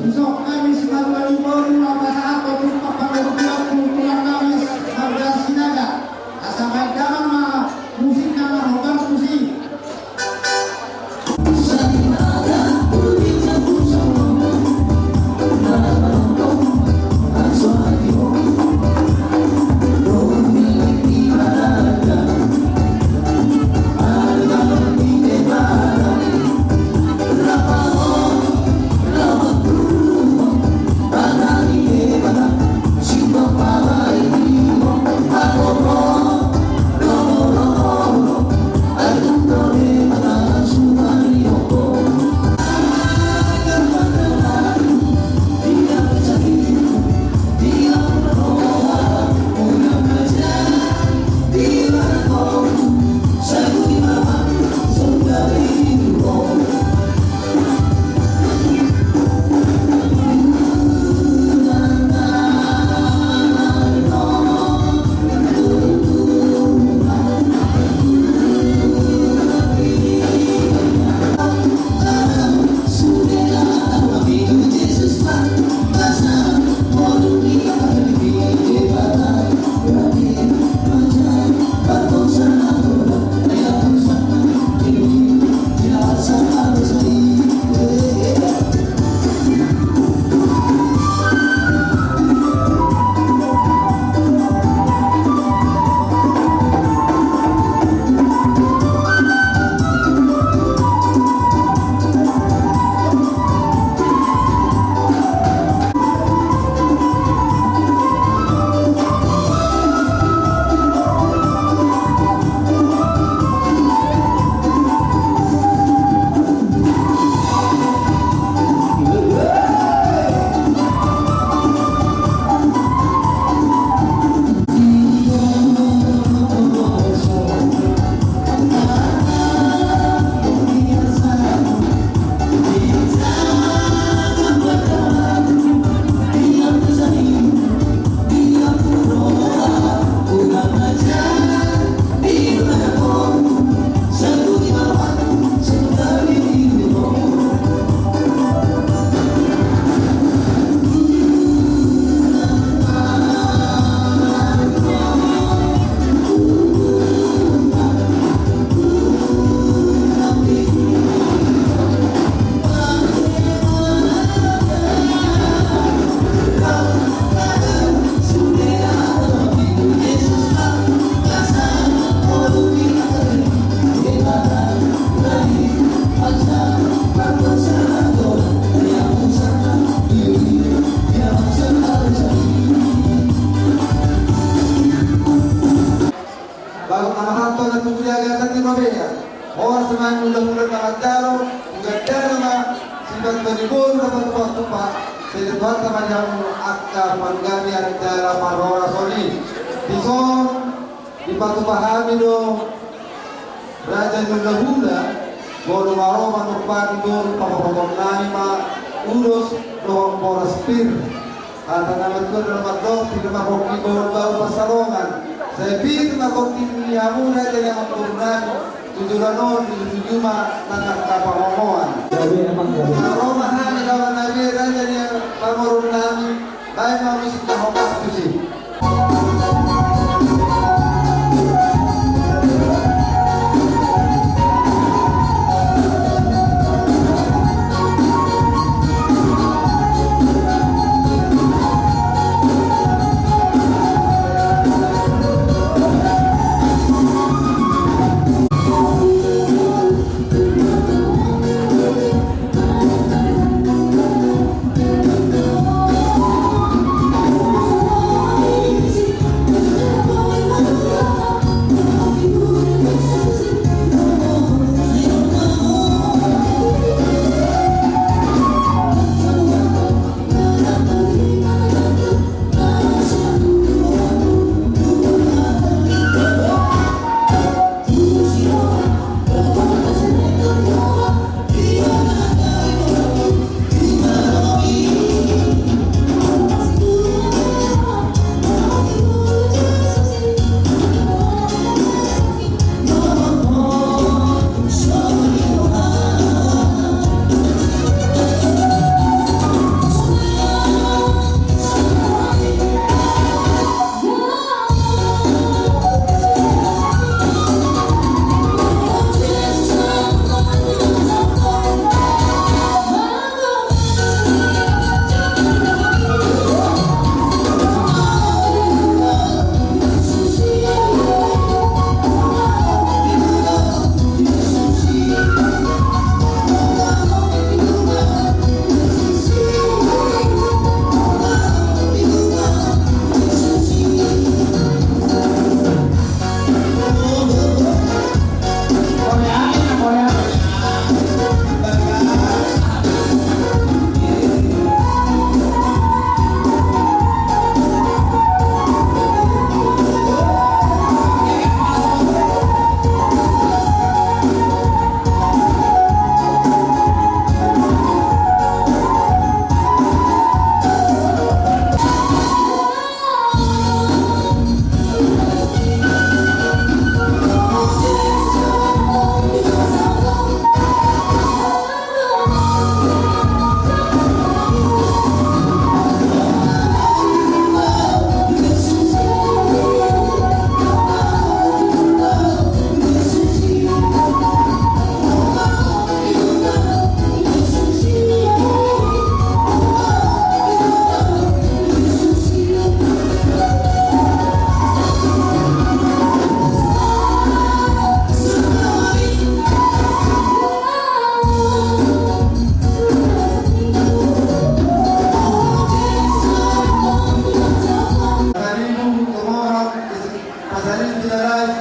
Dison hami simatua ni boru, pasahathon tumpak pangalubian tu tulang nami marga Sinaga. Asa baen damang ma musikna, marhombar tusi. Mangula-mula na manjalo, ugandana ma, sipat bani boru na patupa-tupa, sai dipatupa ma di hamu angka panggabean jala parhorason i. Dison, dipatupa hami do, raja ni hula-hula, molo ma ro manumpangi boru pamoruonnami ma, ulos dohot boras pir. Hata na matua do na mandok, pir ma pongki bohon bau pansalongan. Sai pir ma pongki ni hamu raja ni amangborunami, tu joloan on di tuju ma nang angka pangomoan. Jadi emang jadi. Ro ma hami lawan na be raja ni pamoruonnami, baen ma musik na hombar tusi. Pasaribu tu Simalai,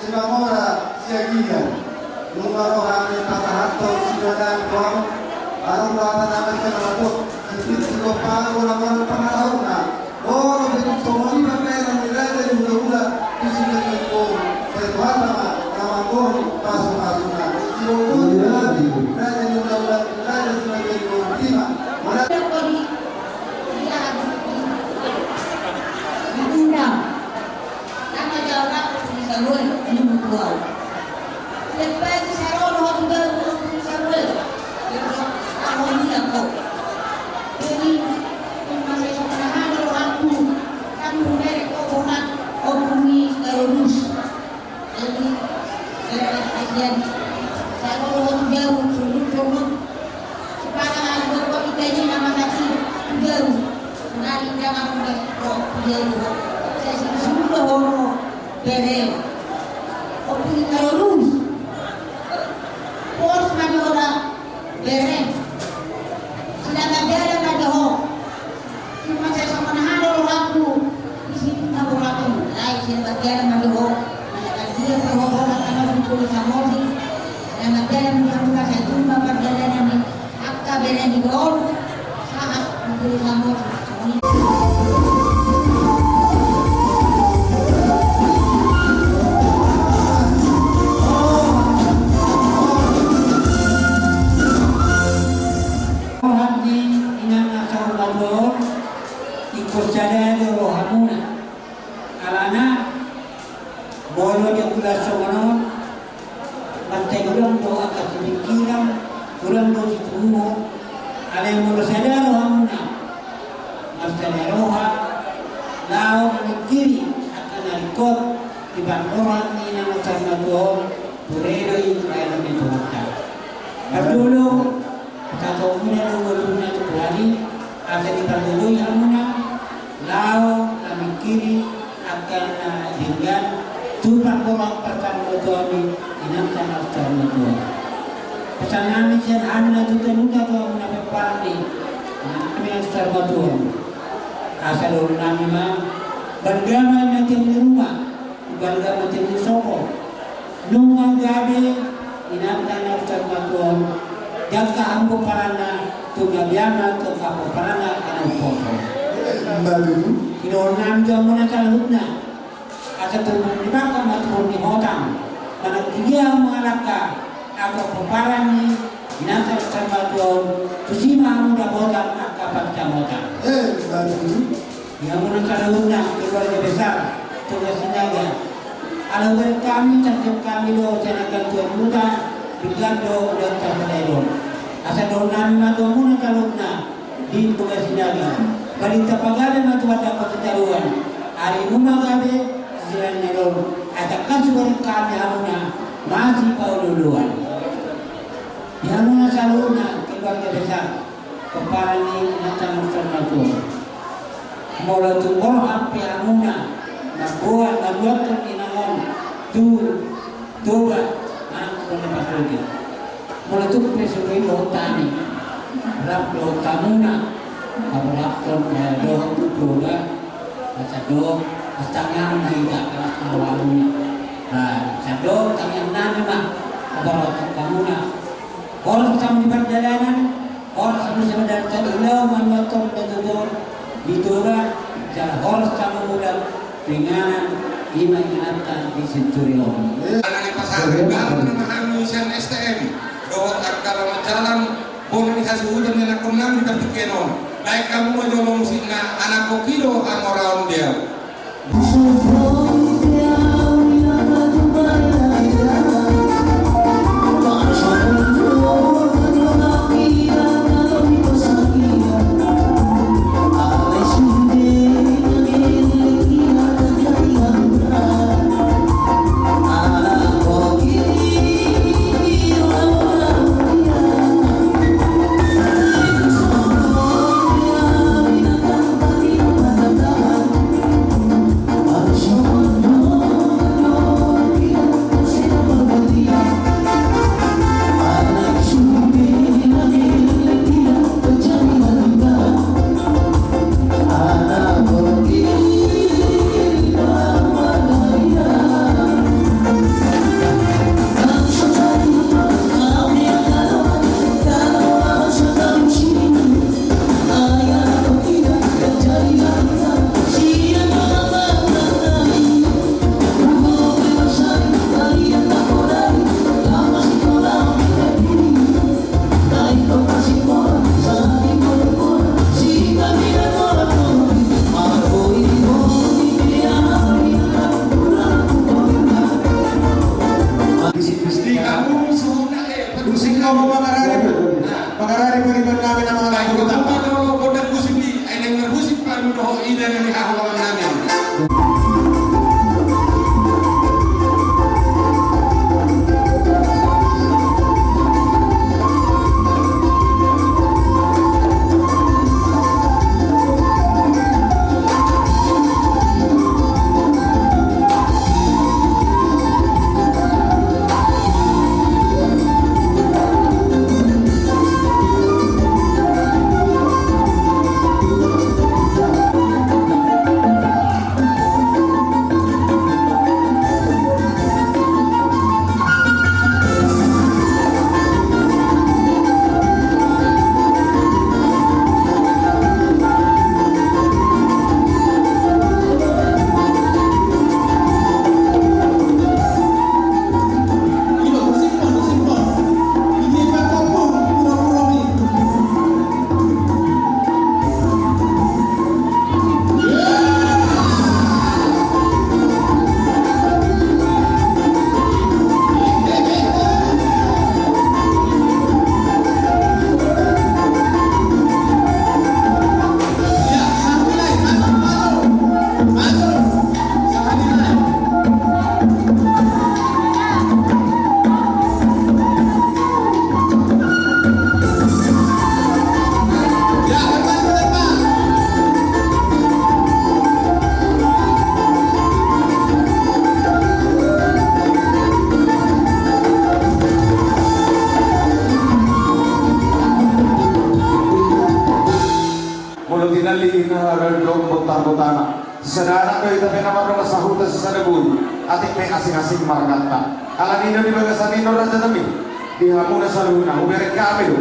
Simamora, Siagian. Nunga ro hami pasahathon sidohonon tu hamu. Adong do hata na marhite, sipit sigompa, golang-golang pangarahutna. Molo pe tung songon i pambahenan ni raja ni hula-hula tu sidohonon on, sai Tuhanta ma na manggohi pasu-pasuna. Sidohonon raja ni hula-hula, raja Simalai, Timor. Mana? Ditunda. Tama jawab aku di Samuel, ini mutual. Lepas di Sarono, aku baru aku di Samuel. Dia bilang, "Aku ini aku." Jadi, cuma saya sama ada orang aku. Kamu merek kau bohong, kau bumi, kalau dus. Jadi, eh, kasihan. Sarono, aku baru, suruh, suruh. Sipata na didok hita i nama na tu jolo. Nari jangan mengko tu jolo. Sai sisulu do ho ro bere. Ompung i tarus. Pos ma di ho ro bere. Sidagadala ma di ho. Cuma sai songon aha do rohangku. Di situ na borngin. Ai sidagadala ma di ho. Mana kan dia pe ho ro na tama sumpung samosi. Songon on, marhite godang do angka sipingkiran, godang do situbuhon, alai molo sada rohamuna, marsada roha, laho mamingkiri angka na ringkot di parrohaan ni inanta na martua on, ture do i bahenon ni Tuhanta. Parjolo, pasahatonmuna do ngolumuna tu Tuhan i, asa dipargogoi hamuna, laho mamingkiri angka na denggan tu parrohaan parsarimatua ni inanta na martua on. Pesan nami sian hami na tutu, nunga tu hamuna pomparan ni inanta na martua on. Asa dohonon nami ma, balga ma i na tingki ruma, balga ma tingki sopo. Nunga gabe inanta na martua on, jangka hamu pomparanna, tu gabeanna, tu angka pomparanna angka na umposo. Ima tutu. Sidohonon nami tu hamuna saluhutna, asa tubu ni bangka ma tubu ni hotang, manang di dia hamu mangalangka angka pomparan ni inanta na martua on, tusi ma hamu dapotan angka pansamotan. Ima tutu. Di hamuna saluhutna keluarga besar Toga Sinaga. Ala hubereng hami, tarjou hami do sian angka tuatua, denggan do ulaonta sadari on. Asa dohonon nami ma tu hamuna saluhutna di Toga Sinaga, barita pagabe ma tu hamuna dapot sitadoan. Ari nunga gabe sisirang na ro, asa hubereng hami hamuna masipaolooloan. Di hamuna saluhutna keluarga besar pomparan ni inanta na martua on. Molo tung borhat pe hamuna mamboan, manuathon inang on tu Toba, manang tu bona parrogi, molo tung pe so boi dohot hami, rap dohot hamuna, mamboan dohot tu Toba. Asa dohot, asa tangiang ma hita, asa na ualu ni. Asa dohot tangiang nami ma, mamboan dohot hamuna. Horas hamu di pardalanan, horas hamu di pardalanan, ulaon manuathon na tutu di Toba, jala horas hamu mulak tu inganan, ima inanta di situri on. Ala ni pasahat, baru nama hami sian S T M dohot angka pangkalan, bona ni hasuhuton ni anakkon nami di partingkian on. Baen hamu ma jolo musikna, Anak Kopi do Hamoraon di Ahu. Sisada anak do hita pe na mardongan sahuta sisada boru, atik pe asing-asing marganta. Alani i do di bagasan i do raja nami, di hamuna saluhutna hubereng hami do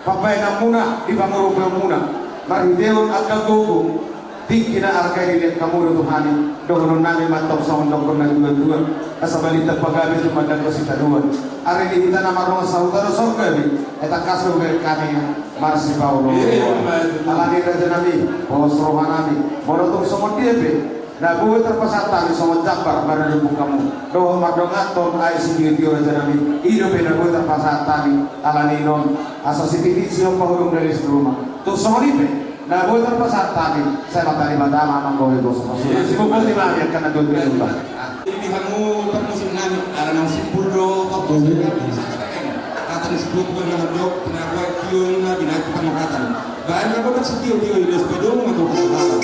pambahenanmuna di pangurupion muna, marhitehon angka gogo tingki na arga i dilehon hamu do tu hami. Dohonon nami ma tong songon dokkon na tua-tua, asa balintang pagabe tumandangkon sitadoan. Ari di hita na mardongan sahuta do songon gabe, ai tangkas do hubereng hami marsipaolooloan. Alani i raja nami, pos roha nami, molo tung songon dia pe na boi tarpasahat hami songon jambar maradophon hamu dohot mardonganhon aek sitio-tio raja nami, i dope na boi tarpasahat hami. Alani i non, asa sititi sihompa hudung dali si ruma. Tung songon i pe na boi tarpasahat hami, sai mata ni mata ma manggohi goso. Sibuk boti ma hami angka na tuat ni lumba. Jadi di hamu parmusik nami, ala naung simpul do parmusik nami. Hata ni sitio-tio na mandok, tinaruan tio na binahen tu panghorhatan. Baen ma bodak sitio-tio i, dos padomu ma tu panghorhatan.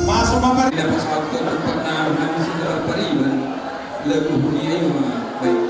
Masuk ma pari. Dapat satu tempat na habis itu pariban. Lagu dunia ini mah baik.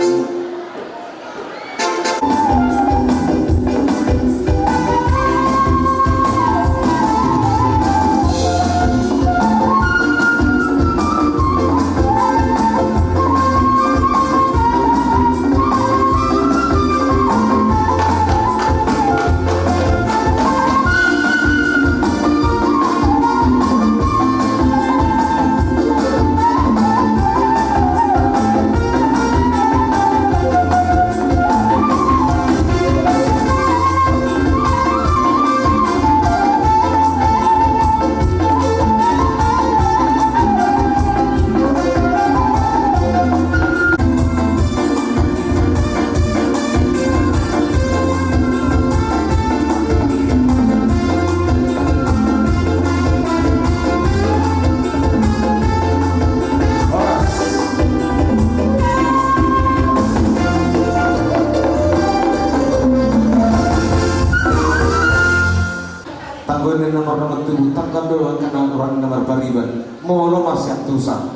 Tanggo ni na mardongan tubu, tanggo do angka na hurang na marpariban, molo marsiantusan.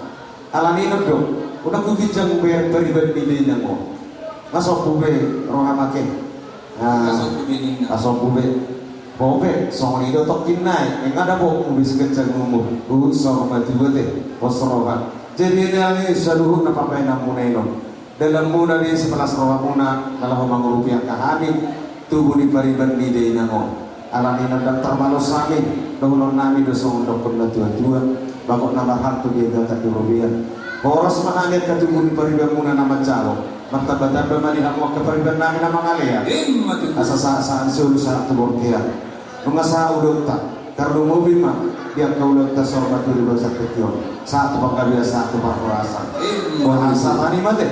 Alani i non do, unang huginjang hubereng pariban ni dainang on. Nga sombu be roham ate. Nga sombu be ninna. Nga sombu be. Bope, songon i do tongkin nai, nga dapotmu be siganjang umur. Huhut saur matua ate, pos roha. Jadi alani i saluhutna pambahenanmuna i non. Dalanmuna di sipalas rohamuna na laho mangurupi angka hami, tubu ni pariban ni dainang on. Alani i ndang tarbalos hami, dohonon nami do songon dokkon na tua-tua, bagot na marhalto di agatan di robean. Horas ma hami angka tubu ni paribanmuna na manjalo, martamba-tamba ma di hamu angka pariban nami na mangalean. Ima tutu. Asa sahat-sahat ni solu sahat tu bontean. Nunga sahat ulaonta, tarlumobi ma di angka ulaonta saur matua di bagasan tingki on. Sahat tu panggabean, sahat tu parhorasan. Ima. Boha sahat ni mate.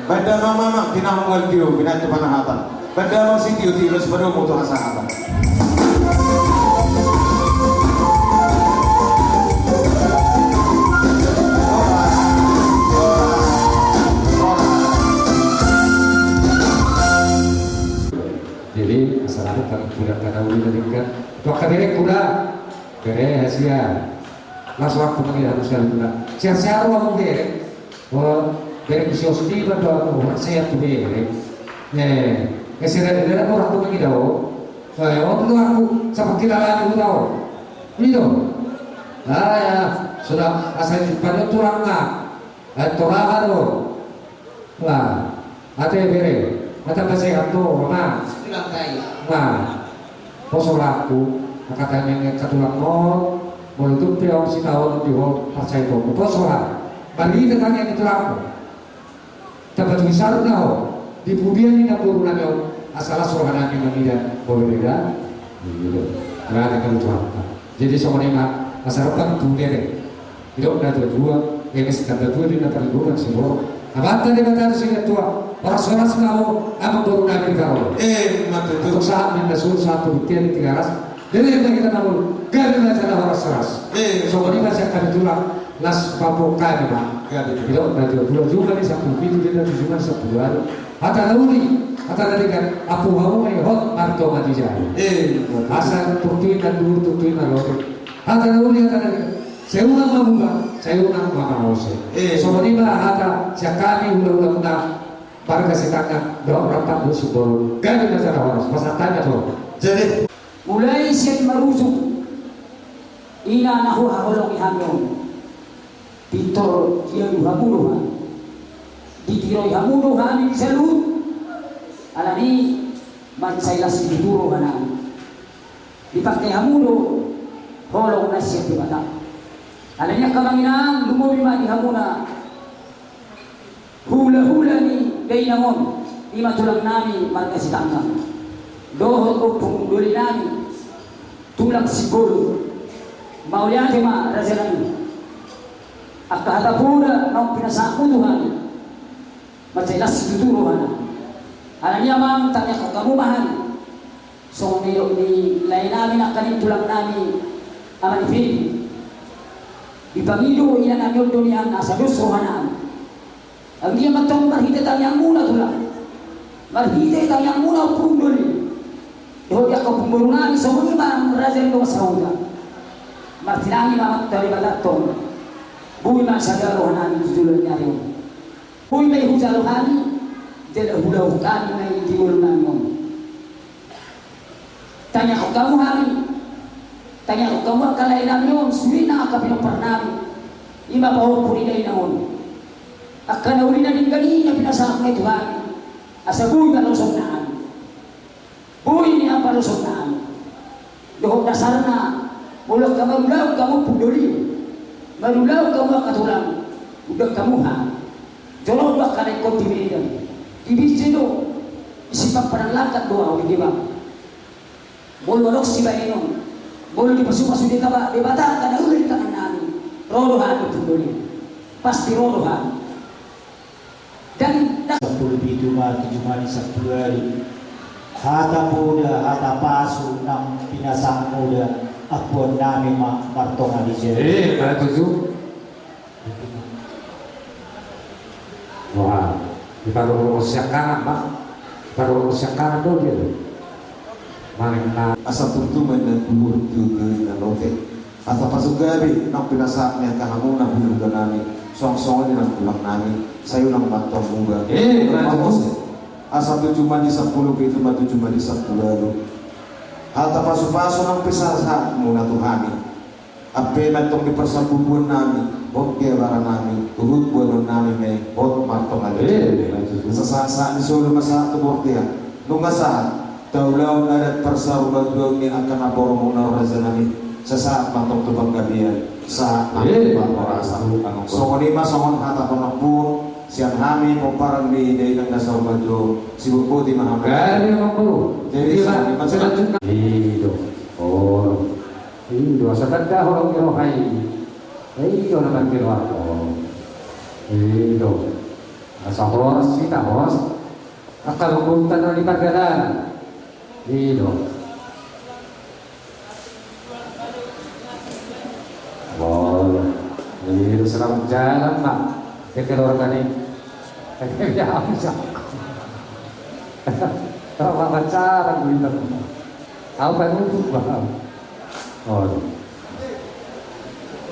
Baen damang ma amang, pinahan mual tio, pinahan tu panahatan. Baen damang sitio-tio, las padomu tu hasahatan. Jadi, masyarakat kalau tidak kata udah tadi kan, tu angka berengku da. Bere, hasia. Langsung aku panggil aku sekali pula. Sehat-sehat rohamu, bere. Oh, bere ku si Osti, bantu aku, sehat tu bere. Eh, eh, sehat, bere, aku ragu lagi dah, oh. Eh, oh, tu aku, seperti lalai tu dah, oh. Itu. Ah, ya, sudah, asal di depan itu orang nggak. Eh, toraha do. Nga, ate bere, mata pasehat do, nga. Nga, pos rohangku, angka tangiang ni angka tulang on, molo tung pe on sitaonon di ho, parsahit ho, pos roha. Marhite tangiang ni tulangmu. Tapatuhi saur na ho, di pudian ni namboru nami on, asa las roha nami mangida, ho bere da. Iya. Nga, ate kalu Tuhanta. Jadi songon i ma, asa rap tu bere. Didok na tua-tua, eme sitamba tua do na paling boban siborok. Amanta Debata do sinatua, horas-horas ma ho amangboru nami di Karolo. Eh, ima tutu. Sahat ma na suru, sahat tu bontean di Tigaras. Leleng ma hita na molo, gabe ma jala horas-horas. Eh. Songon i ma sian hami tulang, las papu hami ma. Gabe. Didok na tua-tua, jumadi sampulu pitu, didok na tujuh ma sampulu ualu. Hata na uli, hata na denggan, ampu hamu ma i hot martonga di jabu. Eh, ima tutu. Asa turtu i na luhut, turtu i na lote. Hata na uli, hata na denggan. Sai unang mamuba, Sai unang ma mangose. Eh. Songon i ma hata sian hami hulahula muna marga Sitanggang, dohot rap ni Simbolon. Gabe ma jala horas, pasahat hami ma tu ho. Jadi. Mulai sian marujung ina na huhaholongi hami on. Pintor diadu hamu do hami. Ditiroi hamu do hami di saluhut. Alani mansai las situtu rohanami. Dipangke hamu do holong na sian Debata. Alani angka amang inang, lumobi ma di hamuna hulahula ni dainang on, i ma tulangnami marga Sitanggang dohot ompung dolinami tulang Simbolon. Mauliate ma rajanami. Angka hata poda naung pinasahatmu tu hami, mansai las situtu rohana. Alani amang, tangiangkon hamu ma hami. Songon nidok ni laenami nangkaning tulangnami Amang Fili. Dipangido inanami on do nian asa dos rohanami. Anggiat ma tong marhite tangiangmuna tulang, marhite tangiangmuna ompung doli, dohot di angka ompung borunami, songon i ma raja ni dongan sahuta. Martinangi ma Amanta Debata tong. Boi ma sada rohanami tu joloan ni ari on. Boi ma i hujalo hami jala hudok hami ma i di ngolunami on. Tangiangkon hamu hami. Tangiangkon hamu angka laenami on, sude nang angka pinomparnami. I ma pahompu ni dainang on. Angka na uli na denggan i na pinasahatna i tu hami, asa boi ma losonami. Boi nian palosonami. Dohot dasarna, molo angka marulaon hamu ompung doli, marulaon hamu angka tulang, undang hamu hami. Jolo do angka na ingkon di Medan, di Binjai do, di Simpang Padang Langkat do ahu di Debang. Molo adong sibahenon, molo dipasupasu Debata, Debata angka na uli di tangannami, ro do hami ompung doli. Pasti ro do hami. Dan, dan sampulu pitu ma tu jumadi sampulu ualu. Hata poda, hata pasu nang pinasahatmu da, ampuannami ma martonga di jari. Eh, pala tutu. Wah, diparorot sian kanan, Pak. Diparorot sian kanan do dia. Maning na. Asa tuntu ma inna kubur tu na lote. Asa pasu gabe nang pinasahat ni angka hamuna hulahulanami, songon songon i nang tulangnami, sai unang ma tong muba. Eh, bagus. Asa tu jumadi sampulu pitu ma tu jumadi sampulu ualu. Hata pasupasu nang pinasahatmuna tu hami. Ampe ma tong di parsambubuannami, hot di abaranami, huhut boanonnami ma i, hot martonga di. Eh, bagus. Sasahat sahat ni solu ma sahat tu bortean. Nunga sahat. Taulahon adat parsaulian ni angka naposo muna rajanami, sasahat ma tong tu panggabean, sahat ma tong tu parhorasan. Songon i ma songon hata panampuon sian hami pomparan ni dainang na saur matua, sibotboti ma hami. Jadi songon i ma songon. I do. Oh. I do, asa tanda holong ni roha i. I do na mangkilo ako. I do. Asa horas hita, horas. Angka lumbung tano di pardalanan. I do. Bolo. I do, selamat jalan, Pak. Kekeluarga ni. Ya, bisa. Selamat jalan, Pak. Au panutup, Pak. Bolo.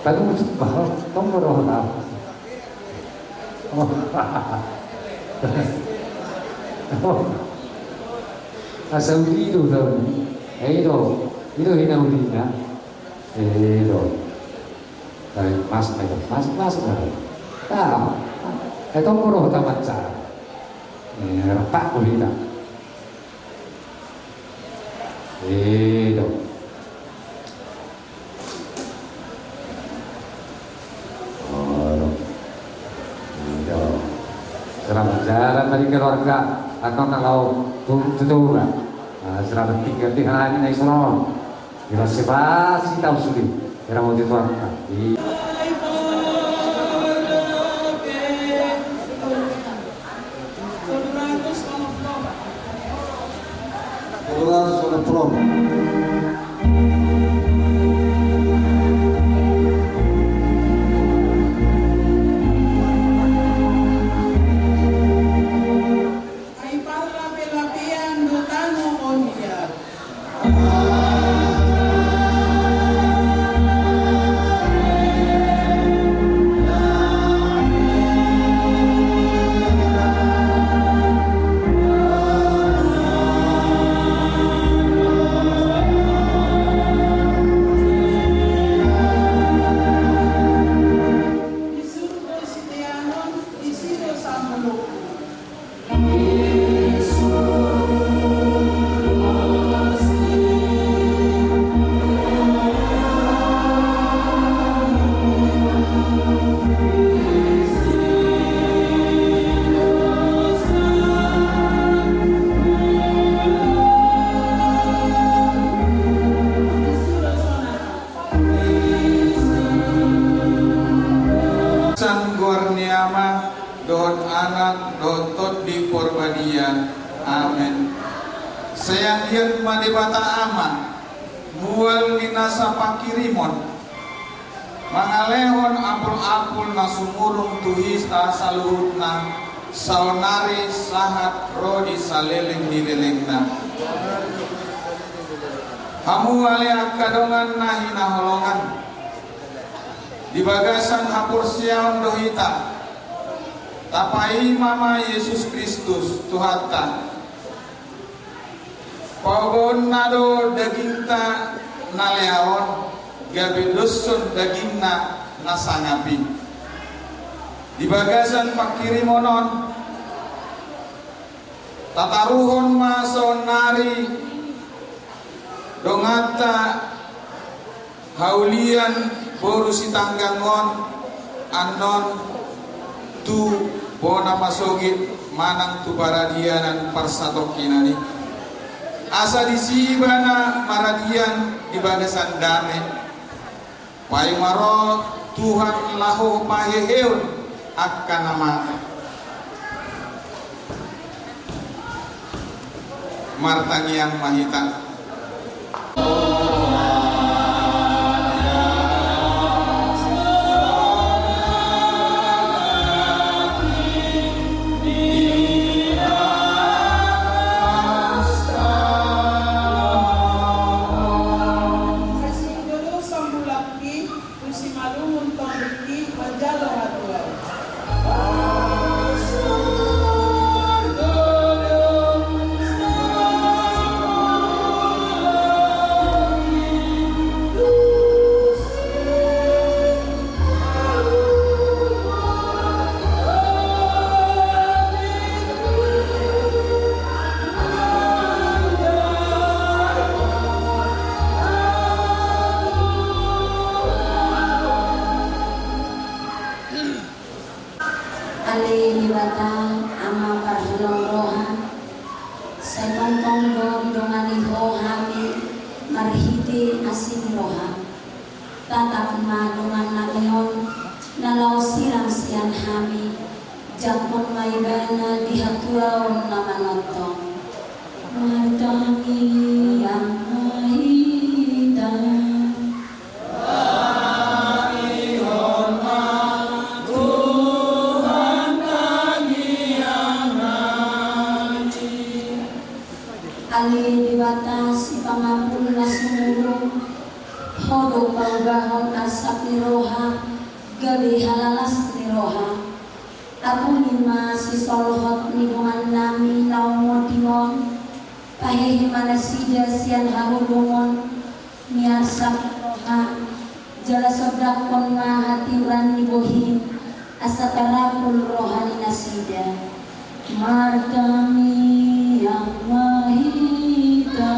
Panutup, Pak. Tong do roha. Oh. Oh. Asa uli do daun. Eh, i do. I do hinaulina. Eh, i do. Mas, mas, mas, mas. Ah. Eh, tong do roha tamat sa. Eh, repak ulina. Eh, i do. Selamat jalan tadi keluarga. Atau kalau turun tuturan. Nah, selamat tinggal di hari ini, Islam. Terima kasih, Pak. Sita usuli. Kira mau dituangkan. Ai parlape-lapean do tano on ia. Ia, amen. Sai anggiat ma Debata Ama, mual ni nasa pangkirimon, mangalehon apul-apul na sumurung tu hita saluhutna, saonari sahat ro di saleleng ni lelengna. Hamu ale angka dongan na hinaholongan, di bagasan haporseaon do hita tapaima ma Jesus Kristus Tuhanta. Paobaonna do dagingta na leaon, gabe doshon dagingna na sangap i. Di bagasan pangkirimon on, tataruhon ma saonari donganta haulian boru Sitanggang on annon tu bona pasogit manang tu paradianan parsatongkinan i. Asa disi ibana maradian di bagasan dame. Paima ro Tuhan laho paheheon angka na mate. Martangiang ma hita. Sasintongki, tu simalungun tondingki manjalo hatuaon. Ale Debata, Ama parhalong roha, sai tongtong do didongani Ho hami marhite asi ni roham. Tatap ma dongan nami on na laho sirang sian hami, jangkon ma ibana di hatuaon na manongtong. Martangiang ma hita. Ale Debata sipangapul na sumurung, Ho do paubahon arsak ni roha gabe halalas ni roha. Apuli ma sisolhot ni dongan nami na umoding on, pahehe ma nasida sian haholomon ni arsak ni roha, jala sondanghon ma hatiuran ni bohim, asa tarapul roha ni nasida. Martangiang ma hita.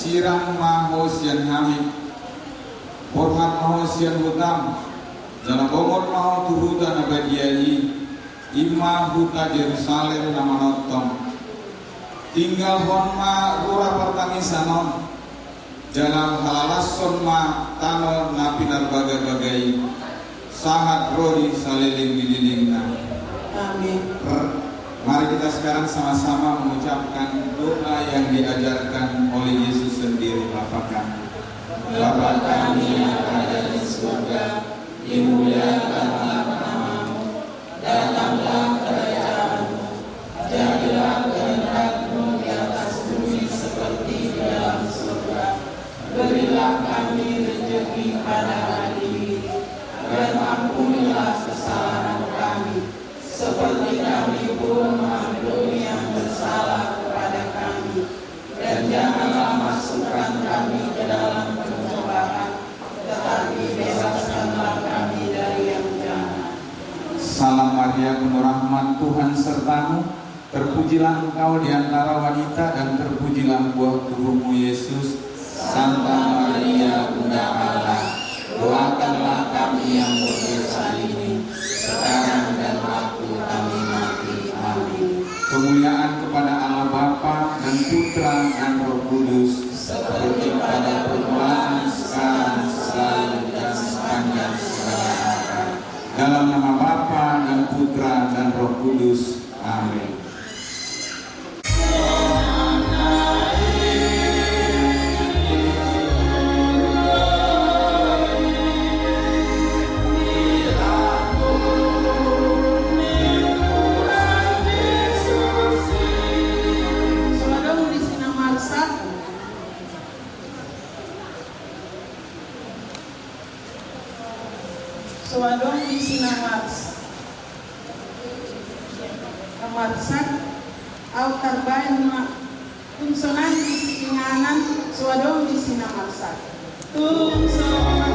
Sirang ma ho sian hami, borhat ma ho sian hutam, jala bongot ma ho tu huta na badia i, i ma huta Jerusalem na manongtong. Tinggalhon ma rura partangisan on, jala halalashon ma tano na pinarbagabaga i, sahat ro di saleleng ni lelengna. Amin. R-, mari kita sekarang sama-sama mengucapkan doa yang diajarkan oleh Yesus sendiri, Bapa kami. Bapa kami yang ada di surga, dimuliakanlah nama-Mu, datanglah kerajaan-Mu, jadilah kehendak-Mu di atas bumi seperti di dalam surga. Berilah kami rezeki pada hari ini, dan ampunilah kesalahan kami, seperti kami pun mengampuni yang bersalah kepada kami. Dan janganlah masukkan kami ke dalam pencobaan, tetapi bebaskanlah kami dari yang jahat. Salam Maria, penuh rahmat, Tuhan sertamu. Terpujilah engkau di antara wanita, dan terpujilah buah tubuhmu, Yesus. Santa Maria, Bunda Allah, doakanlah kami yang berdosa ini, sekarang dan waktu kami mati. Amin. Kemuliaan kepada Allah Bapa dan Putra dan Roh Kudus, seperti pada permulaan, sekarang, selalu, dan sepanjang segala abad. Dalam nama Bapa dan Putra dan Roh Kudus. Amin. So adong disi na mars-, na marsak, aut tarbaen ma. Tung sonang disi inganan, so adong disi na marsak. Tung sonang